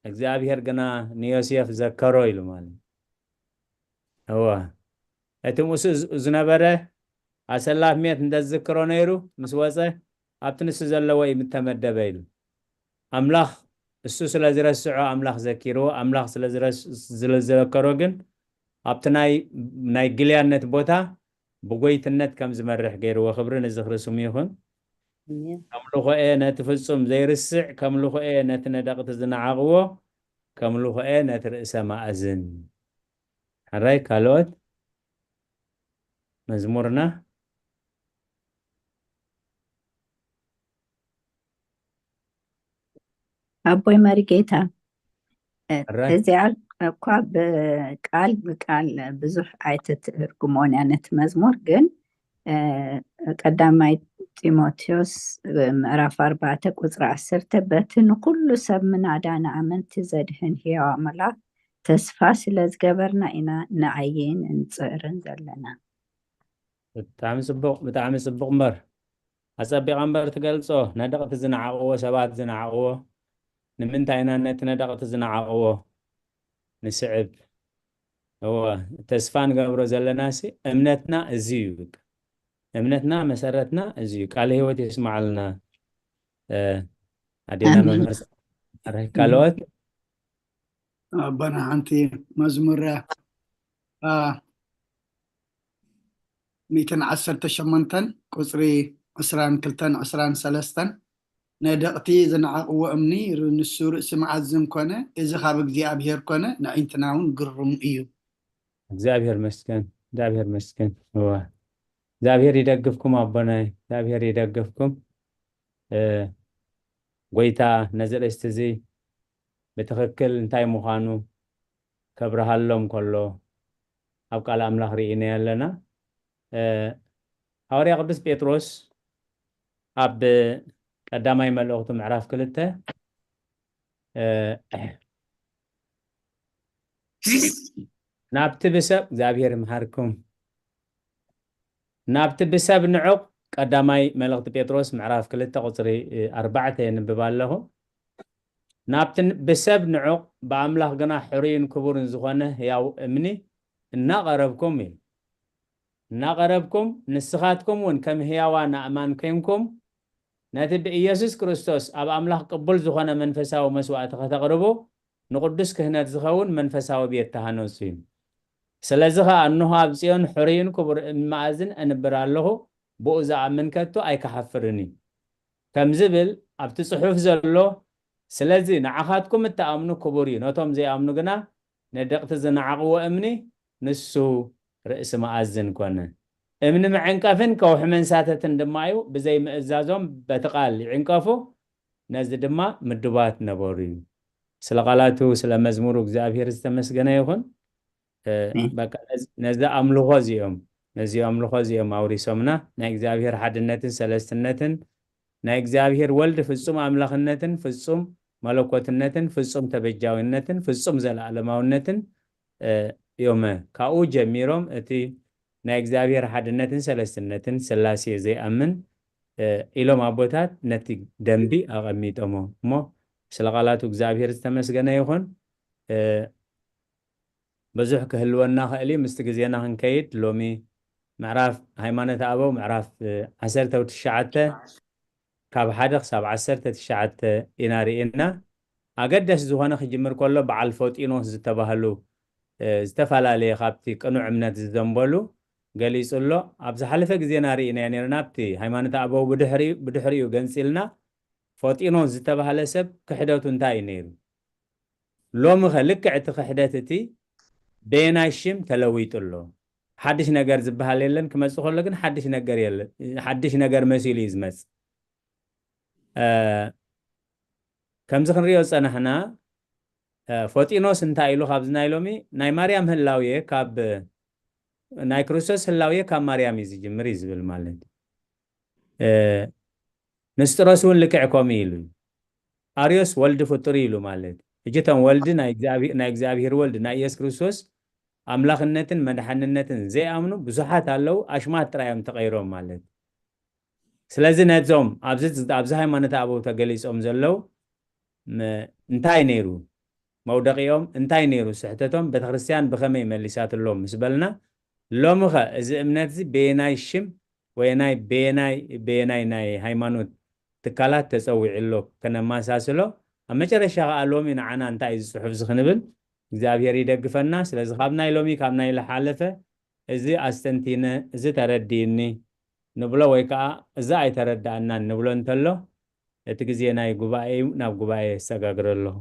እግዚኣብሔር ግና ንዮሴፍ ዘከሮ ኢሉ ማለት እዩ። እወ፣ እቲ ምስኡ ዝ-፣ ዝነበረ ኣሰላፍ ሜት እንተ ዝዝክሮ ነይሩ፣ ምስ ወጸ፣ ኣብቲ ንሱ ዘለዎ እዩ ምተመደበ ኢሉ። ኣምላኽ፣ እሱ ስለ ዝረስዖ ኣምላኽ ዘኪርዎ፣ ኣምላኽ ስለ ዝረስ-፣ ስለ ዝዘከሮ ግን፣ ኣብቲ ናይ፣ ናይ ግልያነት ቦታ ብጎይትነት ከም ዝመርሕ ገይርዎ። ክብሪ ንዝኽሪ ስሙ ይኹን። ኣሜን። ከም ልኾኤ ነቲ ፍጹም ዘይርስዕ፣ ከም ልኾኤ ነቲ ነደቕቲ ዝነዓቕዎ፣ ከም ልኾኤ ነቲ ርእሰ ማእዝን። ሕራይ ካልኦት መዝሙርና። ኣቦይ መሪጌታ፣ እ፣ ሕራይ። እዚኣ እኳ ብቃል ብቃል ብዙሕ ኣይትትርጉሞን እያ ነቲ መዝሙር፣ ግን፣ እ፣ ቀዳማይ ጢሞቴዎስ፣ እ፣ ምዕራፍ ኣርባዕተ ቁጽሪ ዓሰርተ፣ በቲ ንኹሉ ሰብ ምናዳ ንኣመንቲ ዘድህን ህያው ኣምላኽ ተስፋ ስለ ዝገበርና ኢና ንዓይን እንጽዕርን ዘለና። ብጣዕሚ ጽቡቕ፣ ብጣዕሚ ጽቡቕ እምበር። ኣጸቢቓ እምበር ትገልጾ፣ ነደቕቲ ዝነዓቕዎ፣ ሰባት ዝነዓቕዎ። ንምንታይ ኢና ነቲ ነደቕቲ ዝነዓቕዎ ንስዕብ? እወ፣ ተስፋ ንገብሮ ዘለናሲ እምነትና እዚ እዩ። እምነትና መሰረትና እዚ እዩ። ቃለ ህይወት የስምዓልና። እ፣ ኣዴና ኣሜን። መምህር ጸ-፣ ኣረ፣ ካልኦት? ኣቦና ሓንቲ መዝሙር፣ አ፣ ሚእትን ዓሰርተ ሸሞንተን ቁጽሪ ዕስራን ክልተን ዕስራን ሰለስተን፣ ነደቕቲ ዝነዓቕዎ እምኒ ር-፣ ንሱ ርእሲ መኣዝን ኮነ፣ እዚ ካብ እግዚኣብሔር ኮነ፣ ንኣዒንትና እውን ግሩም እዩ። እግዚኣብሔር መስገን፣ እግዚኣብሔር መስገን። እወ። እግዚኣብሔር ይደግፍኩም ኣቦናይ፣ እግዚኣብሔር ይደግፍኩም። እ፣ ጎይታ ነዚ ርእስቲ እዚ ብትኽክል እንታይ ምዃኑ ከብርሃሎም ከሎ ኣብ ቃል ኣምላኽ ርኢናዮ ኣለና። እ፣ ሃዋርያ ቅዱስ ጴጥሮስ ኣብ ቀዳማይ መልእኽቱ ምዕራፍ ክልተ፣ እ፣ ናብቲ ብሰብ፣ እግዚኣብሔር ይምሃርኩም። ናብቲ ብሰብ ንዑቕ፣ ቀዳማይ መልእኽቲ ጴጥሮስ ምዕራፍ ክልተ ቁጽሪ፣ እ፣ ኣርባዕተ የንብብ ኣለኹ። ናብቲ ን-፣ ብሰብ ንዑቕ፣ ብኣምላኽ ግና ሕሩይን ክቡርን ዝኾነ ህያው እምኒ እናቐረብኩም እዩ። እናቐረብኩም፣ ንስኻትኩም እውን ከም ህያዋን ኣእማን ኮይንኩም፣ ነቲ ብኢየሱስ ክርስቶስ ኣብ ኣምላኽ ቅቡል ዝኾነ መንፈሳዊ መስዋእቲ ከተቕርቡ፣ ንቕዱስ ክህነት ዝኸውን መንፈሳዊ ቤት ተሃነጹ እዩ። ስለዚ ኸኣ እንሆ ኣብ ጽዮን ሕሩይን ክቡር እምኒ መኣዝን እንብር ኣለኹ፣ ብኡ ዝኣምን ከቶ ኣይክሓፍርን እዩ። ከም ዝብል ኣብቲ ጽሑፍ ዘሎ፣ ስለዚ ንዓኻትኩም እትኣምኑ ክቡር እዩ፣ ነቶም ዘይኣምኑ ግና ነደቕቲ ዝነዓቕዎ እምኒ ንሱ ርእሲ መኣዝን ኮነ። እምኒ መዐንቀፍን ከውሒ መንሳተትን ድማ እዩ፣ ብዘይ ምእዛዞም በቲ ቃል ይዕንቀፉ፣ ነዚ ድማ ምዱባት ነበሩ እዩ። ስለ ቃላቱ፣ ስለ መዝሙሩ እግዚኣብሔር ዝተመስገነ ይኹን። እ፣ ኣሜን። በቃ ነዚ፣ ነዚ ኣምልኾ እዚኦም፣ ነዚ ኣምልኾ እዚኦም ኣውሪሶምና፣ ናይ እግዚኣብሔር ሓድነትን ሰለስትነትን፣ ናይ እግዚኣብሔር ወልድ ፍጹም ኣምላኽነትን፣ ፍጹም መለኮትነትን፣ ፍጹም ተበጃዊነትን፣ ፍጹም ዘለኣለማውነትን፣ እ፣ እዮም። ካብኡ ጀሚሮም እቲ ናይ እግዚኣብሔር ሓድነትን ሰለስትነትን ስላሴ ዘይኣምን ኢሎም ኣቦታት ነቲ ደንቢ ኣቐሚጦሞ እሞ፣ ስለ ቃላቱ እግዚኣብሔር ዝተመስገነ ይኹን። ብዙሕ ክህልወና ክእል እዩ። ምስቲ ግዜና ክንከይድ ሎሚ ምዕራፍ ሃይማኖት ኣበው ምዕራፍ ዓሰርተ ትሽዓተ ካብ ሓደ ክሳብ ዓሰርተ ትሽዓተ ኢና ርኢና። ኣገደስ ዝኾነ ክጅምር ከሎ በዓል ፎጢኖስ ዝተባህሉ ዝተፈላለየ ካብቲ ቅኑዕ እምነት ዝዘንበሉ ገሊጹ ኣሎ። ኣብ ዝሓለፈ ግዜና ርኢናዮ ነርና። ኣብቲ ሃይማኖት ኣበው ብድሕሪኡ ገንጺልና ፎጢኖስ ዝተባህለ ሰብ ክሕደቱ እንታይ እዩ ነይሩ? ሎሚ ኸ ልክዕ እቲ ክሕደት እቲ በየናይ ሽም ተለዊጡ ኣሎ? ሓድሽ ነገር ዝበሃል የለን። ክመጽእ ከሎ ግን ሓድሽ ነገር የለን። ሓድሽ ነገር መሲሉ እዩ ዝመጽእ። ከምዚ ክንሪኦ ዝጸናሕና፣ ፎጢኖስ እንታይ ኢሉ ካብዚ ናይ ሎሚ ናይ ማርያም ህላውየ ካብ ናይ ክርስቶስ ህላውየ ካብ ማርያም እዩ ዝጅምር እዩ ዝብል ማለት እዩ። ንስጥሮስ እውን ልክዕ ከምኡ ኢሉ እዩ። ኣርዮስ ወልዲ ፍጡር ኢሉ ማለት እዩ። ሕጂ እቶም ወልዲ ናይ እግዚኣብሔር ወልዲ ናይ ኢየሱስ ክርስቶስ ኣምላኽነትን መድሓንነትን ዘይኣምኑ ብዙሓት ኣለዉ። ኣሽማት ጥራይ እዮም ተቐይሮም ማለት እዩ። ስለዚ ነዞም ኣብዚ ኣብዚ ሃይማኖት ኣበው ተገሊጾም ዘለዉ እንታይ ነይሩ መውደቂኦም፣ እንታይ ነይሩ ስሕተቶም፣ ቤተክርስትያን ብኸመይ መሊሳትሎም ምስ በልና፣ ሎሚ ኸ እዚ እምነት እዚ በየናይ ሽም ወይ ናይ በየናይ በየናይ ናይ ሃይማኖት ትካላት ተጸዊዑ ኣሎ ከነማሳስሎ፣ ኣብ መጨረሻ ኸኣ ሎሚ ንዓና እንታይ እዩ ዝጽሑፍ እዚ ክንብል እግዚኣብሔር ይደግፈና። ስለዚ ካብ ናይ ሎሚ ካብ ናይ ዝሓለፈ እዚ ኣስተንቲነ፣ እዚ ተረዲእኒ ንብሎ ወይ ከኣ እዚ ኣይተረዳእናን ንብሎ እንተሎ እቲ ግዜ ናይ ጉባኤ እዩ፣ ናብ ጉባኤ የሰጋግረ ኣለኹ።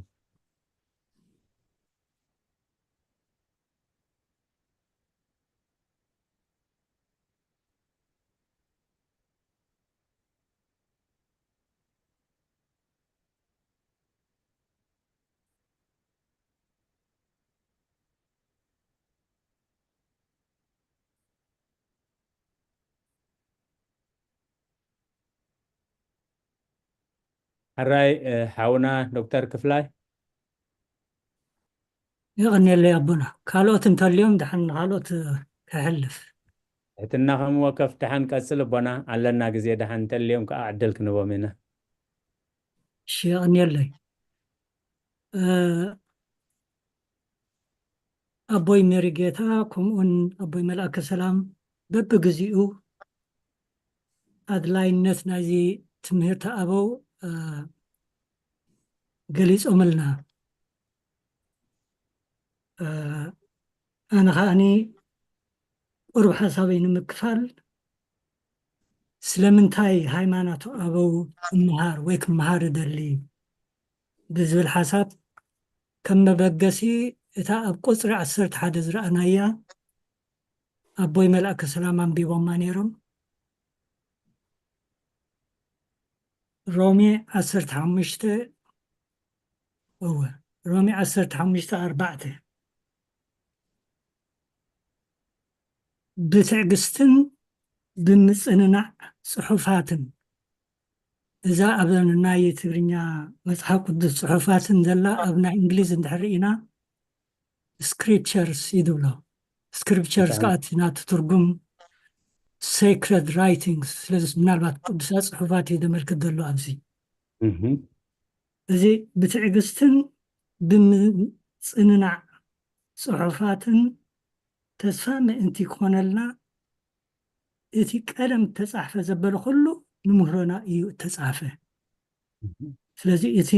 ሕራይ ሓውና ዶክተር ክፍላይ። የቐንየለይ ኣቦና። ካልኦት እንተልዮም ደሓን ንኻልኦት ከሕልፍ። ትሕትና ከም ወከፍ ደሓን ቀጽል ኣቦና፣ ኣለና ግዜ ደሓን እንተልዮም ከኣ ዕድል ክንቦም ኢና። እሺ፣ የቐንየለይ። ኣቦይ መሪጌታ ከምኡውን ኣቦይ መልኣከ ሰላም በብግዚኡ ኣድላይነት ናይዚ ትምህርቲ ኣበው ገሊጾምልና። ኣነ ከዓኒ ቁሩብ ሓሳበይ ንምክፋል ስለምንታይ ሃይማኖት ኣበው እምሃር ወይ ክምሃር እደሊ ብዝብል ሓሳብ ከም መበገሲ እታ ኣብ ቁጽሪ ዓሰርተ ሓደ ዝረኣናያ ኣቦይ መልኣከ ሰላም ኣንቢቦማ ነይሮም። ሮሜ ዓሰርተ ሓሙሽተ እወ ሮሜ ዓሰርተ ሓሙሽተ ኣርባዕተ ብትዕግስትን ብምጽንናዕ ጽሑፋትን እዛ ኣብ ናይ ትግርኛ መጽሓፍ ቅዱስ ጽሑፋትን ዘላ ኣብ ናይ እንግሊዝ እንድሕር ርኢና ስክሪፕቸርስ እዩ ዝብሎ። ስክሪፕቸርስ ከዓ እቲ ናቱ ትርጉም ሴክረድ ራይቲንግስ ስለዚ ምናልባት ቅዱሳት ጽሑፋት እዩ ዘመልክት ዘሎ ኣብዚ እዚ ብትዕግስትን ብምጽንናዕ ጽሑፋትን ተስፋ ምእንቲ ክኾነልና እቲ ቀደም እተጻሕፈ ዘበለ ኩሉ ንምህሮና እዩ እተጻሕፈ። ስለዚ እቲ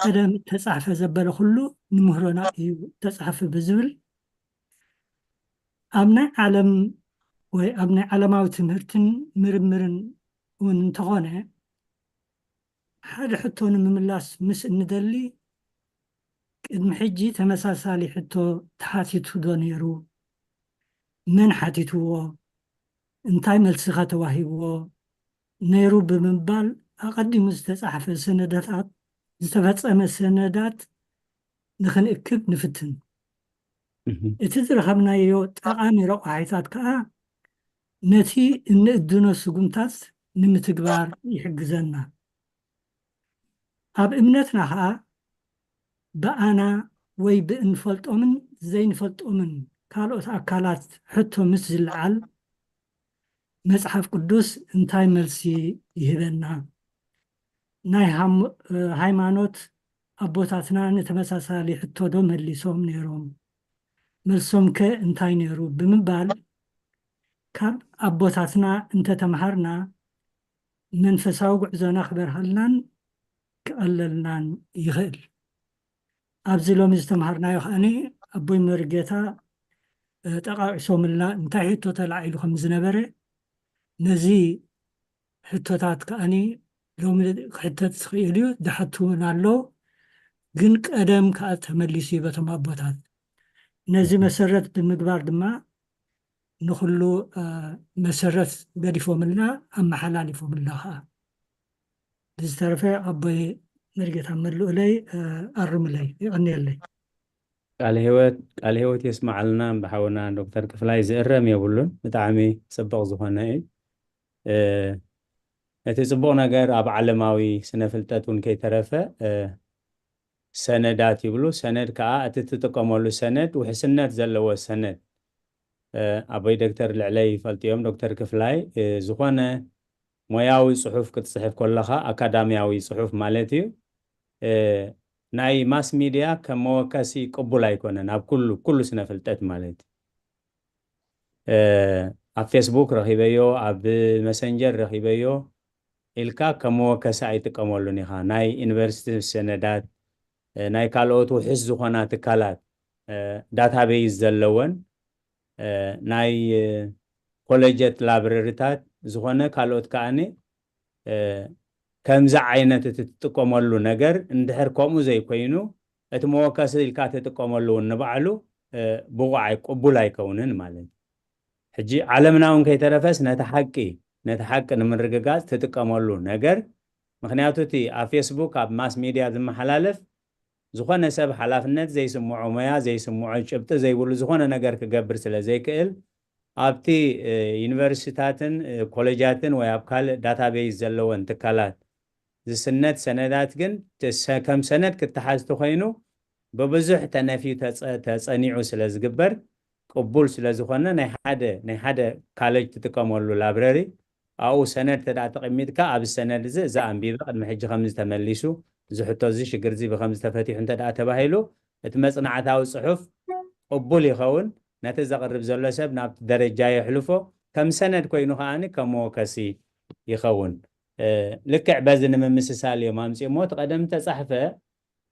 ቀደም እተጻሕፈ ዘበለ ኩሉ ንምህሮና እዩ እተጻሕፈ ብዝብል ኣብ ናይ ዓለም ወይ ኣብ ናይ ዓለማዊ ትምህርትን ምርምርን እውን እንተኾነ ሓደ ሕቶ ንምምላስ ምስ እንደሊ ቅድሚ ሕጂ ተመሳሳሊ ሕቶ ተሓቲቱ ዶ ነይሩ? መን ሓቲትዎ? እንታይ መልሲ ኸ ተዋሂብዎ ነይሩ ብምባል ኣቐዲሙ ዝተጻሕፈ ሰነዳታት ዝተፈጸመ ሰነዳት ንኽንእክብ ንፍትን። እቲ ዝረኸብናዮ ጠቓሚ ረቋሒታት ከኣ ነቲ እንእድኖ ስጉምታት ንምትግባር ይሕግዘና። ኣብ እምነትና ኸኣ ብኣና ወይ ብእንፈልጦምን ዘይንፈልጦምን ካልኦት ኣካላት ሕቶ ምስ ዝለዓል መጽሓፍ ቅዱስ እንታይ መልሲ ይህበና? ናይ ሃም-፣ ሃይማኖት ኣቦታትና ንተመሳሳሊ ሕቶ ዶ መሊሶም ነይሮም? መልሶም ከ እንታይ ነይሩ? ብምባል ካብ ኣቦታትና እንተተምሃርና መንፈሳዊ ጉዕዞና ክበርሃልናን ክቐለልናን ይኽእል። ኣብዚ ሎሚ ዝተምሃርናዮ ከኣኒ ኣቦይ መርጌታ፣ እ፣ ጠቓቒሶምልና እንታይ ሕቶ ተላዒሉ ከም ዝነበረ፣ ነዚ ሕቶታት ከኣኒ ሎሚ ክሕተት ዝኽእል እዩ፣ ዝሓቱ እውን ኣሎ። ግን ቀደም ከኣ ተመሊሱ እዩ በቶም ኣቦታት። ነዚ መሰረት ብምግባር ድማ ንኹሉ፣ እ፣ መሰረት ገዲፎምልና፣ ኣመሓላሊፎምልና ከኣ። ብዝተረፈ ኣቦይ መርጌታ መልኡለይ፣ እ፣ ኣርምለይ፣ ይቐንየለይ። ቃለ ህይወት፣ ቃለ ህይወት የስምዓልና ብሓውና ዶክተር ክፍላይ። ዝእረም የብሉን፣ ብጣዕሚ ጽቡቕ ዝኾነ እዩ። እ፣ እቲ ጽቡቕ ነገር ኣብ ዓለማዊ ስነ ፍልጠት እውን ከይተረፈ፣ እ፣ ሰነዳት ይብሉ። ሰነድ ከኣ እቲ ትጥቀመሉ ሰነድ ውሕስነት ዘለዎ ሰነድ። እ፣ ኣቦይ ዶክተር ልዕለይ ይፈልጡ እዮም፣ ዶክተር ክፍላይ። እ፣ ዝኾነ ሞያዊ ጽሑፍ ክትጽሕፍ ከለኻ፣ ኣካዳሚያዊ ጽሑፍ ማለት እዩ፣ እ፣ ናይ ማስ ሚድያ ከም መወከሲ ቅቡል ኣይኮነን፣ ኣብ ኩሉ፣ ኩሉ ስነ ፍልጠት ማለት እዩ። እ፣ ኣብ ፌስቡክ ረኺበዮ፣ ኣብ መሰንጀር ረኺበዮ ኢልካ ከም መወከሲ ኣይጥቀመሉን ኢኻ። ናይ ዩኒቨርሲቲ ሰነዳት፣ እ፣ ናይ ካልኦት ውሑስ ዝኾና ትካላት፣ እ፣ ዳታቤዝ ዘለወን፣ እ፣ ናይ፣ እ፣ ኮሌጀት ላይብረሪታት ዝኾነ ካልኦት ከኣኒ፣ እ፣ ከምዚ ዓይነት እቲ ትጥቀመሉ ነገር እንድሕር ከምኡ ዘይኮይኑ፣ እቲ መወከሲ ኢልካ ትጥቀመሉ እውን ንባዕሉ፣ እ፣ ብቑዕ ኣይ-፣ ቅቡል ኣይከውንን ማለት እዩ። ሕጂ ዓለምና እውን ከይተረፈስ ነቲ ሓቂ፣ ነቲ ሓቂ ንምርግጋጽ ትጥቀመሉ ነገር፣ ምኽንያቱ እቲ ኣብ ፌስቡክ፣ ኣብ ማስ ሚድያ ዝመሓላለፍ፣ ዝኾነ ሰብ ሓላፍነት ዘይስምዖ፣ ሞያ ዘይስምዖ፣ ጭብጢ ዘይብሉ ዝኾነ ነገር ክገብር ስለ ዘይክእል፣ ኣብቲ፣ እ፣ ዩኒቨርሲቲታትን፣ እ፣ ኮሌጃትን ወይ ኣብ ካልእ ዳታቤዝ ዘለወን ትካላት ዝስነድ ሰነዳት ግን፣ ተ-፣ ሰ-፣ ከም ሰነድ ክተሓዝ ተኾይኑ፣ ብብዙሕ ተነፍዩ ተጸ-፣ ተጸኒዑ ስለ ዝግበር፣ ቅቡል ስለ ዝኾነ፣ ናይ ሓደ፣ ናይ ሓደ ካሌጅ ትጥቀመሉ ላብረሪ፣ ኣብኡ ሰነድ ተደኣ ተቐሚጥካ፣ ኣብዚ ሰነድ እዚ፣ እዚ ኣንቢበ፣ ቅድሚ ሕጂ ከምዚ ተመሊሱ፣ እዚ ሕቶ እዚ፣ ሽግር እዚ ብከምዚ ተፈቲሑ እንተ ደኣ ተባሂሉ፣ እቲ መጽናዕታዊ ጽሑፍ ቅቡል ይኸውን። ነቲ ዘቕርብ ዘሎ ሰብ ናብቲ ደረጃ የሕልፎ፣ ከም ሰነድ ኮይኑ ከኣኒ ከም መወከሲ ይኸውን። እ፣ ልክዕ በዚ ንምምስሳል እዮም ኣምጺኦሞ። እቲ ቀደም ተጻሕፈ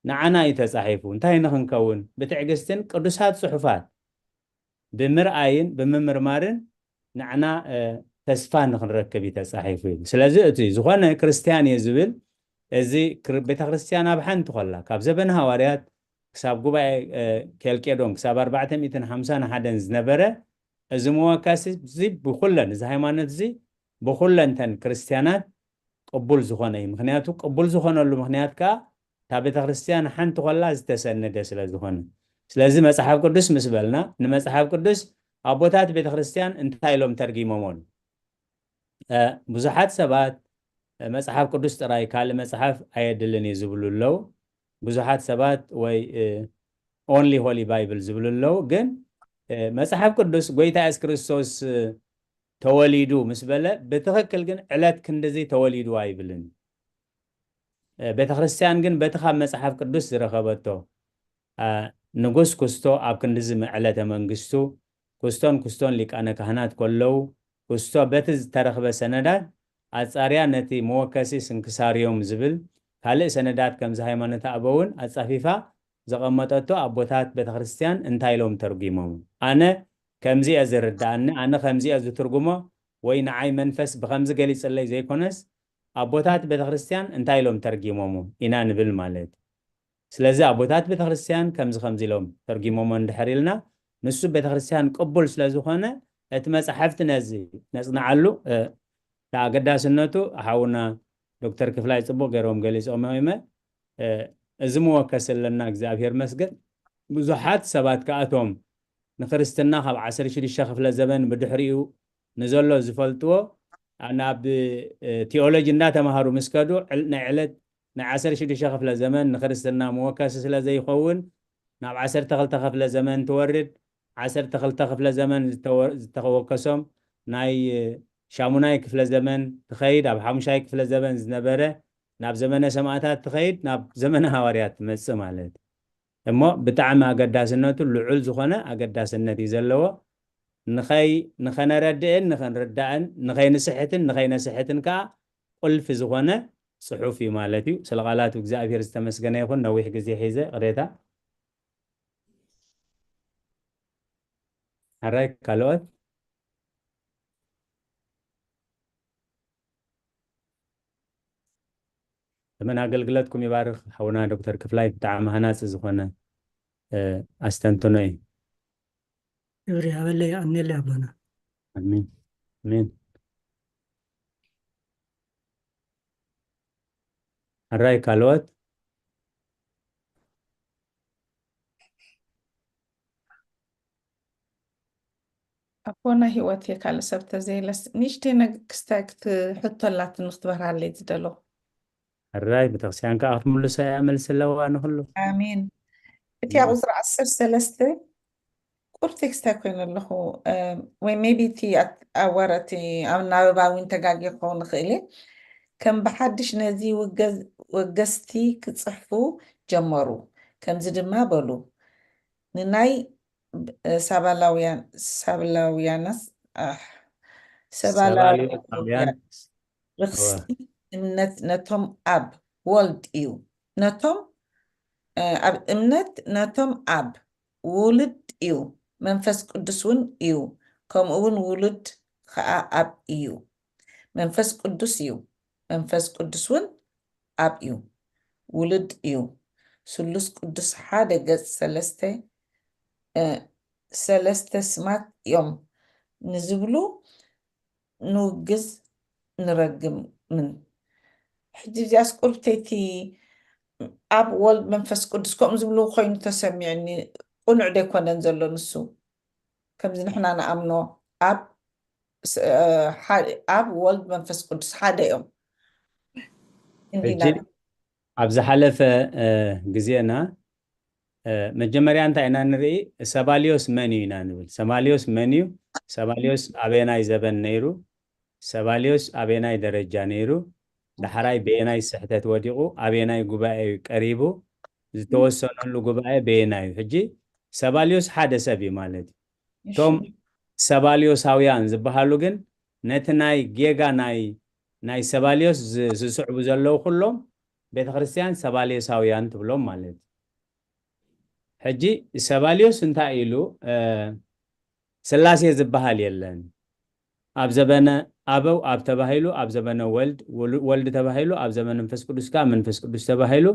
ንዓና እዩ ተጻሒፉ። እንታይ ንኽንከውን? ብትዕግስትን ቅዱሳት ጽሑፋት ብምርኣይን ብምምርማርን ንዓና፣ እ፣ ተስፋ ንኽንረክብ እዩ ተጻሒፉ እዩ። ስለዚ እቲ ዝኾነ ክርስትያን እየ ዝብል፣ እዚ ክር-፣ ቤተ ክርስትያን ኣብ ሓንቲ ኮላ፣ ካብ ዘበነ ሃዋርያት ክሳብ ጉባኤ፣ እ፣ ኬልቄዶን ክሳብ ኣርባዕተ ሚእትን ሓምሳን ሓደን ዝነበረ፣ እዚ መወከሲ እዚ ብኹለን፣ እዚ ሃይማኖት እዚ ብኹለንተን ክርስትያናት ቅቡል ዝኾነ እዩ። ምኽንያቱ፣ ቅቡል ዝኾነሉ ምኽንያት ከኣ፣ እታ ቤተ ክርስትያን ሓንቲ ኮላ ዝተሰነደ ስለ ዝኾነ። ስለዚ መጽሓፍ ቅዱስ ምስ በልና፣ ንመጽሓፍ ቅዱስ ኣቦታት ቤተ ክርስትያን እንታይ ኢሎም ተርጊሞሞ? እ፣ ብዙሓት ሰባት፣ እ፣ መጽሓፍ ቅዱስ ጥራይ፣ ካልእ መጽሓፍ ኣየድልን እዩ ዝብሉ ኣለዉ። ብዙሓት ሰባት ወይ፣ እ፣ ኦንሊ ሆሊ ባይብል ዝብሉ ኣለዉ። ግን፣ እ፣ መጽሓፍ ቅዱስ ጎይታ የሱስ ክርስቶስ፣ እ፣ ተወሊዱ ምስ በለ፣ ብትኽክል ግን ዕለት ክንድዚ ተወሊዱ ኣይብልን። እ፣ ቤተ ክርስትያን ግን በቲ ካብ መጽሓፍ ቅዱስ ዝረኸበቶ፣ እ፣ ንጉስ ኩስቶ ኣብ ክንድዚ ዕለተ መንግስቱ፣ ኩስቶን ኩስቶን ሊቃነ ካህናት ከለዉ፣ ኩስቶ በቲ ዝተረኽበ ሰነዳት ኣጻርያ ነቲ መወከሲ ስንክሳርዮም ዝብል ካልእ ሰነዳት ከምዚ ሃይማኖተ ኣበውን ኣጻፊፋ ዘቐመጠቶ ኣቦታት ቤተ ክርስትያን እንታይ ኢሎም ተርጒሞም? ኣነ ከምዚ እየ ዝርድኣኒ፣ ኣነ ከምዚ እየ ዝትርጉሞ፣ ወይ ንዓይ መንፈስ ብኸምዚ ገሊጽለይ ዘይኮነስ፣ ኣቦታት ቤተ ክርስትያን እንታይ ኢሎም ተርጒሞም ኢና ንብል ማለት። ስለዚ ኣቦታት ቤተ ክርስትያን ከምዚ ከምዚ ኢሎም ተርጒሞሞ እንድሕር ኢልና፣ ንሱ ቤተ ክርስትያን ቅቡል ስለ ዝኾነ፣ እቲ መጻሕፍቲ ነዚ ነጽንዓሉ፣ እ፣ እቲ ኣገዳስነቱ ሓውና ዶክተር ክፍላይ ጽቡቕ ገይሮም ገሊጾም እዮም። እ፣ እዚ መወከሲ ኣለና፣ እግዚኣብሔር መስገን። ብዙሓት ሰባት ከኣቶም ንክርስትና ካብ ዓሰርተ ሽዱሽተ ክፍለ ዘመን ብድሕሪኡ ንዘሎ ዝፈልጥዎ፣ ናብ፣ እ፣ ቲኦሎጂ እንዳተማሃሩ ምስ ከዱ፣ ዕል-፣ ናይ ዕለት ናይ ዓሰርተ ሽዱሽተ ክፍለ ዘመን ንክርስትና መወከሲ ስለ ዘይኸውን፣ ናብ ዓሰርተ ክልተ ክፍለ ዘመን ትወርድ። ዓሰርተ ክልተ ክፍለ ዘመን ዝተወ-፣ ዝተወከሶም ናይ፣ እ፣ ሻሙናይ ክፍለ ዘመን ትኸይድ፣ ኣብ ሓሙሻይ ክፍለ ዘመን ዝነበረ ናብ ዘመነ ሰማእታት ትኸይድ፣ ናብ ዘመነ ሃዋርያት ትመጽእ ማለት። እሞ ብጣዕሚ ኣገዳስነቱ ልዑል ዝኾነ ኣገዳስነት እዩ ዘለዎ። ንኸይ-፣ ንኸነረድእን ንኸንርዳእን ንኸይንስሕትን ንኸይነስሕትን ከኣ ቁልፊ ዝኾነ ጽሑፍ እዩ ማለት እዩ። ስለ ቃላቱ እግዚኣብሔር ዝተመስገነ ይኹን። ነዊሕ ግዜ ሒዘ ቅሬታ። ሕራይ ካልኦት? ዘመን ኣገልግለትኩም ይባርኽ ሓውና ዶክተር ክፍላይ፣ ብጣዕሚ ሃናጺ ዝኾነ፣ እ፣ ኣስተንትኖ እዩ። ክብሪ ይሃበለይ፣ የቐንየለይ ኣቦና። ኣሜን። ኣሜን። ሕራይ ካልኦት? ኣቦና ህይወት ካልእ ሰብ ተዘይለስ ንእሽተይ ነግ-፣ ክስታይ ክትሕቶ ኣላትኒ ክትበርሃለይ ዝደለኹ። ሕራይ ቤተክርስትያን ከዓ ክትምልሶ እያ፣ መልሲ ኣለዋ ንኹሉ። ኣሜን። እቲያ ቁፅሪ ዓሰርተ ሰለስተ ቁር ቴክስት ኣይኮይነ ኣለኹ፣ እ፣ ወይ ሜቢ እቲ ኣት-፣ ኣዋር እቲ ኣናብባ እውን ተጋጊ ክኸውን ይኽእል እየ። ከም ብሓድሽ ነዚ ውገዝ-፣ ወገዝቲ ክጽሕፉ ጀመሩ። ከምዚ ድማ በሉ፣ ንናይ፣ እ፣ ሳባላውያን-፣ ሳብላውያናስ፣ ኣሕ፣ ሰባላውያን ሳባልዮሳውያን። ርኽስቲ እምነት ነቶም ኣብ ወልድ እዩ። ነቶም፣ እ፣ ኣብ እምነት ነቶም ኣብ ውሉድ እዩ። መንፈስ ቅዱስ እውን እዩ። ከምኡ እውን ውሉድ ኸኣ ኣብ እዩ። መንፈስ ቅዱስ እዩ። መንፈስ ቅዱስ እውን ኣብ እዩ። ውሉድ እዩ። ስሉስ ቅዱስ ሓደ ገጽ ሰለስተ፣ እ፣ ሰለስተ ስማት እዮም ንዝብሉ ንውግዝ ንረግምን። ሕጂ እዚኣስ ቁርብተይቲ ኣብ ወልድ መንፈስ ቅዱስ ከምኡ ዝብሉ ኮይኑ ተሰሚዑኒ፣ ቅኑዕ ደይኮነን ዘሎ ንሱ። ከምዚ ንሕና ንኣምኖ ኣብ ስ-፣ እ፣ ሓ-፣ ኣብ ወልድ መንፈስ ቅዱስ ሓደ እዮም እንዲና። ሕጂ ኣብ ዝሓለፈ፣ እ፣ ግዜና፣ እ፣ መጀመርያ እንታይ ኢና ንርኢ? ሰባልዮስ መን እዩ ኢና ንብል። ሰባልዮስ መን እዩ? ሰባልዮስ ኣበየናይ ዘበን ነይሩ? ሰባልዮስ ኣበየናይ ደረጃ ነይሩ? ዳሕራይ በየናይ ስሕተት ወዲቑ? ኣበየናይ ጉባኤ እዩ ቀሪቡ? ዝተወሰነሉ ጉባኤ በየናይ እዩ? ሕጂ ሰባልዮስ ሓደ ሰብ እዩ ማለት እዩ። እሺ። እቶም ሰባልዮሳውያን ዝበሃሉ ግን ነቲ ናይ ጌጋ ናይ፣ ናይ ሰባልዮስ ዝ-፣ ዝስዕቡ ዘለዉ ኩሎም ቤተክርስትያን ሰባልዮሳውያን ትብሎም ማለት እዩ። ሕጂ ሰባልዮስ እንታይ ኢሉ? እ፣ ስላሴ ዝበሃል የለን። ኣብ ዘበነ ኣበው ኣብ ተባሂሉ፣ ኣብ ዘበነ ወልድ፣ ወሉ-፣ ወልድ ተባሂሉ፣ ኣብ ዘመነ መንፈስ ቅዱስ ከኣ መንፈስ ቅዱስ ተባሂሉ፣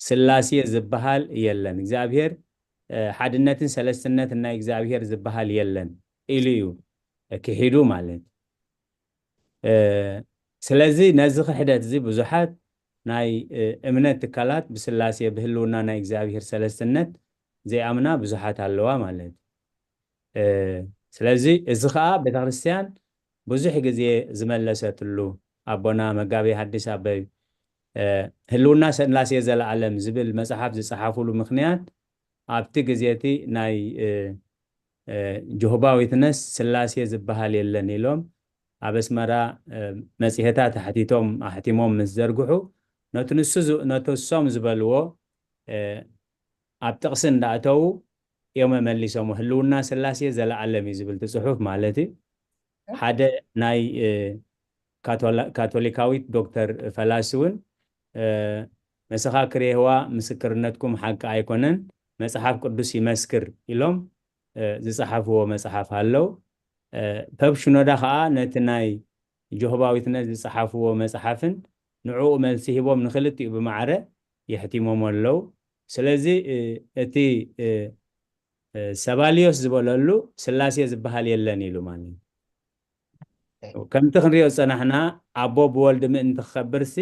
ስላሴ ዝበሃል የለን። እግዚኣብሔር፣ እ፣ ሓድነትን ሰለስትነትን ናይ እግዚኣብሔር ዝበሃል የለን ኢሉ እዩ ክሒዱ ማለት። እ፣ ስለዚ ነዚ ክሕደት እዚ ብዙሓት ናይ፣ እ፣ እምነት ትካላት ብስላሴ ብህልውና ናይ እግዚኣብሔር ሰለስትነት ዘይኣምና ብዙሓት ኣለዋ ማለት። እ፣ ስለዚ እዚ ኸኣ ቤተክርስትያን ብዙሕ ግዜ ዝመለሰትሉ ኣቦና መጋቤ ሐዲስ ኣበይ፣ እ፣ ህልውና ስላሴ ዘለዓለም ዝብል መጽሓፍ ዝጸሓፉሉ ምኽንያት ኣብቲ ግዜ እቲ ናይ፣ እ፣ እ፣ ጆሆባ ዊትነስ ስላሴ ዝበሃል የለን ኢሎም ኣብ ኣስመራ፣ እ፣ መጽሔታት ኣሕቲቶም፣ ኣሕቲሞም ምስ ዘርግሑ ነቲ ንሱ ዝ-፣ ነቲ እሶም ዝበልዎ፣ እ፣ ኣብ ጥቕሲ እንዳእተዉ እዮም መመሊሶም። ህልውና ስላሴ ዘለዓለም እዩ ዝብል እቲ ጽሑፍ ማለት እዩ። ሓደ ናይ፣ እ፣ ካቶላ-፣ ካቶሊካዊት ዶክተር ፈላሲ እውን፣ እ፣ መሰኻክር የሆዋ ምስክርነትኩም ሓቂ ኣይኮነን፣ መጽሓፍ ቅዱስ ይመስክር ኢሎም፣ እ፣ ዝጸሓፍዎ መጽሓፍ ኣለዉ። እ፣ ፖፕ ሽኖዳ ኸኣ ነቲ ናይ ጆሆባ ዊትነስ ዝጸሓፍዎ መጽሓፍን ንዕኡ መልሲ ሂቦም ንኽልቲኡ ብማዕረ የሕቲሞም ኣለዉ። ስለዚ፣ እ፣ እቲ፣ እ፣ እ፣ ሰባልዮስ ዝበለሉ ስላሴ ዝበሃል የለን ኢሉ ማለት እዩ። ከምቲ ክንሪኦ ዝጸናሕና ኣቦ ብወልድ ምእንቲ ክኸብርሲ፣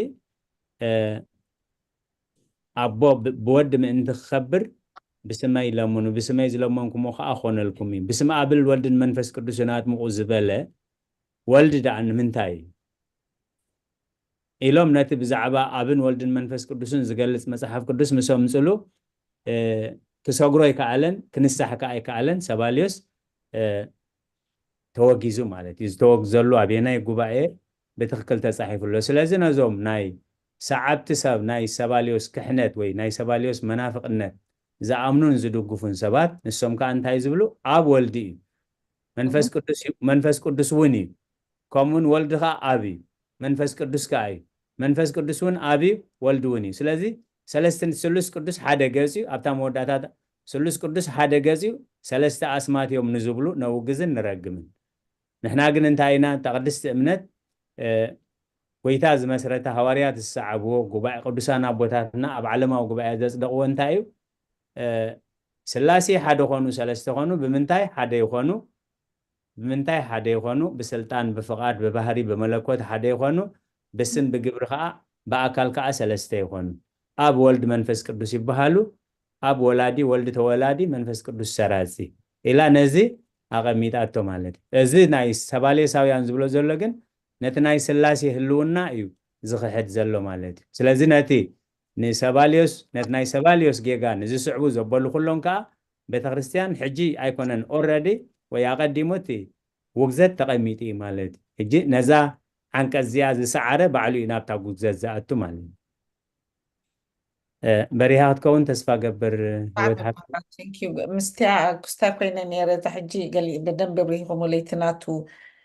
እ፣ ኣቦ ብ-፣ ብወዲ ምእንቲ ክኸብር ብስመይ ለምኑ፣ ብስመይ ዝለመንኩሞ ኸኣ ኾነልኩም እዩ። ብስመ ኣብን ወልድን መንፈስ ቅዱስን ኣጥምቑ ዝበለ ወልድ ደኣ ንምንታይ እዩ? ኢሎም ነቲ ብዛዕባ ኣብን ወልድን መንፈስ ቅዱስን ዝገልጽ መጽሓፍ ቅዱስ ምስ ኣምጽሉ፣ እ፣ ክሰግሮ ኣይከኣለን፣ ክንሳሕ ከኣ ኣይከኣለን። ሰባልዮስ፣ እ፣ ተወጊዙ ማለት እዩ። ዝተወግዘሉ ኣበየናይ ጉባኤ ብትኽክል ተጻሒፉ ኣሎ። ስለዚ ነዞም ናይ ሰዓብቲ ሰብ ናይ ሰባልዮስ ክሕነት ወይ ናይ ሰባልዮስ መናፍቕነት ዝኣምኑን ዝድግፉን ሰባት ንሶም ከኣ እንታይ ዝብሉ? ኣብ ወልዲ እዩ። መንፈስ ቅዱስ እዩ፣ መንፈስ ቅዱስ እውን እዩ። ከምኡውን ወልዲ ከኣ ኣብ እዩ። መንፈስ ቅዱስ ከኣ እዩ። መንፈስ ቅዱስ እውን ኣብ እዩ፣ ወልዲ እውን እዩ። ስለዚ ሰለስትን ስሉስ ቅዱስ ሓደ ገጽ እዩ። ኣብታ መወዳእታ ስሉስ ቅዱስ ሓደ ገጽ እዩ። ሰለስተ ኣስማት እዮም ንዝብሉ ነውግዝን ንረግምን። ንሕና ግን እንታይ ኢና? እታ ቅድስቲ እምነት፣ እ፣ ጎይታ ዝመስረታ፣ ሃዋርያት ዝሰዓብዎ፣ ጉባኤ ቅዱሳን ኣቦታትና ኣብ ዓለማዊ ጉባኤ ዘጽደቕዎ እንታይ እዩ? እ፣ ስላሴ ሓደ ኾኑ፣ ሰለስተ ኾኑ፣ ብምንታይ ሓደ ይኾኑ? ብምንታይ ሓደ ይኾኑ? ብስልጣን፣ ብፍቓድ፣ ብባህሪ፣ ብመለኮት ሓደ ይኾኑ፣ ብስም ብግብሪ ከኣ፣ ብኣካል ከኣ ሰለስተ ይኾኑ። ኣብ ወልድ መንፈስ ቅዱስ ይበሃሉ፣ ኣብ ወላዲ ወልድ ተወላዲ መንፈስ ቅዱስ ሰራጺ ኢላ ነዚ ኣቐሚጣቶ ማለት እዩ። እዚ ናይ ሰባልዮሳውያን ዝብሎ ዘሎ ግን ነቲ ናይ ስላሴ ህልውና እዩ ዝኽሕድ ዘሎ ማለት እዩ። ስለዚ ነቲ ንሰባልዮስ፣ ነቲ ናይ ሰባልዮስ ጌጋ ንዝስዕቡ ዘበሉ ኩሎም ከኣ ቤተ ክርስቲያን ሕጂ ኣይኮነን፣ ኦረዲ ወይ ኣቐዲሙ እቲ ውግዘት ተቐሚጡ እዩ ማለት እዩ። ሕጂ ነዛ ዓንቀጽ እዚኣ ዝሰዓረ ባዕሉ እዩ ናብታ ጉግዘት ዝኣቱ ማለት እዩ። እ፣ በሪሃ ክትከውን ተስፋ ገብር። ህይወት ሓ- ምስቲያ ክስታይ ኮይነ ነይረ። እዛ ሕጂ ገሊ ብደንብ ብሪህኹምለይ እቲ ናቱ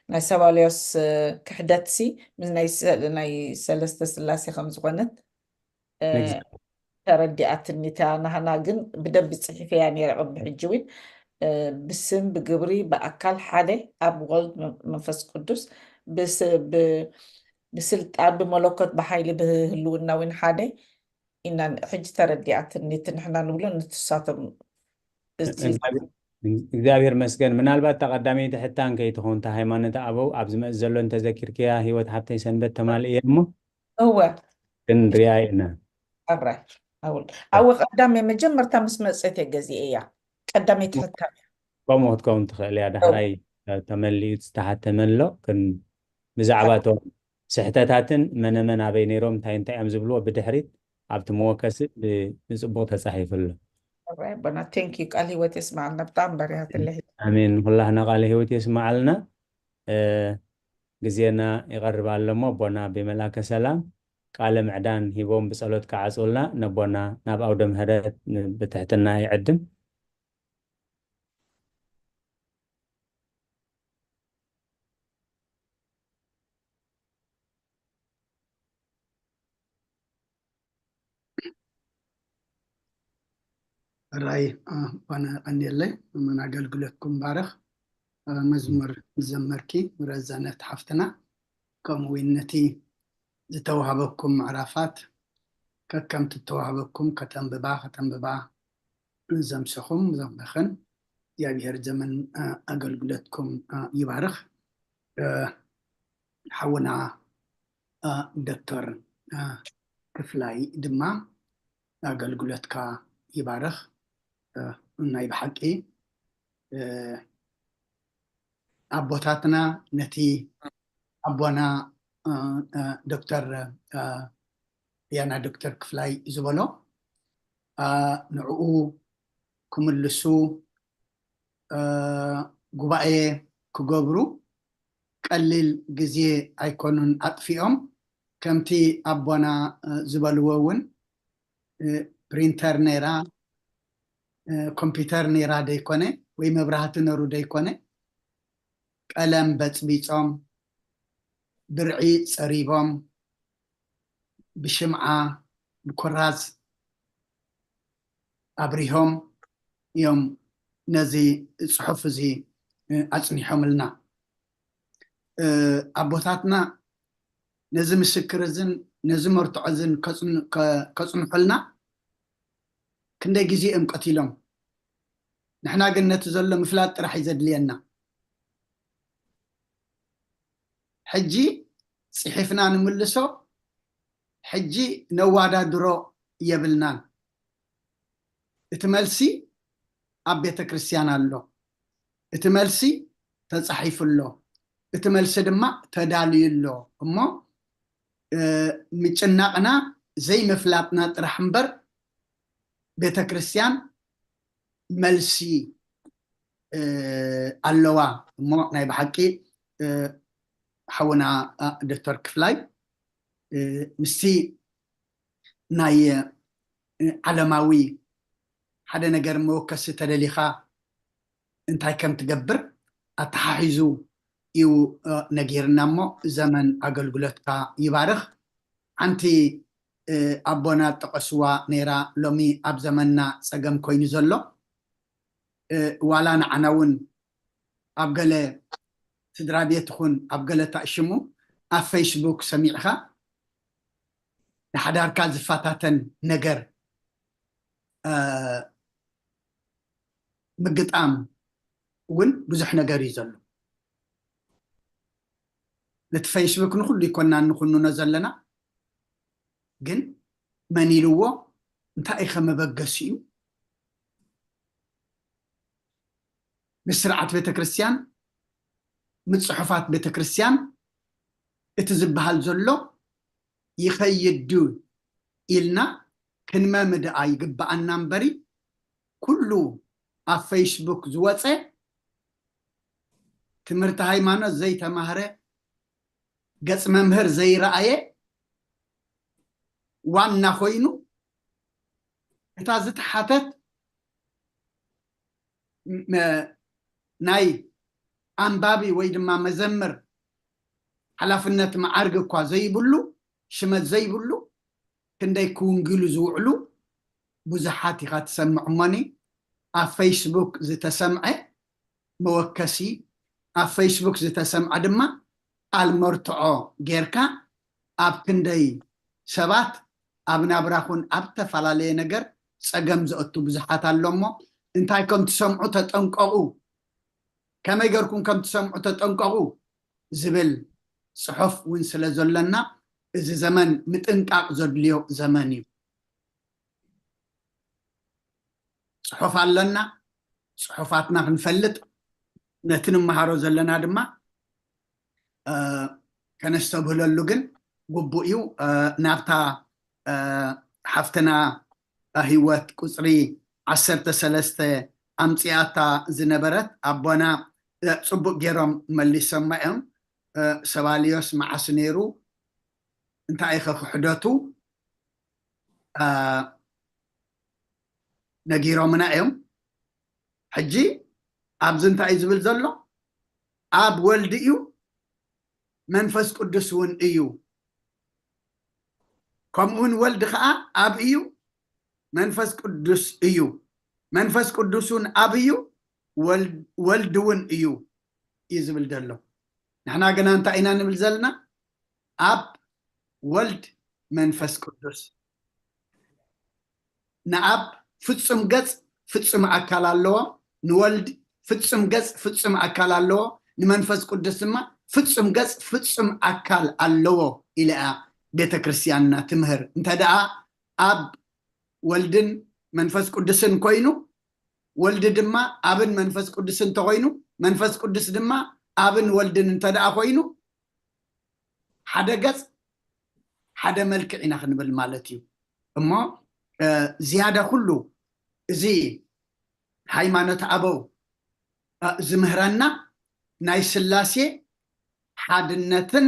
ናይ ሰባልዮስ፣ እ፣ ክሕደትሲ ምስ ናይ ሰ- ናይ ሰለስተ ስላሴ ከም ዝኾነት፣ እ፣ ንግዛት። ተረዲኣትኒ። እታ ናህና ግን ብደንብ ጽሒፈያ ነይረ ቅድሚ ሕጂ እውን፣ እ፣ ብስም ብግብሪ ብኣካል ሓደ ኣብ ወልድ መ- መንፈስ ቅዱስ ብስ- ብ- ብስልጣን ብመለኮት ብሓይሊ ብህልውና እውን ሓደ ኢና። ሕጂ ተረዲኣትኒ። እቲ ንሕና ንብሎ ንትሳቶም እዚ እግዚኣብሔር፣ እግዚኣብሔር መስገን። ምናልባት እታ ቀዳመይቲ ሕታን ከይትኸውን፣ እታ ሃይማኖት ኣበው ኣብ ዝመጽእ ዘሎ እንተዘኪርክያ፣ ህይወት ሓብተይ፣ ሰንበት ተማልእ እየ እሞ እወ ክንሪኣ ኢና። ኣራይ ኣውል ኣወ ቀዳመ መጀመርታ ምስ መጸት እየ ገዚኤ እያ። ቀዳመይቲ ሕታን እያ። ከምኡ ክትከውን ትኽእል እያ። ዳሕራይ ተመሊኡ ዝተሓተመ ኣሎ። ግን ብዛዕባ እቶም ስሕተታትን መነመን ኣበይ ነይሮም፣ እንታይ እንታይ እዮም ዝብልዎ ብድሕሪት ኣብቲ መወከሲ ብ- ብጽቡቕ ተጻሒፉ ኣሎ። ኣራይ ኣቦና፣ ቴንክ ዩ። ቃል ህይወት የስማዓልና። ብጣዕሚ በሪሃትለይ። ኣሜን። ንኹላህና ቃለ ህይወት የስማዓልና። እ፣ ግዜና ይቐርብ ኣሎ እሞ ኣቦና ብመልኣከ ሰላም ቃለ ምዕዳን ሂቦም ብጸሎት ክዓጽውልና ነቦና ናብ ኣውደ ምህረት ን- ብትሕትና ይዕድም። ራይ ኣነ ቀንየለይ። መን ኣገልግሎትኩም ባረኽ። መዝሙር ዘመርኪ ረዘነት ሓፍትና፣ ከምኡ እውን ነቲ ዝተዋህበኩም ምዕራፋት ከከምቲ ዝተዋህበኩም ከተንብባ ከተንብባ ዘምሰኹም ዘመኽን እግዚኣብሔር ዘመን ኣገልግሎትኩም ይባርኽ። ሓውና ዶክተር ክፍላይ ድማ ኣገልግሎትካ ይባርኽ። ናይ ብሓቂ ኣቦታትና ነቲ ኣቦና ዶክተር ያና ዶክተር ክፍላይ ዝበሎ ንዕኡ ክምልሱ ጉባኤ ክገብሩ ቀሊል ግዜ ኣይኮኑን ኣጥፊኦም። ከምቲ ኣቦና ዝበልዎ እውን ፕሪንተር ነይራ፣ ኮምፒውተር ነይራ ደይኮነ ወይ መብራህቲ ነሩ ደይኮነ፣ ቀለም በፅቢፆም፣ ብርዒ ፀሪቦም፣ ብሽምዓ ብኩራዝ ኣብሪሆም እዮም ነዚ ፅሑፍ እዚ ኣፅኒሖምልና። ኣቦታትና ነዚ ምስክር እዝን ነዚ መርትዖ እዝን ከፅንሑልና ክንደይ ግዜ እዮም ቀቲሎም። ንሕና ግን ነቲ ዘሎ ምፍላጥ ጥራሕ እዩ ዘድልየና። ሕጂ ፅሒፍና ንምልሶ፣ ሕጂ ነዋዳድሮ የብልናን። እቲ መልሲ ኣብ ቤተ ክርስቲያን ኣሎ። እቲ መልሲ ተፃሒፉ ኣሎ። እቲ መልሲ ድማ ተዳልዩ ኣሎ። እሞ ምጭናቕና ዘይምፍላጥና ጥራሕ እምበር ቤተ ክርስቲያን መልሲ ኣለዋ። እሞ ናይ ብሓቂ ሓውና ዶክተር ክፍላይ ምስቲ ናይ ዓለማዊ ሓደ ነገር መወከሲ ተደሊኻ እንታይ ከም ትገብር ኣተሓሒዙ እዩ ነጊርና። እሞ ዘመን ኣገልግሎትካ ይባርኽ። ሓንቲ ኣቦና ጠቐስዋ ነይራ፣ ሎሚ ኣብ ዘመንና ጸገም ኮይኑ ዘሎ ዋላ ንዓና እውን ኣብ ገለ ስድራ ቤት ይኹን ኣብ ገለ ታእሽሙ ኣብ ፌስቡክ ሰሚዕኻ ንሓዳርካ ዝፈታተን ነገር ምግጣም እውን ብዙሕ ነገር እዩ ዘሎ። ነቲ ፌስቡክ ንኩሉ ይኮና ንኩንኖ ዘለና፣ ግን መን ኢልዎ እንታይ ከመበገሲኡ ምስ ስርዓት ቤተክርስትያን ምስ ጽሑፋት ቤተክርስትያን እቲ ዝበሃል ዘሎ ይኸይድ ድዩ ኢልና ክንመምድኣ ይግብኣና እምበሪ፣ ኩሉ ኣብ ፌስቡክ ዝወፀ ትምህርቲ ሃይማኖት ዘይተማህረ ገፅ መምህር ዘይረኣየ ዋና ኮይኑ እታ ዝተሓተት ናይ ኣንባቢ ወይ ድማ መዘምር ሓላፍነት መዓርግ እኳ ዘይብሉ ሽመት ዘይብሉ ክንደይ ክውንግሉ ዝውዕሉ ብዙሓት ኢኻ ትሰምዕ። እሞኒ ኣብ ፌስቡክ ዝተሰምዐ መወከሲ ኣብ ፌስቡክ ዝተሰምዐ ድማ ኣልመርትዖ ጌርካ ኣብ ክንደይ ሰባት ኣብ ናብራኹን ኣብ ተፈላለየ ነገር ጸገም ዘእቱ ብዙሓት ኣሎ። እሞ እንታይ ከም ትሰምዑ ተጠንቀቑ፣ ከመይ ገርኩም ከም ትሰምዑ ተጠንቀቑ ዝብል ጽሑፍ እውን ስለ ዘሎና እዚ ዘመን ምጥንቃቕ ዘድልዮ ዘመን እዩ። ጽሑፍ ኣለና፣ ጽሑፋትና ክንፈልጥ ነቲ ንመሃሮ ዘለና ድማ ከነስተብህለሉ ግን ግቡእ እዩ። ናብታ ሓፍትና ህይወት ቁፅሪ ዓሰርተ ሰለስተ ኣምፅኣታ ዝነበረት ኣቦና ፅቡቅ ገይሮም መሊሶማ እዮም። ሰባልዮስ መዓስ ነይሩ እንታይ ኢኸ ክሕደቱ ነጊሮምና እዮም። ሕጂ ኣብዚ እንታይ እዩ ዝብል ዘሎ? ኣብ ወልድ እዩ መንፈስ ቅዱስ እውን እዩ። ከምኡውን ወልድ ከዓ ኣብ እዩ መንፈስ ቅዱስ እዩ። መንፈስ ቅዱስ እውን ኣብ እዩ ወልድ እውን እዩ እዩ ዝብል ዘሎ። ንሕና ግና እንታይ ኢና ንብል ዘለና? ኣብ ወልድ መንፈስ ቅዱስ ንኣብ ፍጹም ገጽ ፍጹም ኣካል ኣለዎ፣ ንወልድ ፍጹም ገጽ ፍጹም ኣካል ኣለዎ፣ ንመንፈስ ቅዱስ ድማ ፍጹም ገጽ ፍጹም ኣካል ኣለዎ ኢላ እያ ቤተ ክርስቲያንና ትምህር። እንተ ደኣ ኣብ ወልድን መንፈስ ቅዱስን ኮይኑ ወልድ ድማ ኣብን መንፈስ ቅዱስን እንተኮይኑ መንፈስ ቅዱስ ድማ ኣብን ወልድን እንተ ደኣ ኮይኑ ሓደ ገጽ ሓደ መልክዕ ኢና ክንብል ማለት እዩ። እሞ ዝያዳ ኩሉ እዚ ሃይማኖት ኣበው ዝምህረና ናይ ስላሴ ሓድነትን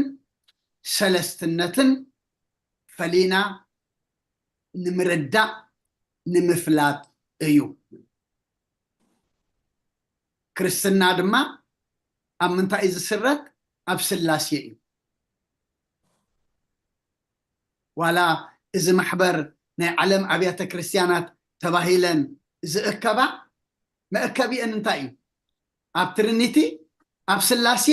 ሰለስትነትን ፈሊና ንምርዳእ ንምፍላጥ እዩ። ክርስትና ድማ ኣብ ምንታይ እዩ ዝስረት? ኣብ ስላሴ እዩ። ዋላ እዚ ማሕበር ናይ ዓለም ኣብያተ ክርስትያናት ተባሂለን ዝእከባ መእከቢአን እንታይ እዩ? ኣብ ትርኒቲ ኣብ ስላሴ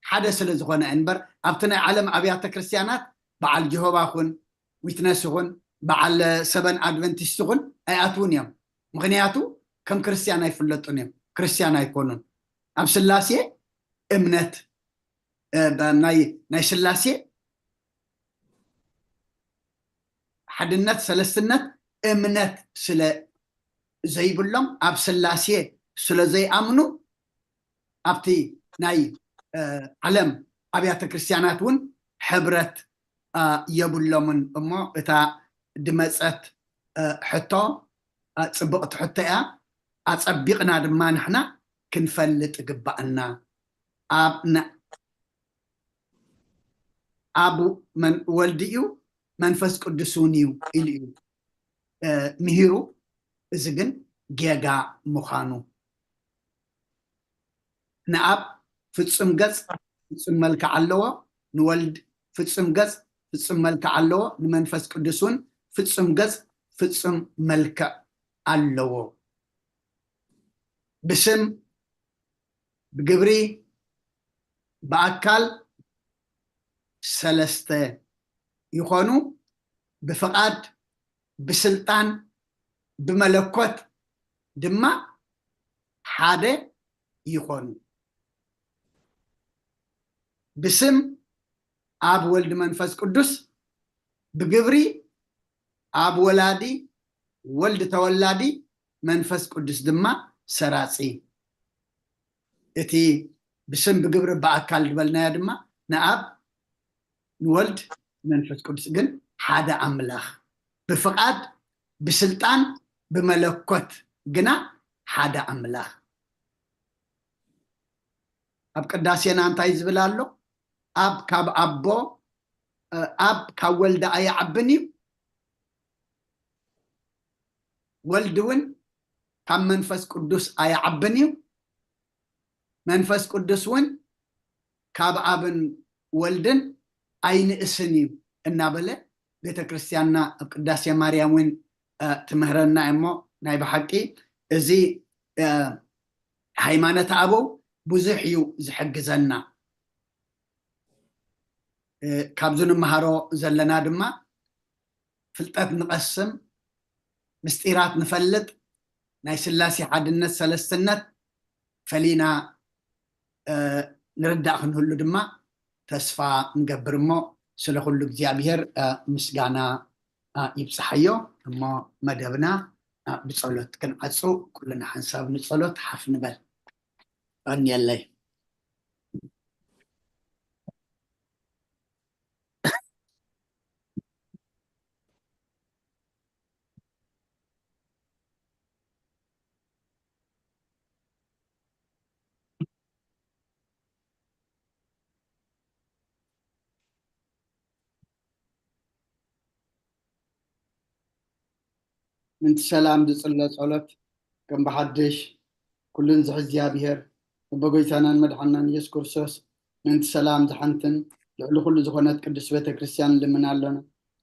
ሓደ ስለ ዝኾነ እምበር ኣብቲ ናይ ዓለም ኣብያተ ክርስትያናት በዓል ጀሆባ ኹን ዊትነስ ይኹን በዓል ሰበን ኣድቨንቲስት ይኹን ኣይኣትውን እዮም። ምክንያቱ ከም ክርስትያን ኣይፍለጡን እዮም፣ ክርስትያን ኣይኮኑን። ኣብ ስላሴ እምነት ናይ ስላሴ ሓድነት ሰለስትነት እምነት ስለ ዘይብሎም ኣብ ስላሴ ስለ ዘይኣምኑ ኣብቲ ናይ ዓለም ኣብያተ ክርስትያናት እውን ሕብረት የብሎምን። እሞ እታ ድመፀት ሕቶ ፅብቕቲ ሕቶ እያ። ኣፀቢቕና ድማ ንሕና ክንፈልጥ ግባእና። ኣብ ን- ኣብ መን ወልዲ እዩ፣ መንፈስ ቅዱስ እውን እዩ ኢሉ እዩ ምሂሩ። እዚ ግን ጌጋ ምዃኑ፣ ንኣብ ፍጹም ገጽ ፍጹም መልክዕ ኣለዎ፣ ንወልድ ፍጹም ገጽ ፍጹም መልክዕ ኣለዎ፣ ንመንፈስ ቅዱስ እውን ፍጹም ገጽ ፍጹም መልክዕ ኣለዎ። ብስም፣ ብግብሪ፣ ብኣካል ሰለስተ ይኾኑ፣ ብፍቓድ፣ ብስልጣን፣ ብመለኮት ድማ ሓደ ይኾኑ። ብስም ኣብ ወልድ መንፈስ ቅዱስ፣ ብግብሪ ኣብ ወላዲ ወልድ ተወላዲ መንፈስ ቅዱስ ድማ ሰራጺ። እቲ ብስም ብግብሪ ብኣካል ዝበልናዮ ድማ ንኣብ ንወልድ መንፈስ ቅዱስ ግን ሓደ ኣምላኽ፣ ብፍቓድ ብስልጣን ብመለኮት ግና ሓደ ኣምላኽ። ኣብ ቅዳሴና እንታይ ዝብል ኣሎ? ኣብ ካብ ኣቦ ኣብ ካብ ወልዲ ኣይዓብን እዩ፣ ወልድ እውን ካብ መንፈስ ቅዱስ ኣይዓብን እዩ፣ መንፈስ ቅዱስ እውን ካብ ኣብን ወልድን ኣይንእስን እዩ እናበለ ቤተ ክርስቲያንና ኣብ ቅዳሴ ማርያም እውን ትምህረና እሞ፣ ናይ ብሓቂ እዚ ሃይማኖት ኣበው ብዙሕ እዩ ዝሕግዘና። ካብዚ ንምሃሮ ዘለና ድማ ፍልጠት ንቐስም፣ ምስጢራት ንፈልጥ፣ ናይ ስላሴ ሓድነት ሰለስትነት ፈሊና ንርዳእ ክንህሉ ድማ ተስፋ ንገብር እሞ፣ ስለ ኩሉ እግዚኣብሔር ምስጋና ይብፅሓዮ። እሞ መደብና ብፀሎት ክንዓፁ፣ ኩልና ሓንሳብ ንፀሎት ሓፍ ንበል። ቀንየለይ። ምንቲ ሰላም ዝጽለ ጸሎት ከም ብሓድሽ ኩሉን ዝሕዝ እግዚኣብሔር፣ በጎይታናን መድሓናን ኢየሱስ ክርስቶስ፣ ምንቲ ሰላም ዝሓንትን ልዕሊ ኩሉ ዝኾነት ቅድስት ቤተ ክርስቲያን ንልምን ኣሎና።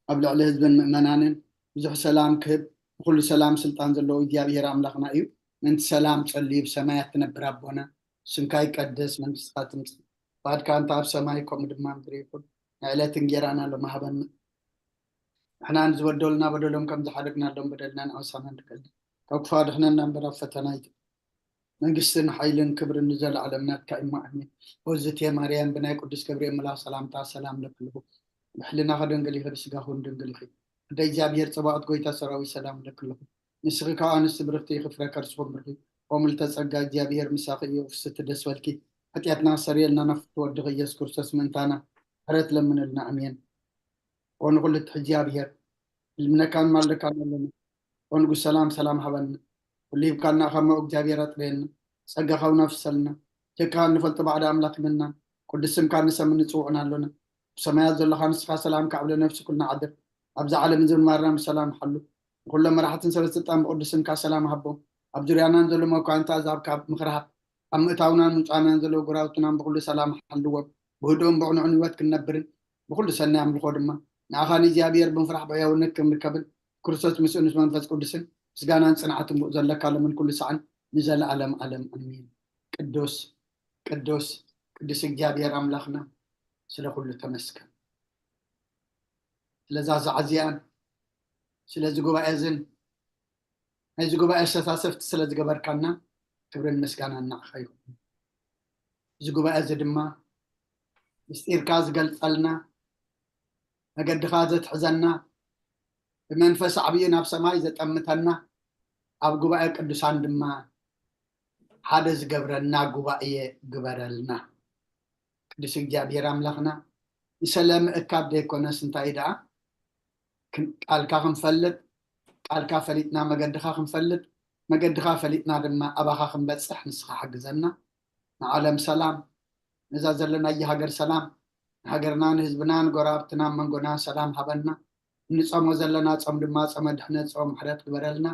ኣብ ልዕሊ ህዝብን ምእመናንን ብዙሕ ሰላም ክህብ፣ ብኩሉ ሰላም ስልጣን ዘለዎ እግዚኣብሔር ኣምላኽና እዩ። ምንቲ ሰላም ጸልዩ፣ ብሰማያት ትነብር ኣቦና፣ ስምካ ይቀደስ፣ መንግስትካ ትምጻእ፣ ፍቃድካ እንተ ኣብ ሰማይ ከምኡ ድማ ምድሪ ይኹን። ናይ ዕለት እንጌራና ሎሚ ሃበና። ንሕና ንዝበደሉና በደሎም ከም ዝሓደግናሎም በደልና ንኣውሳና ንከልድ፣ ካብ ክፉ ኣድሕነና እምበር ኣብ ፈተና ኣይት መንግስትን ሓይልን ክብርን ንዘለዓለም ናትካ እማ ኣሜን። ኦዝቴ ማርያም ብናይ ቅዱስ ገብርኤል መልኣክ ሰላምታ ሰላም ለክልኹ። ብሕልናኸ ድንግል ኢኺ፣ ብስጋኹን ድንግል ኢኺ። ኣደ እግዚኣብሔር ጸባኦት ጎይታ ሰራዊት ሰላም ለክልኹ። ንስኺ ካብ ኣንስቲ ብርኽቲ ኢኺ፣ ፍረ ከርስኹም ብርኺ። ኦ ምልዕተ ጸጋ እግዚኣብሔር ምሳኺ እዩ፣ ፍስቲ ደስ በልኪ። ሓጢኣትና ሰሪየልና ናብ ፍትወ ወድኺ ኢየሱስ ክርስቶስ ምእንታና ምሕረት ለምንልና። ኣሜን። ኦ ንኹሉ ትሕዚ እግዚኣብሔር፣ ልምነካን ማልደካን ኣለና። ኦ ንጉስ ሰላም፣ ሰላም ሃበና። ኩሉ ሂብካና፣ ካብ መው እግዚኣብሔር ኣጥርየና። ጸጋኻ እውን ኣፍሰልና። ጀካ እንፈልጦ ባዕዳ ኣምላኽ ምና፣ ቅዱስ ስምካ ንሰምን ንጽውዕን ኣሎና። ብሰማያት ዘለኻ ንስኻ ሰላም ከዕብለ ነፍሲ ኩልና ዓድር። ኣብዚ ዓለም እዚ ምንባርና ብሰላም ሓሉ። ንኹሎም መራሕትን ሰበ ስልጣን ብቅዱስ ስምካ ሰላም ሃቦም። ኣብ ዙርያናን ዘሎ መኳንንቲ ኣዛብ ካብ ምኽሪ ሃብ። ኣብ ምእታውናን ምውጻእናን ዘለዉ ጎራውትናን ብኹሉ ሰላም ሓልዎም። ብህዱእን ብቕኑዕን ህይወት ክንነብርን ብኹሉ ሰናይ ኣምልኾ ድማ ንኣኻ ንእግዚኣብሔር ብምፍራሕ ብሕያውነት ክንርከብን ክርስቶስ ምስኡ ምስ መንፈስ ቅዱስን ምስጋናን ጽንዓትን ብኡ ዘለካ ሎምን ኩሉ ሳዕን ንዘለኣለም ኣለም ኣሜን። ቅዱስ ቅዱስ ቅዱስ እግዚኣብሔር ኣምላኽና ስለ ኩሉ ተመስገን። ስለዛ ሰዓት እዚኣን ስለዚ ጉባኤ እዝን ናይዚ ጉባኤ ኣሰታሰፍቲ ስለ ዝገበርካና ክብርን ምስጋናን ንዓኻ ይኹን። እዚ ጉባኤ እዚ ድማ ምስጢርካ ዝገልጸልና፣ መገድኻ ዘትሕዘና፣ ብመንፈስ ዓብዩ ናብ ሰማይ ዘጠምተና፣ ኣብ ጉባኤ ቅዱሳን ድማ ሓደ ዝገብረና ጉባኤ ግበረልና። ቅዱስ እግዚኣብሔር ኣምላኽና ንሰለ ምእካብ ዘይኮነስ እንታይ ደኣ ክን- ቃልካ ክንፈልጥ፣ ቃልካ ፈሊጥና መገድኻ ክንፈልጥ፣ መገድኻ ፈሊጥና ድማ ኣባኻ ክንበጽሕ ንስኻ ሓግዘና። ንዓለም ሰላም፣ ነዛ ዘለናያ ሃገር ሰላም፣ ንሃገርና፣ ንህዝብና፣ ንጎረባብትና፣ መንጎና ሰላም ሃበና። እንጾሞ ዘለና ጾም ድማ ጾመ ድሕነት፣ ጾም ምሕረት ግበረልና።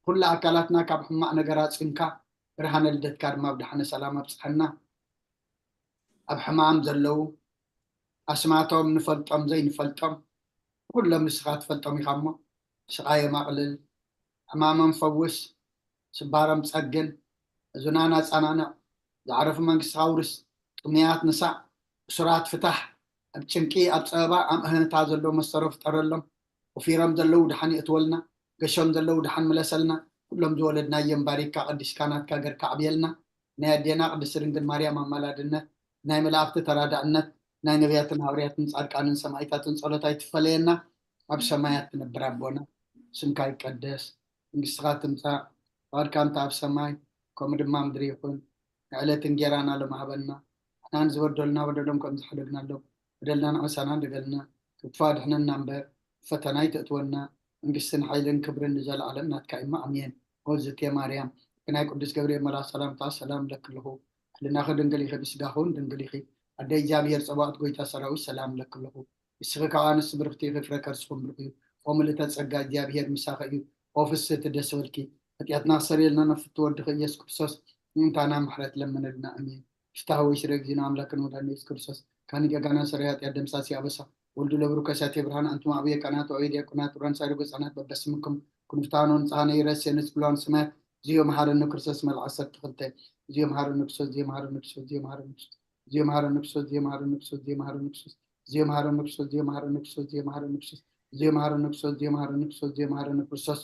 ኩሉ ኣካላትና ካብ ሕማቕ ነገር ኣጽንካ፣ ብርሃነ ልደትካ ድማ ብደሓነ ሰላም ኣብጽሐና። ኣብ ሕማም ዘለዉ፣ ኣስማቶም ንፈልጦም ዘይንፈልጦም፣ ኩሎም ንስኻ ትፈልጦም ኢኻ እሞ፣ ስቓዮም ኣቕልል፣ ሕማሞም ፈውስ፣ ስባሮም ጸግን፣ ሕዙናን ኣጸናንዕ፣ ዝዓረፉ መንግስትኻ ኣውርስ፣ ጥሙያት ንሳእ፣ እሱራት ፍታሕ፣ ኣብ ጭንቂ፣ ኣብ ጸበባ፣ ኣብ ኣህንታ ዘለዉ መሰሮ ፍጠረሎም፣ ወፊሮም ዘለዉ ድሓን የእትወልና፣ ገሾም ዘለዉ ድሓን ምለሰልና፣ ኩሎም ዝወለድናዮም ባሪካ ቀዲስካ ናትካ ገርካ ኣዕብየልና። ናይ ኣዴና ቅድስቲ ድንግል ማርያም ኣማላድነት፣ ናይ መላእኽቲ ተራዳእነት፣ ናይ ነቢያትን ሃዋርያትን ጻድቃንን ሰማዕታትን ጸሎት ኣይትፈለየና። ኣብ ሰማያት ትነብር ኣቦና፣ ስምካ ይቀደስ፣ መንግስትኻ ትምጻእ፣ ፍቓድካ እንተ ኣብ ሰማይ ከምኡ ድማ ምድሪ ይኹን። ንዕለት እንጌራና ሎሚ ሃበና፣ ንሕና ንዝበደሉና በደሎም ከም ዝሓደግናሎም፣ በደልና ንዕሳና እንደገልና፣ ክፉእ ኣድሕነና እምበር፣ ፈተና ኣይተእትወና። መንግስትን ሓይልን ክብርን ንዘለኣለም ናትካ እዩ። ኣሜን። ኦዝቴ ማርያም፣ ብናይ ቅዱስ ገብርኤል መልኣኽ ሰላምታ ሰላም እለኪ ኣለኹ። ሕልናኺ ድንግል ኢኺ፣ ብስጋኺ እውን ድንግል ኢኺ። ኣደ እግዚኣብሔር ጸባኦት፣ ጎይታ ሰራዊት፣ ሰላም እለኪ ኣለኹ። ንስኺ ካብ ኣንስቲ ብርኽቲ ኢኺ፣ ፍረ ከርስኺ እውን ብሩኽ እዩ። ኦ ምልእተ ጸጋ፣ እግዚኣብሔር ምሳኺ እዩ። ኦ ፍስህቲ፣ ደስ በልኪ። ኃጢአትና ክሰርየልና ንፍትው ወድኺ ኢየሱስ ክርስቶስ ምእንታና ምሕረት ለምንልና። ኣሜን። ፍትሐ ወይ ስረ ጊዜና ኣምላክን መድኃኒነ ኢየሱስ ክርስቶስ ካኒ ገጋና ሰራይ ኃጢአት ደምሳሲ ኣበሳ ወልዱ ለብሩ ከሳቴ ብርሃን ኣንቱም ኣብየ ካህናት ወአብየ ዲያቆናት ወራን ሳይረ ገጻናት በበስምኩም ክንፍታኖ ንጽሐነ ይረሴ ንስብሎን ስማያት እዚዮ መሐረነ ክርስቶስ መልዓ ዓሰርተ ክልተ እዚዮ መሐረነ ክርስቶስ እዚዮ መሐረነ ክርስቶስ እዚዮ መሐረነ ክርስቶስ እዚዮ መሐረነ ክርስቶስ እዚዮ መሐረነ ክርስቶስ እዚዮ መሐረነ ክርስቶስ እዚዮ መሐረነ ክርስቶስ እዚዮ መሐረነ ክርስቶስ እዚዮ መሐረነ ክርስቶስ እዚዮ መሐረነ ክርስቶስ እዚዮ መሐረነ ክርስቶስ እዚዮ መሐረነ ክርስቶስ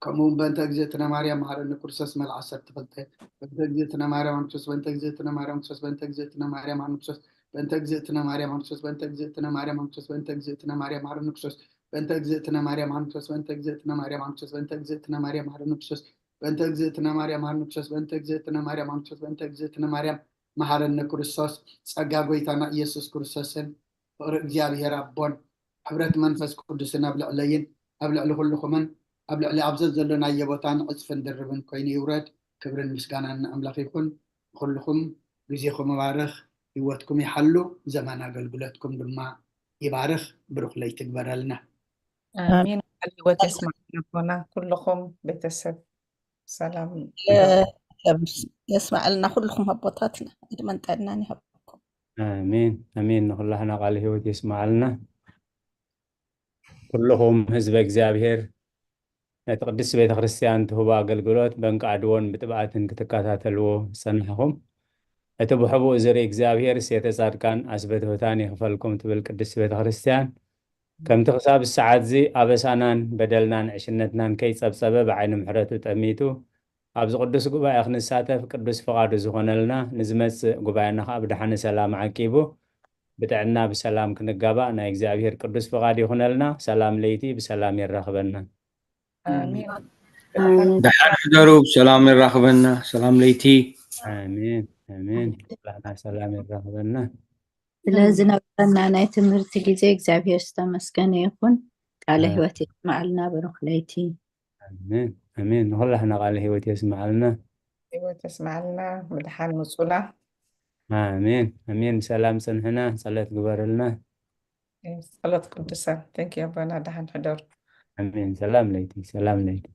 ከምኡ እውን በእንተ እግዝእትነ ማርያም መሐረነ ክርስቶስ መልዓ ዓሰርተ ክልተ በእንተ እግዝእትነ ማርያም ኣንክሶስ በእንተ እግዝእትነ ማርያም ኣንክሶስ በእንተ እግዝእትነ ማርያም ኣንክሶስ በእንተ እግዝእትነ ማርያም ኣንክሶስ በእንተ እግዝእትነ ማርያም ኣንክሶስ በእንተ እግዝእትነ ማርያም መሐረነ ክርስቶስ በእንተ እግዝእትነ ማርያም ኣንክሶስ በእንተ እግዝእትነ ማርያም ኣንክሶስ በእንተ እግዝእትነ ማርያም መሐረነ ክርስቶስ በእንተ እግዝእትነ ማርያም ኣንክሶስ በእንተ እግዝእትነ ማርያም ኣንክሶስ በእንተ እግዝእትነ ማርያም መሐረነ ክርስቶስ ጸጋ ጎይታና ኢየሱስ ክርስቶስን ፍቕሪ እግዚኣብሔር ኣቦን ሕብረት መንፈስ ቅዱስን ኣብ ልዕለይን ኣብ ልዕሊ ኩልኹምን ኣብ ልዕሊ ኣብ ዘዘሎናዮ ቦታን ዕጽፍን ድርብን ኮይኑ ይውረድ። ክብርን ምስጋናን ንኣምላኽ ይኹን። ንኹልኹም ግዜኹም ይባርኽ፣ ህይወትኩም ይሓሉ፣ ዘመን ኣገልግሎትኩም ድማ ይባርኽ። ብሩኽ ለይቲ ይግበረልና። ኣሜን። ቃል ህይወት የስማዕና ኣቦና። ኩልኹም ቤተሰብ ሰላም የስማዕልና ኩልኹም ኣቦታትና፣ ዕድመን ጥዕናን ይሃብኩም። ኣሜን ኣሜን። ንኹላህና ቃል ህይወት የስማዕልና። ኩልኹም ህዝበ እግዚኣብሔር ነቲ ቅድስቲ ቤተ ክርስቲያን ትህቦ ኣገልግሎት በንቃዕድዎን ብጥብኣትን ክትከታተልዎ ዝጸናሕኹም እቲ ብሕቡእ ዝርኢ እግዚኣብሔር ሴተ ጻድቃን ኣስበ ትሑታን ይኽፈልኩም ትብል ቅድስቲ ቤተ ክርስቲያን። ከምቲ ክሳብ ሰዓት እዚ ኣበሳናን በደልናን ዕሽነትናን ከይጸብጸበ ብዓይኒ ምሕረቱ ጠሚቱ ኣብዚ ቅዱስ ጉባኤ ክንሳተፍ ቅዱስ ፍቓዱ ዝኾነልና ንዝመጽእ ጉባኤና ኸኣ ብደሓነ ሰላም ዓቂቡ ብጥዕና ብሰላም ክንጋባእ ናይ እግዚኣብሔር ቅዱስ ፍቓድ ይኹነልና። ሰላም ለይቲ ብሰላም የራኽበና። ኣሜን። ደሓን ሕደሩ፣ ብሰላም የራኽበና። ሰላም ለይቲ። ኣሜን ኣሜን። ላህና ሰላም የራኽበና። ስለ ዝነበረና ናይ ትምህርቲ ግዜ እግዚኣብሔር ዝተመስገነ ይኹን። ቃለ ሕይወት የስምዓልና። ብሩኽ ለይቲ። ኣሜን ኣሜን። ንኹላህና ቃለ ሕይወት የስምዓልና። ሕይወት የስምዓልና። ምድሓን ምጹና። ኣሜን ኣሜን። ብሰላም ጽንሕና። ጸሎት ግበርልና። ጸሎት ቅዱሳን። Thank you ኣቦና። ደሓን ሕደሩ። ኣሜን። ሰላም ለይቲ፣ ሰላም ለይቲ።